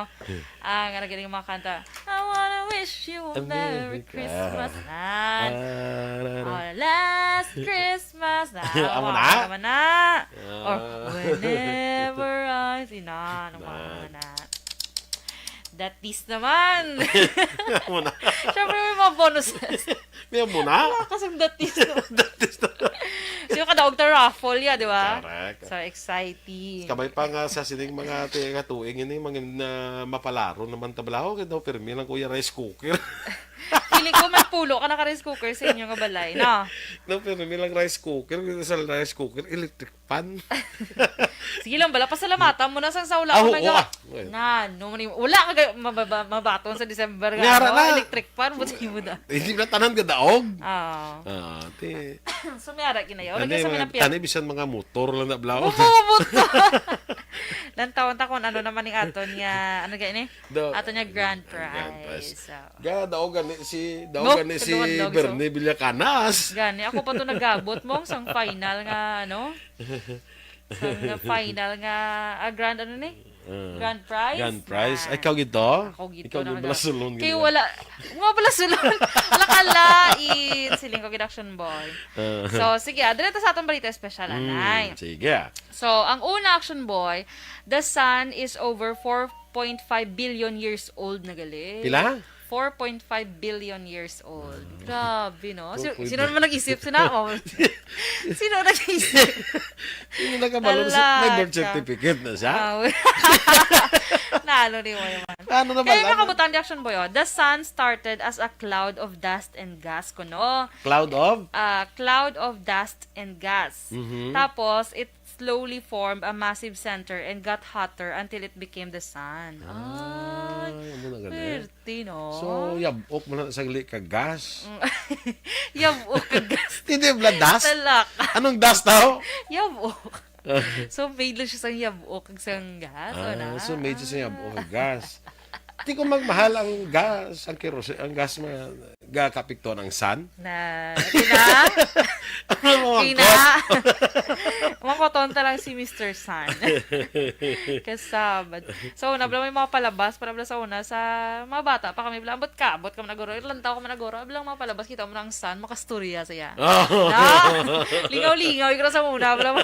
ang, ano, galing mga kanta. I wanna wish you a A Merry Merry Christmas Christmas. na. Ah, na, na. Oh, last Christmas na. Amo Amo na? naman na. Or Ah. whenever I see na. Ano Na. na? Datis naman. Amo na. Siyempre may mga bonuses. May amo na? Wala kasing datis naman. Datis na. So yung kadaog ta raffle ya, di ba? Correct. So exciting. Kabay pa nga sa sining mga ti- katuig ini mga na mapalaro naman tablaho kay daw pirmi lang kuya rice cooker. Feeling ko may pulo ka naka rice cooker sa inyo nga balay, no? No, pirmi lang rice cooker, kay sa rice cooker electric pan. Sige lang bala, pasalamatan mo na sang saula Ah, ko oo, may gawa. Ah. Na, no, mani- wala ka gay- mababa, mabaton sa December nga. Ngara Ano, na. Electric fan mo sa imo da. Hindi na tanan gadaog. Ah. Ah, ti. So may ara ginayaw. Ano Lagi sa yung mga mga tani bisan mga motor lang na blaw. Bububuto. Lantawon ta kung ano naman ning aton nga, ano gani? The- Aton nga grand prize. Grand prize. So, Ga, daog gani si, No, daog gani si kaduhan daog, so. Bernie Villacanas. Gani, ako pa to nagabot mo sang final nga, ano? Sang final nga, ah, grand, ano ni? Uh, Grand prize? Grand prize. Na. Ay, ikaw gito? Ako gito Ikaw na yung nga. balasulon. Kay gito. Wala. Mga balasulon. Lakalain. Siling ko gid, Action Boy. Uh, So, sige, ah, dito sa atong balita espesyal, mm, anay. Sige. So, ang una, Action Boy, the sun is over four point five billion years old na gali. Pila? Four point five billion years old. Grabe, no? Si- Four point five. Sino naman nag-isip? Sino ako? Sino nag-isip? Hindi na kabalo sa Ala may birth ka. certificate na siya. Ah, Nalo ni mo naman. Ano naman Kaya lang? Nga kabutang di Action Boy, oh. The sun started as a cloud of dust and gas, kuno. Cloud of? A cloud of dust and gas. Mhm. Tapos, it slowly formed a massive center and got hotter until it became the sun. Ay, Ay, ano na gani? Pwerte, no? So, yab-ok man na sagli ka gas. Mm. Yab-ok ka gas. Hindi, bla, dust? Talak. Anong dust daw? Yab-ok. So, made lang siya sang yab-ok kag sang gas, Ah, wala? So made siya sang yab-ok kag gas. Di ko magmahal ang gas, ang kerosene, ang gas nga gakapiktuhan ang sun. Na, ito na. Ano mo ang Ina. Cost? Makotonta lang si Mister Sun. Kasabad. So, una, bala may mga palabas, para bala sa una, sa mga bata pa kami, bala, ambot ka, ambot ka managuro, ilantaw ka managuro, bala mga palabas, kita mo na ang sun, makastorya siya. Oh. Na, lingaw-lingaw, ikaw sa una, bala.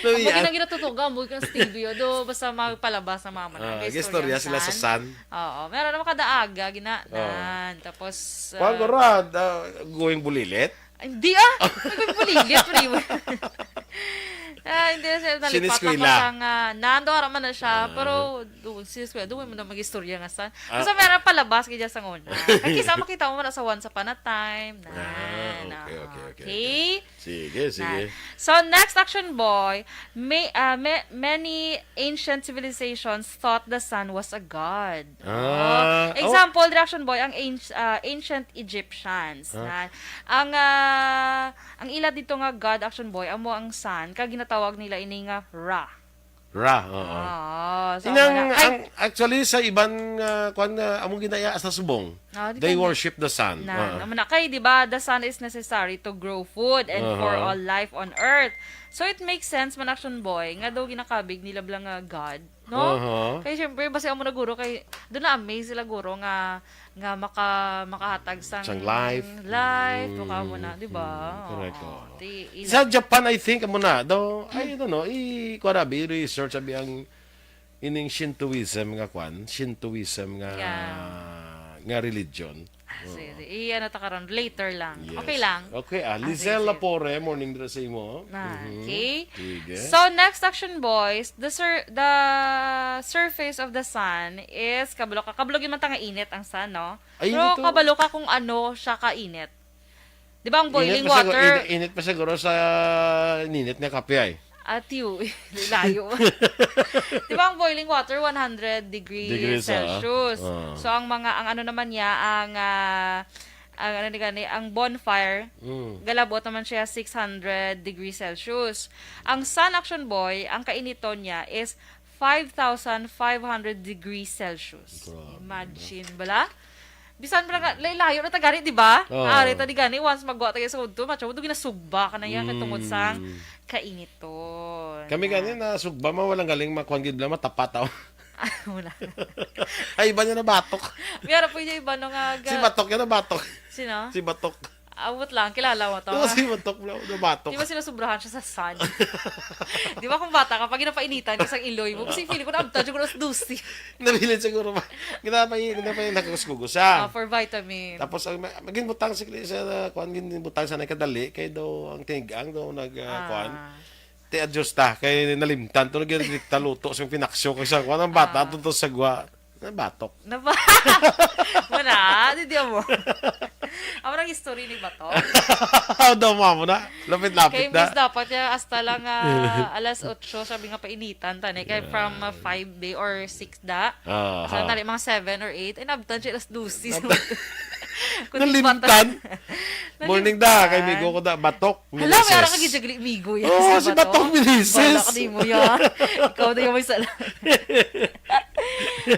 So, Ang yeah. Mga ginatutuga, mo ka sa T V, do, basta magpalabas na mama na. Ah, May istorya istorya ang sila sa sun. Sun. Oo, meron naman kada aga, gina, Oo. nan. Tapos, Kuwan ko ah, ra, da, going bulilit? Hindi ah! Naging bulilit, pre. Ah, hindi na siya nalipat Siniskwela. Lang ko sa nga, nando, ara man na siya, Ah. Pero, do, siniskwela, doon mo na mag-istorya nga sun. Ah. Basta meron palabas, kaya sa una. Kaya kisa makita mo na sa Once Upon a Time, na, Ah, okay, na, okay, okay, okay. Okay? Sige, Na. Sige. So, next, Action Boy, may, ah, may, many ancient civilizations thought the sun was a god. Ah, Oh, oh. Example, diri, Action Boy, ang anci-, ah, ancient Egyptians. Ah. Na, ang, ah, ang ila dito nga god, Action Boy, amo ang sun, kag ginatawag nila ini nga Ra. Ra, oo. Oo, so, Inang, wala. Ay! Ang, actually, sa iban nga, kwan nga, among ginaya sa subong, Oh, di they ka ni-, worship the sun. Na, Oo. Naman na. Kay, di ba, the sun is necessary to grow food and for Uh-huh. all life on earth. So, it makes sense man, Action Boy, nga daw ginakabig nila bala nga God, no? Uh-huh. Kay, syempre, basi amo na guro, kay, doon na-amaze sila guro nga, nga maka-, makahatag sang Sang life. Life, Mm, mukha mo na, di ba? Mm, correct, Oo. oo. Di, Sa ila- Japan, I think, amo na, daw, I don't know, i-, kuha na, abi, research, abi, ang ining Shintoism nga kwan, Shintoism nga, Yeah. nga religion. Ah, Oo. Sige. I-, ano ta karon? Later lang. Yes. Okay lang? Okay, ah, Ah, Lizelle sige, sige. Lapore, morning dira sa imo. Ah, Mhm. Okay. Sige. So, next, Action Boys, the sur-, the surface of the sun is, kabalo ka, kabalo gyud man ta nga init ang sun, no? Ay, Pero init to. Kabalo ka kung ano siya kainit. Di ba ang Init boiling pa siguro, water? init, init pa siguro sa ininit nga kape ay. Atiw, layo. Di ba ang boiling water, one hundred degrees Degrees, ah. Celsius? Ah. So, ang mga, ang ano naman niya, ang, ah, ang ano ni gani, ang bonfire, Mm. galabot naman siya six hundred degrees Celsius. Ang sun, Action Boy, ang kainiton niya is five thousand five hundred degrees Celsius. Grabe, Imagine, bala? Bisan pa nga, lay-, layo na ta gani, di ba? Oo. Ari ta di gani, once magwa ta sa udto, matsa mo, ginasugba ka na yan, kay tungod sang Mm. kainiton. Kami Na. Gani na sugba, ma, walang galing, makuhan gid lang, matapat ako. Wala. Ay, iba niya na batok. Miyara po yung iba no nga ga- Si Batok yan na batok. Sino? Si Batok. Abot lang, kilala mo to. Oo, si Batok, bro. Nabatok. Di ba sinusubrahan siya sa sun? Di ba kung bata ka, pag ginapainitan ka sa iloy mo, kasi feeling ko naabtan siya kung alas dose. Nabilin siguro ba? Ginapay-, ginapay-, nakakuskugo siya. Ah, for vitamin. Tapos, ang ma-, maging butang sa, sa, kuwan, gin-, butang sa nagkadali, kay daw, ang tinigang daw, nag, ah, Ah. kuwan, ti adjust ta, kay nalimtan, to, nagdikta luto, sa pinaksyo, kay sa, kuwan, ang bata, Ah. to, to, sagwa. Nabatok. Naba-, Muna, di, di mo. Amo nang history ni Bato. Aw, daw mo, amo na. Lapit-lapit Kay na. Miss, dapat ya hasta lang, ah, alas otso, sabi nga painitan, tani. Kay from, ah, five day or six da. Ah, Sa ha. Tani, mga seven or eight, ay, nabtan siya alas dose. Nab-, Kundi Nalimtan? Bato. Morning da, kay Nalimtan. Migo ko da, Batok. Hala, may Meneses. Ara ka gid, Jagli, migo yan. Oo, Sa si Bato. Batok Meneses. Wala ka, di mo yan. Ikaw na yung may sala.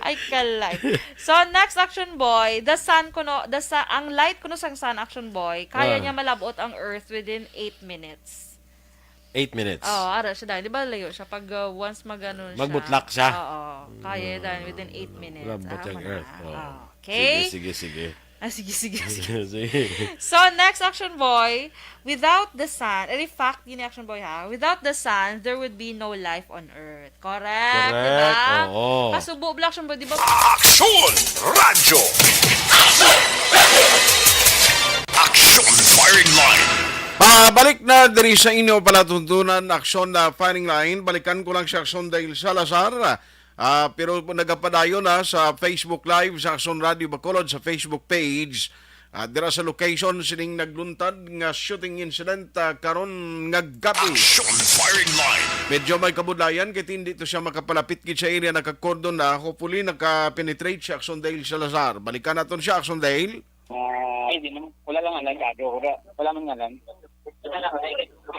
Ay, kalay. So, next, Action Boy, the sun kuno, the sa-, ang light kuno sang sun, Action Boy, kaya Ah. niya malabot ang earth within eight minutes. Eight minutes. Oo, ara siya dahil. Di ba layo siya? Pag, uh, once mag-ano siya. Magbutlak siya. Oo, kaya Mm. Dahil within eight minutes. Malabot Ah, ang wala. Earth. Oo. Ah, okay. Sige, sige, sige. Ah, sige, sige, sige. Sige. So, next, Action Boy, without the sun, any fact yun, Action Boy, ha? Without the sun, there would be no life on earth. Correct, Correct, di ba? Oo. Kasubo, Black Shambro, di ba? Aksyon Radyo! Aksyon Firing Line! Pabalik na diri sa inyo palatuntunan, Aksyon na Firing Line. Balikan ko lang si Aksyon Dale Salazar. Ah, pero nagapadayon na sa Facebook Live sa Aksyon Radio Bacolod sa Facebook page. Ah, dira sa location sining nagluntad nga shooting incident, ah, karon nga gabi. Action firing line. Medyo may kabudlayan kay hindi to siya makapalapit gid sa area, nakakordon na. Hopefully naka-penetrate si Aksyon Dale Salazar. Balikan naton siya, Aksyon Dale. Ah, ay, di naman. Wala lang ngalan. Wala, wala man ngalan.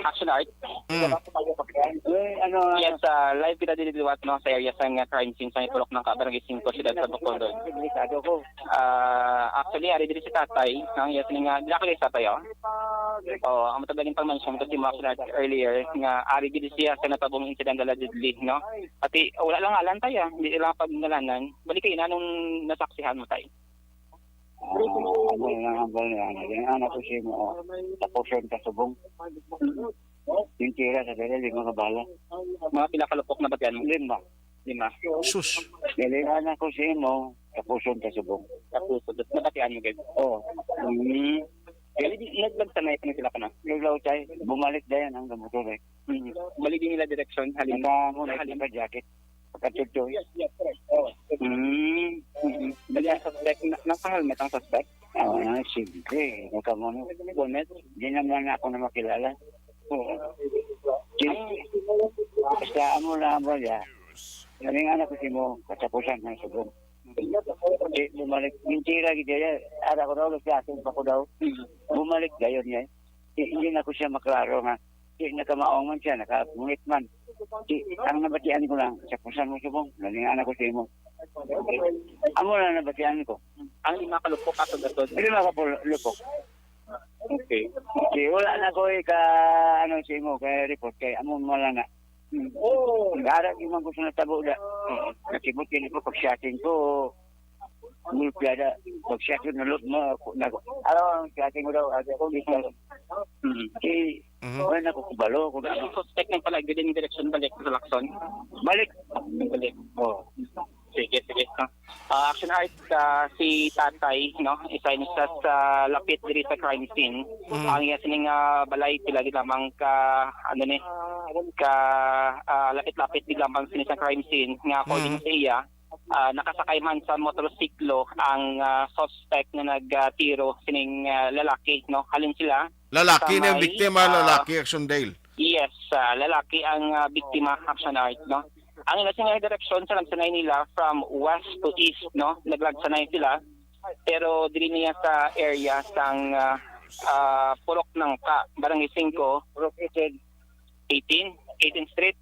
Action Art. Mm. Eh, ano, yes, ah, live kita diri liwat, no, sa area sang, ah, crime scene sa Ipulok ng Kabarangay Cinco, Siyudad sa Bacolod. Delikado ko. Ah, actually, ari diri si tatay, no, yes, nga, dira ka sa tatay, oh. Oh, ang matagal yung pang-mention ko si Max Art earlier, nga ari diri siya sa natabong incident allegedly, no? Pati, wala lang ngalan, tay, ah. Hindi lang pag ngalanan. Balik kayo na nung nasaksihan mo, tay. Ah, ano nga ang bal niya? Ano, yung anak ko si mo, oh, tapuson ka subong. Yung tira sa dali, lima ka bala. Mga pila ka lupok na batian mo? Lima. Lima. Sus. Dali, anak ko si mo, tapuson ka subong. Tapuson. Tapos nabatian mo, gid? Oo. Mm. Dali, di, nagsanay pa na sila ka na? Naglautay. Bumalik na yan ang motor, eh. Mm. Balik din nila direksyon, halin. Naka, mo, halin. Naka-jacket. Pagkatudto. Yes, yes, correct. Oo. Mm. Mm. Dali ang suspect, na, naka-helmet ang suspect? Oo, na, siyempre. Nakamono. Bonnet? Di naman ako na makilala. Oo. Di, basta amo na amo niya. Galing anak ko si mo, katapusan ng subong. Di, bumalik. Mentira, gid niya. Ara ko daw, sa akin pa ko daw. Mm. Bumalik, gayon niya. Di, hindi na ko siya maklaro nga. Di, nakamaong man siya, nakapungit man. Di, ang nabatian ko lang, sa pusan mo subong, nalingaan ako sa imo. Amo na nabatian ko. Ang lima ka lupok ato daton. Lima ka pul-, lupok. Okay. Di, wala na ko ika, ano, sa imo, kay report, kay amo mo lang na. Oo. Nag-arag yung man ko sa natabo da. Oo. Nakibot yun ko, pag-shooting ko, Gulpiada, pag-shot ko, nalot mo, ako, nag-, ano, ang shooting mo daw, ate, ako, di ko. Mm. Eh, Mhm. Wala na ko kabalo kung ano. Ang suspect nagpalagyo din yung direksyon balik sa Lacson? Balik. Balik. Oh. Sige, sige. Ah, ah, Action Art, ah, si tatay, no? Isa yun sa, sa lapit diri sa crime scene. Mhm. Ang iya sining, ah, balay, pila gid lamang ka, ano ni, ka, ah, lapit-lapit gid lamang sini sa crime scene. Nga according Mhm. sa iya, ah, nakasakay man sa motorsiklo ang, ah, suspect nga nagtiro sining, ah, lalaki, no? Halin sila Lalaki sa na yung may, biktima, ah, lalaki, Action Dale. Yes, ah, lalaki ang, ah, biktima, Action Art, no? Ang ila sila direksyon sa lagsanay nila from west to east, no? Naglagsanay sila. Pero diri niya sa area sang, ah, ah, Purok Nangka, Barangay Cinco. Purok eighteen. Eighteen, eighteenth Street.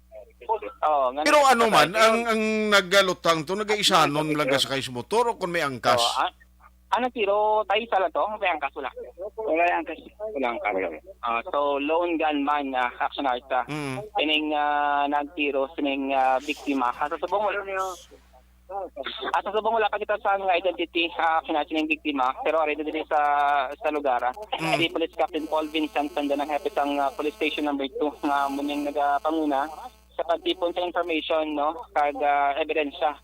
Oh, nga Pero ano man, nagpatay. Ang, ang nagalutang to, nagaisanon lang ka sa kay sa motor o kung may angkas? Oh, ah, ano, pero tayo sa lang to? May angkas, wala? Wala yung angkas. Wala angkas. Ah, so, lone gunman, ah, Action Art, ah. Mm. Ining, ah, nagtiro, sining, ah, biktima. Sa subong, wala. At sa subong, wala pa kita sa mga identity, ah, kinasin ng biktima, pero ari na diri sa, sa lugar, ah. Mm. Si Police Captain Paul Vincent Sandan ang hepe sang, ah, Police Station Number Two, nga muning nagapanguna sa pagtipon sa information, no, kag, ah, ebidensya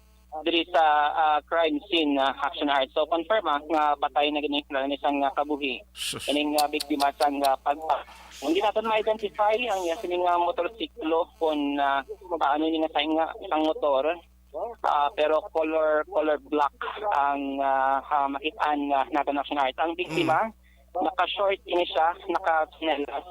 diri sa, ah, crime scene, ah, Action Art. So, confirm, ah, nga patay na gini, wala na sang, ah, kabuhi. Sus. Ining, ah, biktima sang, ah, pagpa-, hindi natin ma-identify ang, ah, sining, ah, motorsiklo kung, ah, ah, ano yung nga sa, nga, isang motor. Ah, pero color, color black ang, ah, ah, makitaan nga nato, Action Art. Ang biktima, Mm. naka-short ini siya, naka-tsinelas,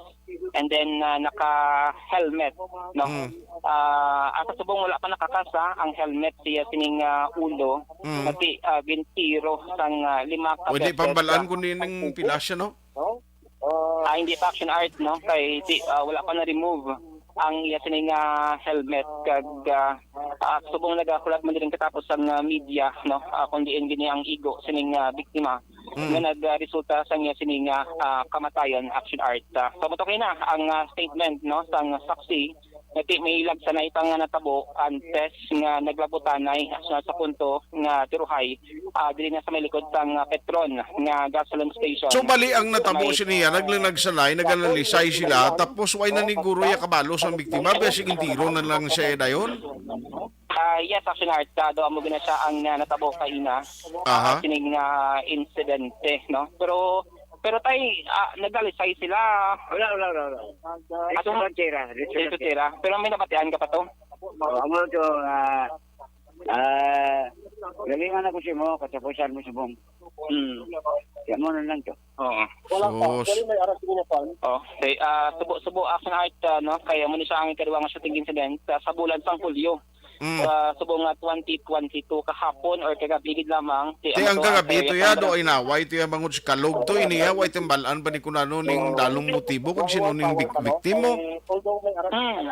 and then, ah, naka-helmet, no? Mm. Ah, asa subong wala pa nakakasa ang helmet siya sining, ah, ulo, Mm. pati, ah, gintiro sang, ah, lima ka Pwede beses, pambalaan ah, kung diin ang ang ulo. Pila siya, no? Ah, hindi pa, Action Art, no? Kay di, ah, wala pa na-remove ang iya sining, ah, helmet kag, ah, ah, subong nagahulat man diri katapos ang, ah, media, no? Ah, kung diin gini ang igo sining, ah, biktima Mm. nga nagresulta sa iya sining, ah, ah, kamatayon, Action Art. Ah, so, matukoy na ang, ah, statement, no, sang saksi nga ti may lagsanay pa nga natabo antes nga naglabutanay sa, sa punto nga tiruhay, ah, diri na sa may likod sang, ah, Petron nga gasoline station. So, bali ang natabo May siniya, naglanagsanay, nagalalisay sila, tapos way na niguro ya kabalo sang biktima, basi gintiro na lang siya dayon? Ah, yes, Action Art, ah, do amo gina siya ang, ah, natabo kaina, Aha. ah, sining, ah, insidente, no? Pero, pero tay, ah, naglalisay sila. Wala, wala, wala, wala. Ato Dito sa tira, dito Dito sa tira. Pero may nabatian ka pa to? Oh, amo to, ah, Ah, galingan ako si mo, katapusan mo subong. Hmm. Kaya mo na lang to. Oo. Wala pa. Sus. Actually, may aras din na pan. Oh, okay. Ah, subo-subo action art, ah, no? Kaya mo ni siya ang ikaduha nga shooting incident ah, sa bulan sang Hulyo. Mm. Sa subo nga twenty twenty-two kahapon or kagabi gid lamang. Ti ang kagabi to ya do inaway to ya bangod sa kalog to iniya way timbalan pa ni kun ano ning dalong motibo kag sino ning bik- biktimo. Although may aras Hmm.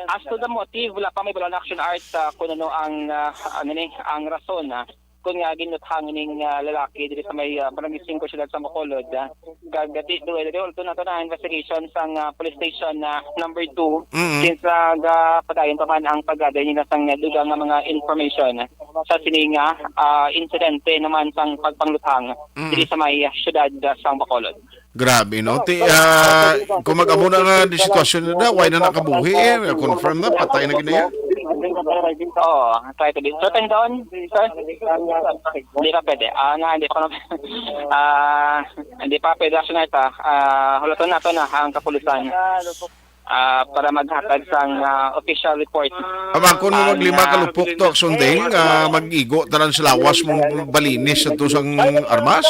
As to the motive, wala pa may balon action art sa kung ano ang ah, ano ni, ang rason ah, kung nga ginuthang ning ah, lalaki diri sa may ah, Barangay five siyudad sa Bacolod. Ah. Kag di do diri ulto na to na investigation sang ah, police station na number two Mm. since ah, ga padayon pa man ang paggaday nila sang dugang nga mga information sa sini nga ah, insidente naman sang pagpangluthang Mm. diri sa may ah, siyudad ah, sang Bacolod. Grabe no. Ti ah, kung mag-amo na nga di sitwasyon na why na nakabuhi eh. Confirm na patay na gid niya. Oo, try to be. Certain doon, sir? Hindi pa pwede. Ah, na, hindi pa ko na, ah, hindi pa pwede action art ah. Ah, hulaton nato na ang kapulisan. Ah, para maghatag sang ah, official report. Amakon mo maglima ka lupok to aksyon ding ah, mag-igo tanan sa lawas mong balinis sa to sang armas.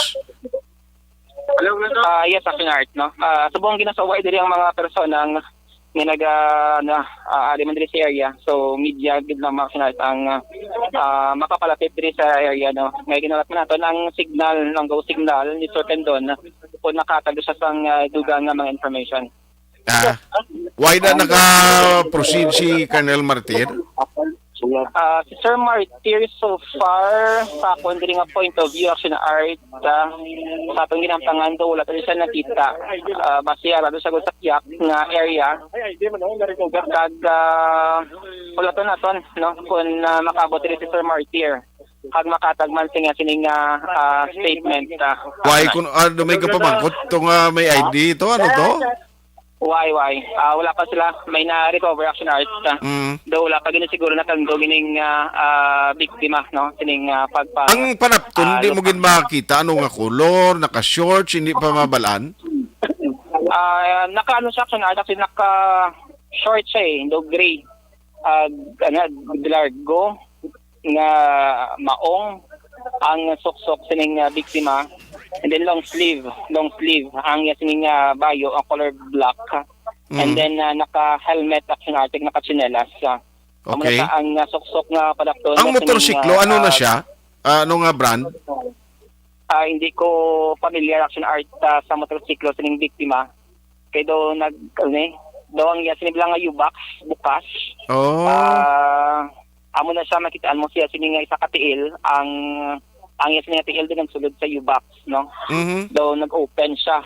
Ah, yes, action art, no? Ah, subong ginasaway diri ang mga persona nga nga naga na ah, ari man diri sa area. So media gid lang mga action art ang ah, makapalapit diri sa area, no? Nga ginalat man nato ang signal, ang go signal ni Sir Pendon kung nakatag siya sang ah, dugang nga mga information. Ah, why na naka-proceed si Colonel Martir? Ah, si Sir Martir, so far, sa akon diri nga point of view, action art, ah, sa atong ginamtangan do, wala tayo siya nakita. Ah, basi ara do siya sa Kiak nga area. Kag ah, wala to naton, no, kung ah, makaabot diri si Sir Martir. Kag makatag man siya sining ah, ah, statement. Ah, Why kung ano may kapamangkot to nga may I D to? Ano to? Why, why? Ah, wala pa sila may na-recover action art. Ah. Mm. Do wala pa gini siguro natandog ining ah, ah, biktima, no? Sining ah, pagpa Ang panapton, Ah, di mo gid makita ano nga color, naka-shorts, hindi pa mabalaan. Ah, naka ano siya, action art, kasi naka short siya eh, do gray. Ah, ano, largo nga maong ang suksok sining ah, biktima. And then long sleeve, long sleeve ang iya sining ah, bayo, ang color black. And Mm. then ah, naka helmet, action art, naka tsinelas. Ah. Amo na Okay. sa ang ah, suksok nga palakton Ang na sining, motorsiklo, ah, ano na ah, siya? Ah, ano nga brand? Ah, hindi ko familiar, action art, ah, sa motorsiklo sining biktima. Kay do nag ano eh, do ang iya sini lang nga U-box bukas. Oh. Ah, amo na siya, makitaan mo siya sini nga isa ka tiil ang ang iya sini nga tiil din nagsulod sa U-box, no? Mhm. Do nag-open siya.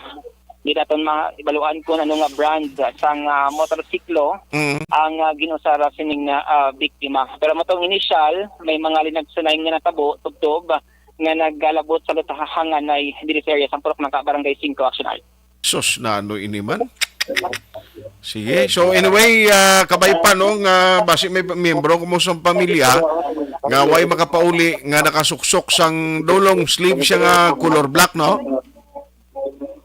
Di naton maibaluan kung ano nga brand sang ah, motorsiklo Mhm. ang ah, ginusara sining ah, ah, biktima. Pero matong initial, may mga linagsunay nga natabo tubtob nga nagalabot sa lutahanganay diri sa area sang Purok Nangka, Barangay Cinco, action art. Sus, nano ini man? Sige. So anyway, ah, kabay pa no nga basi may miyembro ko mo sa pamilya nga way makapauli nga nakasuksok sang dulong sleeve siya nga color black, no?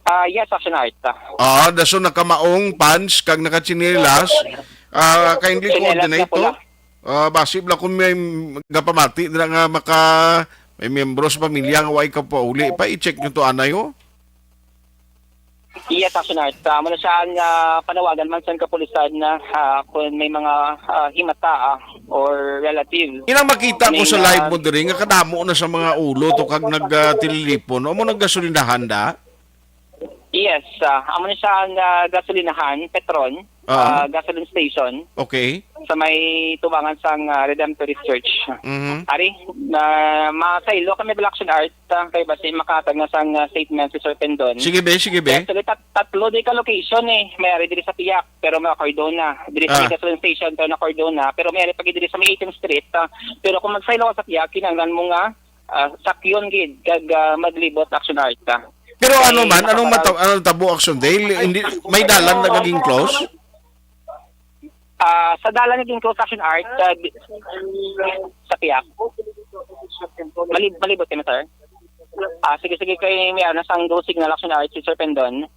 Ah, yes, action art. Ah. Ah, daso nakamaong pants kag nakatsinelas. Ah, kindly Tsinelas na coordinate to. pula. Ah, basi bala kung may gapamati dira nga maka may miyembro sa pamilya nga way kapauli pa, i-check nyo to anay, oh. Yes, action art. Ah, amo na siya ang ah, panawagan man sa kapulisan na ah, kung may mga ah, himata ah, or relative. Inang makita ko sa Ning, live ah, mo diri nga kadamo na sa mga ulo to kag nagtililipon. Amo naggasolinahan da? Yes, ah, amo na siya ang ah, gasolinahan, Petron, Ah. ah, gasoline station Okay. sa may tubangan sang ah, Redemptorist Church. Mhm. Ari, na masaylo kami, Black Action Art, ah, kay basi makatag na sang ah, statement si Sir Pendon. Sige be, sige be. Actually, tat- tatlo di ka location eh. May ari diri sa Piak, pero may Cordona. Diri sa Ah. may gasoline station, pero na Cordona. Pero may ari pa gid diri sa may eighteenth Street. Ah. Pero kung magsaylo ka sa Piak, kinahanglan mo nga ah, sakyon gid kag ah, maglibot, Action Art. Ah. Pero ano May man, anong nakapatay. mata anong tabo, Action Day? Hindi may dalan na naging close? Ah, sa dalan naging close, Action Art, ah, di- sa Piak. Malib malibot kami, sir. Ah, sige, sige, kay may ano, sang go signal, Action Art, si Sir Pendon.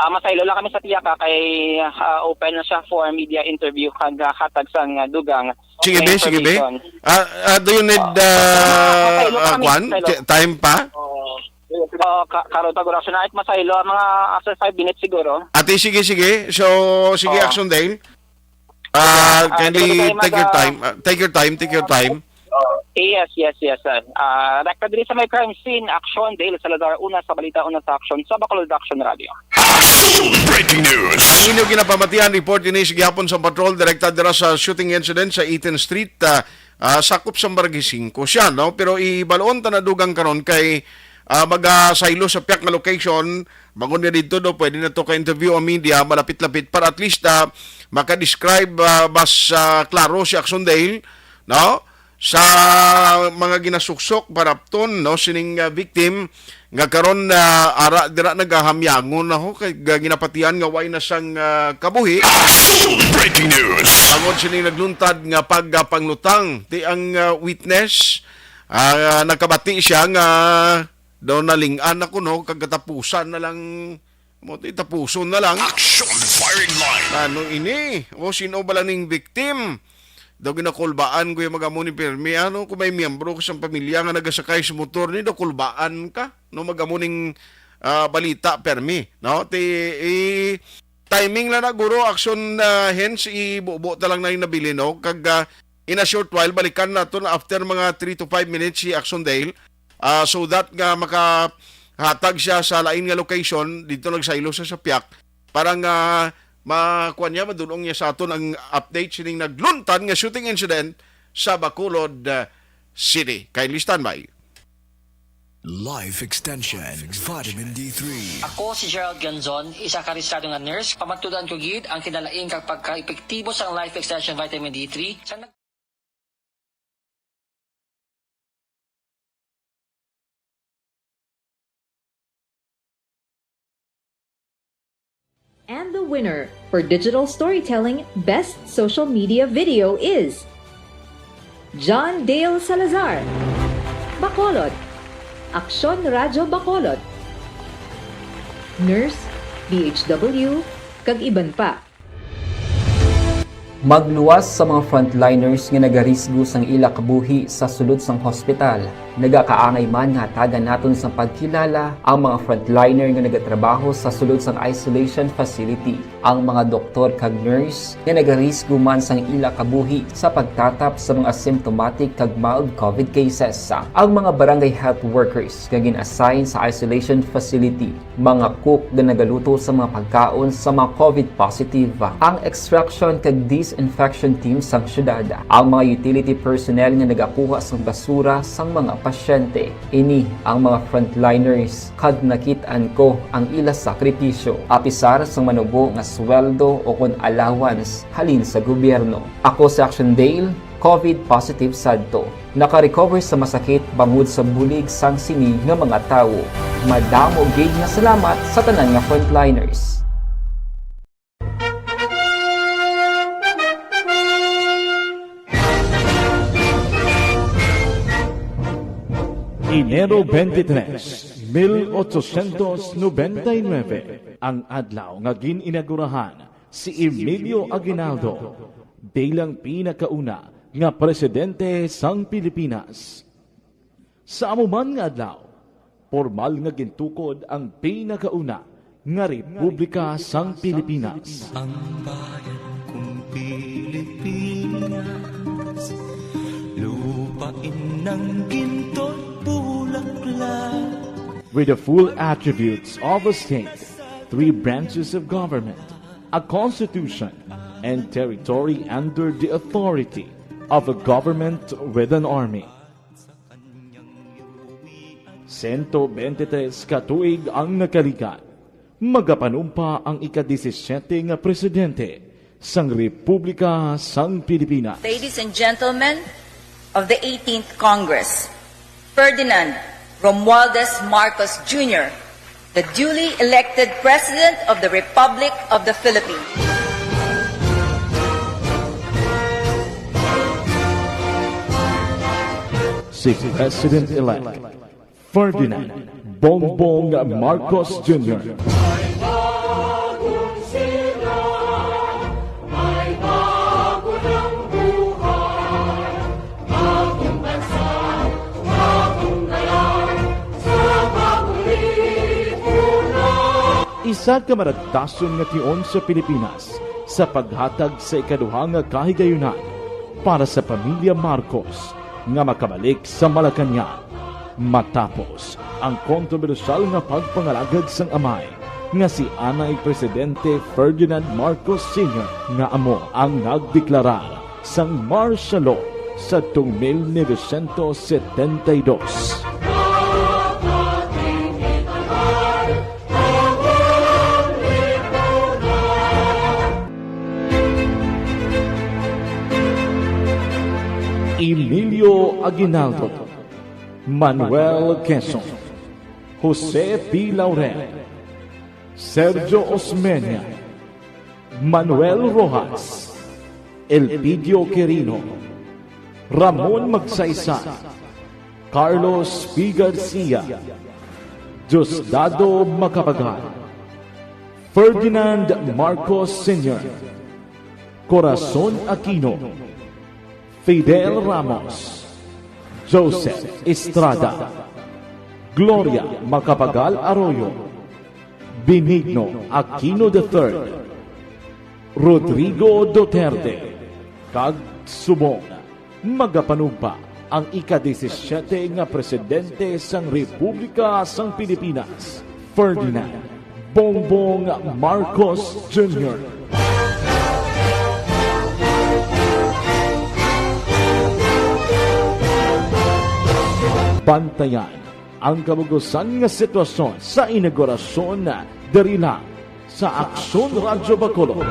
Ah, masaylo lang kami sa piyak, ah, kay, ah, open na siya for media interview kag, ah, hatag sang, ah, dugang Sige, nga be, sige, be. information. Ah, ah, do you need, Ah, ah, masaylo ah, kami, kwan? masaylo. Ti-, time pa? Oh, ka-, karon pag oras na, it masaylo, mga after five minutes siguro. Ate, sige, sige. So, sige, Oo. Action Dale. Ah, Ah, kindly sige, take your time. Ah, take your time, take your time. Yes, yes, yes, sir. Ah, rekta diri sa may crime scene, Action Dale Salazar, una sa balita, una sa action, sa Bacolod Action Radio. Action! Breaking news! Ang inyo ginapamatian, report ini sa gihapon sa patrol, direkta dira sa shooting incident sa eighteenth Street, ah, ah, sakop sa Barangay Cinco siya, no? Pero ibalon ta na dugang karon kay, ah, magasaylo sa piyak nga location, bangod nga dito do, pwede na to ka-interview ang media, malapit-lapit, para at least, ah, maka-describe, ah, mas, ah, klaro si Action Dale, no? Sa mga ginasuksok, parapton, no, sining, ah, victim nga karon, ah, ara dira nagahamyangon na ho kay ga-, ginapatian nga way na sang, ah, kabuhi. Action! Breaking news! Tungod sining nagluntad nga pagpanglutang, ti ang, ah, witness, ah, nakabati siya nga daw naling-an na kuno kag katapusan na lang Mo ti tapuson na lang. Action firing line. Ano ini? O, sino ba lang ning victim? Daw ginakulbaan ko yung mag-amo ni Permi. Ano, kung may miyembro ko sa pamilya nga nagasakay sa motor ni, daw kulbaan ka. No, mag-amo ning, ah, balita, Permi. No, ti, i-, timing lang na, guro, action, ah, hence, ibubo ta lang na yung nabilin, no? Kag, ah, in a short while, balikan nato na after mga three to five minutes si Action Dale. Ah, so that nga makahatag siya sa lain nga location, dito nagsaylo sa Sapiak, para nga makuha niya, madulong niya sa aton ang update sining nagluntad nga shooting incident sa Bacolod, ah, City. Kindly standby. Life Extension, Vitamin D three. Ako si Gerald Ganzon, isa ka rehistrado nga nurse. Pamatudan ko gid ang kinalain kag pagka-epektibo sang Life Extension Vitamin D three sa nag- And the winner for digital storytelling best social media video is John Dale Salazar, Bacolod, Aksyon Radyo Bacolod, Nurse, D H W, kag iban pa. Magluwas sa mga frontliners nga nagarisgo sang ila kabuhi sa sulod sang hospital. Nagakaangay man nga hatagan naton sang pagkilala ang mga frontliner nga nagatrabaho sa sulod sang isolation facility, ang mga doktor kag nurse nga nagarisgo man sang ila kabuhi sa pagtatap sa mga symptomatic kag mild covid cases, ang mga barangay health workers nga gin-assign sa isolation facility, mga cook nga nagaluto sa mga pagkaon sa mga covid positive, ang extraction kag disinfection team sang syudad, ang mga utility personnel nga nagakuha sang basura sang mga pasyente. Ini ang mga frontliners, kag nakit-an ko ang ila sakripisyo, apisar sang manubo nga sweldo o kon allowance halin sa gobyerno. Ako si Action Dale, covid positive sadto. Naka-recover sa masakit bangod sa bulig sang sini nga mga tawo. Madamo gid nga salamat sa tanan nga frontliners. Enero twenty-three, mil ochocientos noventa y nueve, ang adlaw nga gin-inaugurahan si Emilio Aguinaldo bilang pinakauna nga presidente sang Pilipinas. Sa amo man nga adlaw, pormal nga gintukod ang pinakauna nga republika sang Pilipinas. Ang bayan kong Pilipinas, lupain ng ginto't bulaklak. With the full attributes of a state, three branches of government, a constitution, and territory under the authority of a government with an army. Sento bente tres ka tuig ang nakaligad, magapanumpa ang ika-disisiete nga presidente sang Republika sang Pilipinas. Ladies and gentlemen of the eighteenth Congress, Ferdinand Romualdez Marcos Junior, the duly elected President of the Republic of the Philippines. Si President-elect Ferdinand Bongbong Marcos Junior. Isa ka maragtason nga tion sa Pilipinas sa paghatag sa ikaduha nga kahigayunan para sa pamilya Marcos nga makabalik sa Malacañang matapos ang kontrobersyal nga pagpangalagad sang amay nga si anay Presidente Ferdinand Marcos Senior, nga amo ang nagdeklarar sang martial law sadtong mil novecientos setenta y dos. Emilio Aguinaldo, Manuel Quezon, Jose P. Laurel, Sergio Osmeña, Manuel Roxas, Elpidio Quirino, Ramon Magsaysay, Carlos P. Garcia, Diosdado Macapagal, Ferdinand Marcos Senior, Corazon Aquino, Fidel Ramos, Joseph Estrada, Gloria Macapagal Arroyo, Benigno Aquino the third, Rodrigo Duterte, kag subong magapanugpa ang ika-disisiete nga Presidente sang Republika sang Pilipinas, Ferdinand Bongbong Marcos Junior. Bantayan ang kabug-usan nga sitwasyon sa inaugurasyon diri lang sa Aksyon Radyo Bacolod.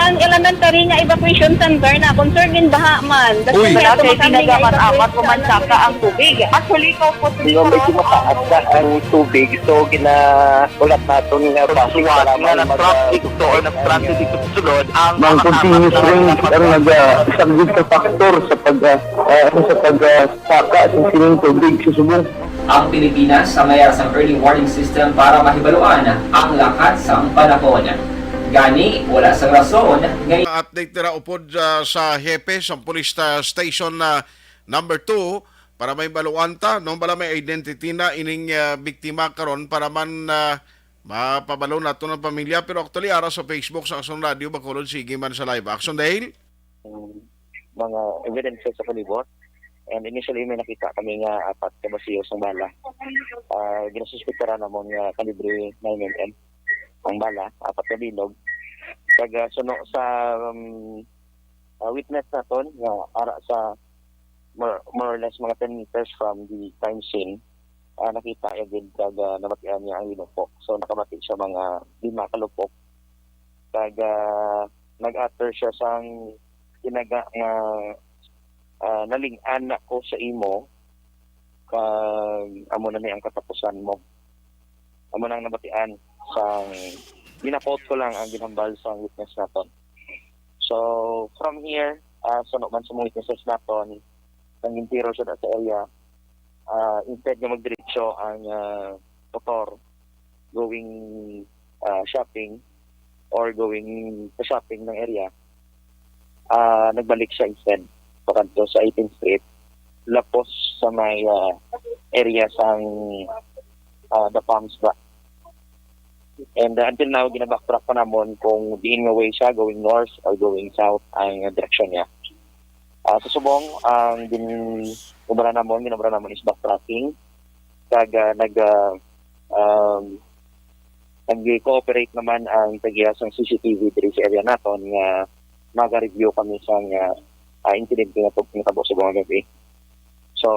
Ang elementary nga evacuation center na concern in baha man. That's Uy. why Wala ato kay kami nga tinaga man evacuation apat ko man center. saka ang tubig. Actually, ikaw po Di ba, medyo mataas na ang tubig, so ginaulat naton nga base Pagsuwat nga lang nag-traffic mag-, to or nag-traffic ang, ito sa sulod, ang Mga mga continuous apat na rain ang nag-, isang sa factor sa pag, ah, ah, ano, sa pag, ah, saka sa sining tubig sa subong. Ang Pilipinas sa mayara sang early warning system para mahibaluan ang lakat sang panahon. Gani, wala sang rason nga Mga update dira upod, ah, sa hepe sa police sta-, station na number two para may baluan ta, no, bala may identity na ining, ah, biktima karon para man, ah, mapabalo nato ng pamilya. Pero actually, ara sa Facebook sa Aksyon Radio Bacolod, sige man sa live action dahil mga evidences sa palibot. And initially, may nakita kami nga apat ka basiyo sang bala. Ah, ginasuspektaran namon nga kalibre nine M M ang bala, apat ka bilog. Kag, ah, suno sa, um, ah, witness naton nga ara sa more, more or less mga ten meters from the crime scene, ah, nakita niya gid kag, ah, nabatian niya ang linupok. So, nakabati siya mga lima ka lupok. Kag, ah, nag-utter siya sang tinaga nga, ah, "Naling-an na ko sa imo, kag amo na ni ang katapusan mo." Amo nang nabatian sang, gina-quote ko lang ang ginhambal sang witness naton. So, from here, ah, suno man sa mga witnesses naton, nang entero siya sa area, ah, instead nga magdiretso ang, ah, motor going, ah, shopping or going sa shopping ng area, ah, nagbalik siya instead pakadto sa eighteenth Street, lapos sa may, ah, area sang, ah, The Palms ba. And, uh, until now, gina-backtrack pa namon kung diin nga way siya, going north or going south ang direksyon niya. Ah, sa subong, ang gin-, obra namon, gin-obra namon is backtracking. Kag, ah, nag, ah, um, nag-cooperate naman ang tagiya sang C C T V diri sa area naton nga maga-review kami sang, ah, ah, insidente nga pag-, natabo sa mga gabi. So,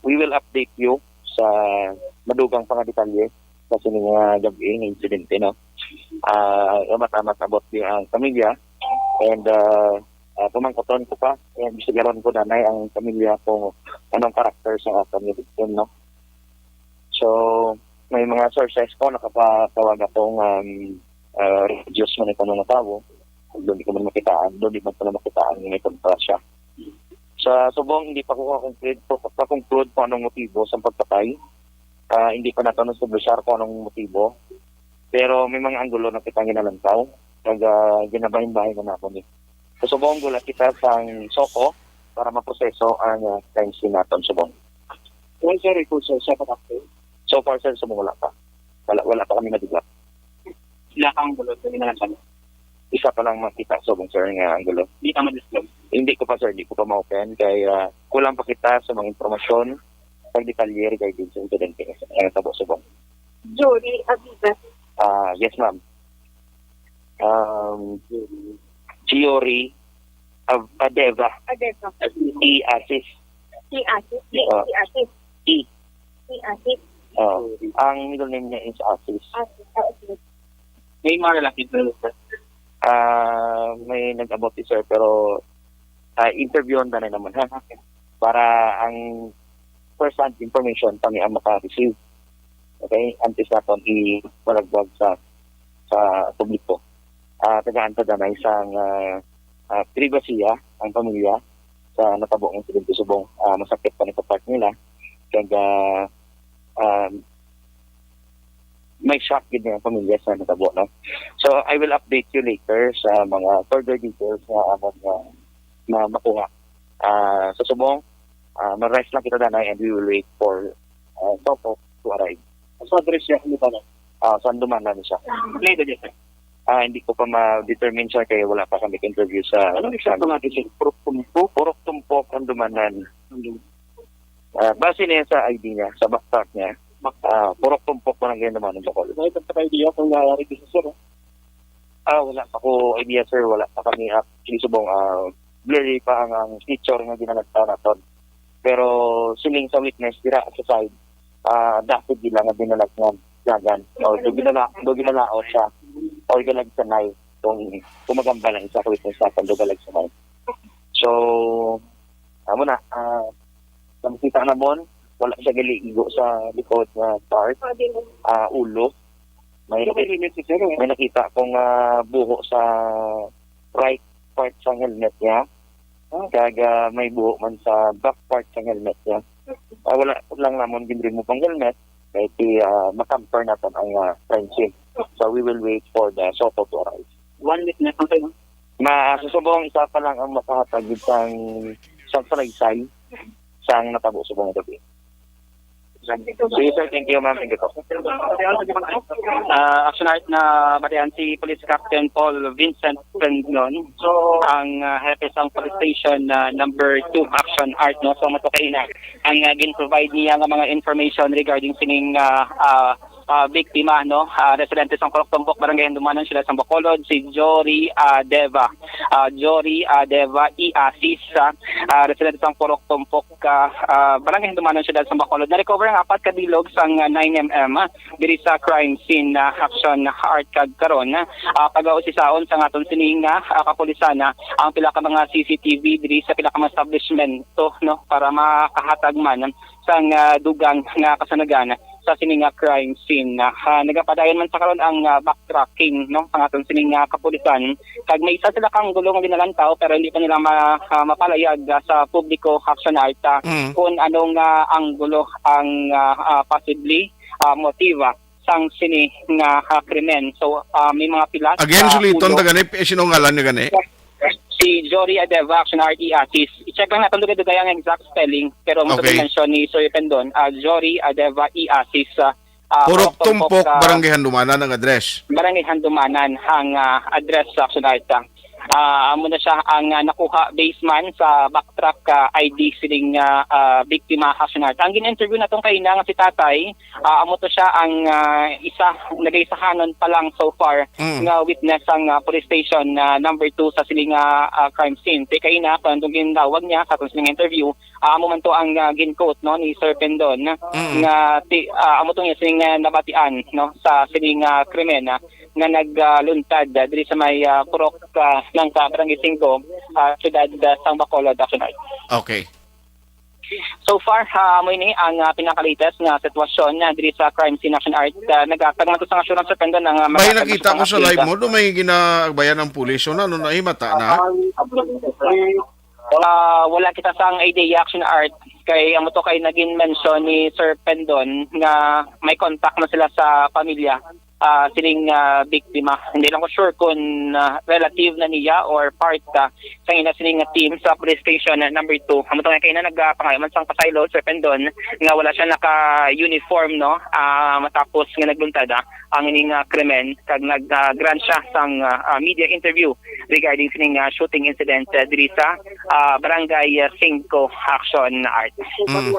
we will update you sa madugang pa nga detalye sa sini nga gabi nga insidente, no? Ah, amat-amat abot di ang pamilya and, ah, ah, pamangkuton ko pa, imbestigaron ko nanay ang pamilya kung anong karakter sa aton nga victim, no? So, may mga sources ko nakapatawag akong, um, ah, religious man ito nga tawo. Doon di ko man makitaan, doon di man pala makitaan nga may kontra siya. Sa subong, hindi pa ko ka-conclude, pa-conclude kung anong motibo sa pagpatay. Ah, hindi pa nato na-establishar kung anong motibo. Pero may mga anggulo na kita ginalantaw. Kag, ah, ginabahin-bahin na nato ni. Sa subong, gula kita sang SOCO para maproseso ang, ah, crime scene naton subong. Wala siya record sa, sa pag-active? So far, sir, subong wala pa. Wala, wala pa kami madugap. Sila ka anggulo, sa ginalantaw? Isa pa lang makita subong, sir, nga anggulo. Hindi ka ma-disclose? Hindi ko pa, sir. Hindi ko pa ma-open. Kay, ah, kulang pa kita sa mga impormasyon, sa detalye regarding sa insidente nga natabo subong. Jory Aviva. Ah, yes, ma'am. Um, Jory Av-, Adeva. Adeva. I Asis. I Asis. I, Ah. I Asis. I. I Asis. Ah, ang middle name niya is Asis. Asis. Ah, okay. May mga lalaki doon, sir? Ah, may nag-abot si sir, pero, ah, interviewan na rin naman, ha? Okay. Para ang first-hand information kami ang maka-receive. Okay? Antes naton i-, malagbag sa, sa publiko. Ah, tagaan ta danay sang, ah, ah, pribasiya ang pamilya sa natabo nga insidente subong, ah, masakit pa ni sa part nila. Kag, ah, um, may shock gid ang pamilya sa natabo, no? So, I will update you later sa mga further details nga amon nga, nga makuha. Ah, sa subong, ah, ma-rest lang kita danay and we will wait for, ah, SOCO to arrive. Sa address niya, ano ba na? Ah, sa Andumanan siya. Later, yes, sir. Ah, hindi ko pa ma-determine, sir, kaya wala pa kami interview sa Ano yung sa exact mga address? Purok Tumpok? Purok Tumpok, Andumanan. Andumanan. Ah, base niya sa I D niya, sa backtrack niya. Backtrack. Ah, Purok Tumpok, Barangay Andumanan, Bacolod. May pagkaka-idea kung nangyari dito, sir, eh? Ah, wala pa ko idea, sir. Wala pa kami actually subong, ah, blurry pa ang, ang picture nga ginalantaw naton. Pero siling sa witness dira sa side, ah, dapat gila nga binalag nga dagan. O, do ginala-, do ginalaot siya. O ginalagsanay. Kung, kung magambal ang isa ka witness naton, do galagsanay. So, amo na, ah, sa makita namon, wala siya giligo sa likod nga part, ah, ulo. May Pero may nakita, helmet si sir, eh. May nakita kong, ah, buho sa right part sang helmet niya. Ah. Kag, ah, may buho man sa back part sang helmet niya. Ah, wala lang namon ginremove ang helmet, kay ti, ah, makamper naton ang, ah, crime scene. So, we will wait for the SOCO to arrive. One witness lang kayo? Ma-, sa subong, isa pa lang ang makahatag gid sang, sang salaysay sang natabo subong gabi. Sige, sir. Thank you, ma'am. Thank you po. Ah, Action Art, nabatian si Police Captain Paul Vincent Pendon, ang, ah, hepe sang Police Station, ah, number two, Action Art, no? So, matukaina ang, ah, gin-provide niya nga mga information regarding sining, ah, ah, ah, biktima, no? Ah, residente sang Purok Tumpok, Barangay Handumanan, Siyudad sang Bacolod, si Jory, ah, Deva. Ah, Jory, ah, Deva Iasis, ah, ah, residente sang Purok Tumpok, ah, ah, Barangay Handumanan, Siyudad sang Bacolod. Na-recover ang apat ka bilog sang, ah, nine M M, ah, diri sa crime scene, ah, Action Art, kag karon, ah, pagausisaon sang aton sining, ah, ah, kapulisan, ah, ang pila ka mga C C T V diri sa pila ka mga establishmento, no, para makahatag man sang, ah, dugang nga kasanagan sa sini nga crime scene. Ah, nagapadayon man sa karon ang, ah, backtracking, no, ang aton sini nga kapulisan. Kag may isa sila ka anggulo nga ginalantaw, pero hindi pa nila ma-, ah, mapalayag, ah, sa publiko, Action Art, ah, Mm. kung anong, ah, anggulo ang, ah, ah, possibly, ah, motive, ah, sang sini nga, ah, krimen. So, ah, may mga pilas, Again, ah, suliton ulo. Ta gani, eh, sino ngalan niya gani? Si Jory Adeva, Action Art, Iasis. I-check lang natin dugay-dugay ang exact spelling, pero mo Okay. Mention ni Sir Pendon, ah, Jory Adeva Iasis, ah, ah, Purok Purok Tumpok, Tumpok, ah, Barangay Handumanan ang address. Barangay Handumanan ang, ah, address sa Action Art. Ah, amo na siya ang, ah, nakuha based man sa backtrack, ah, I D sining, ah, ah, biktima, Action Art. Ang gin-interview naton kaina nga si tatay, ah, amo to siya ang, ah, isa, nagaisahanon pa lang so far Mm. nga witness ang, ah, police station, ah, number two sa sining, ah, ah, crime scene. Kay kaina, kung anong ginlawag niya sa atong sining interview, ah, amo man to ang, ah, gin-quote, no, ni Sir Pendon, Mm. nga ti-, ah, amo to nga sining, ah, nabatian, no, sa sining, ah, krimen, ah, nga nagluntad, ah, diri sa may, ah, purok, ah, ng, ah, Barangay Singko, ah, siyudad, ah, sang Bacolod, Action Art. Okay. So far, ah, amo ini ang, ah, pinaka-latest nga sitwasyon, ah, diri sa crime scene, Action Art. Ah, naghatag man to sang assurance, Sir Pendon, ang, ah, mga May nakita ko sa live mo, do may ginaagbayan ang pulis, no? Ano, nahimata na? Ah, Ah, wala kita sang idea, Action Art, kay amo to kay naging mention ni Sir Pendon nga may contact na sila sa pamilya, ah, sining, ah, biktima. Hindi lang ko sure kung, ah, relative na niya or part, ah, sa ina sining team sa police station, ah, number two. Amo to nga kay na nagpangayo man sang pasaylo, Sir Pendon, nga wala siya naka-uniform, no? Ah, matapos nga nagluntada ang ining, ah, krimen, kag nag-, ah, grant siya sang, ah, ah, media interview regarding sining, ah, shooting incident, ah, diri sa, ah, Barangay, ah, Cinco Action Art. Mm.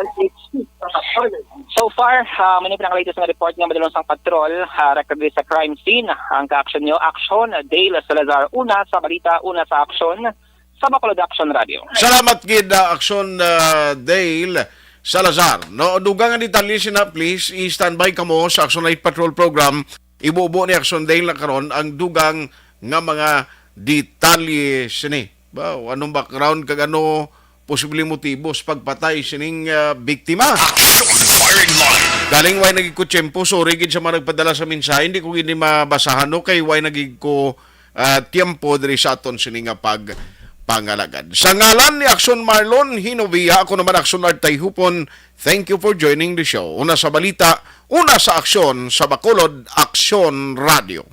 So far, ah, mani pinakalatest nga report nga madulong sang patrol, ah, record diri sa crime scene. Ang ka-action nyo, Action Dale Salazar, una sa balita, una sa aksyon, sa Bacolod Action Radio. Salamat gid, ah, Action, ah, Dale Salazar. No, dugang nga detalye sina, please i-standby kamo sa Action Night Patrol Program. Ibubo ni Action Dale na karon ang dugang nga mga detalye sini. Ba, anong background kag ano posibleng motibo sa pagpatay sining, ah, biktima? Action Firing Line. Galing way naging ko tiyempo, sorry gid sa mga nagpadala sa mensahe, hindi ko gid ni mabasahan, no, kay way naging ko, ah, tiyempo diri sa aton sini nga pagpangalagad. Sa ngalan ni Action Marlon Hinovia, ako naman Action Art Tayhupon. Thank you for joining the show. Una sa balita, una sa aksyon, sa Bacolod Aksyon Radio.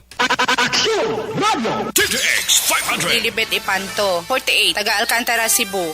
Action Radio. D T X five hundred. Lilibet Ipanto, forty-eight, taga Alcantara, Cebu.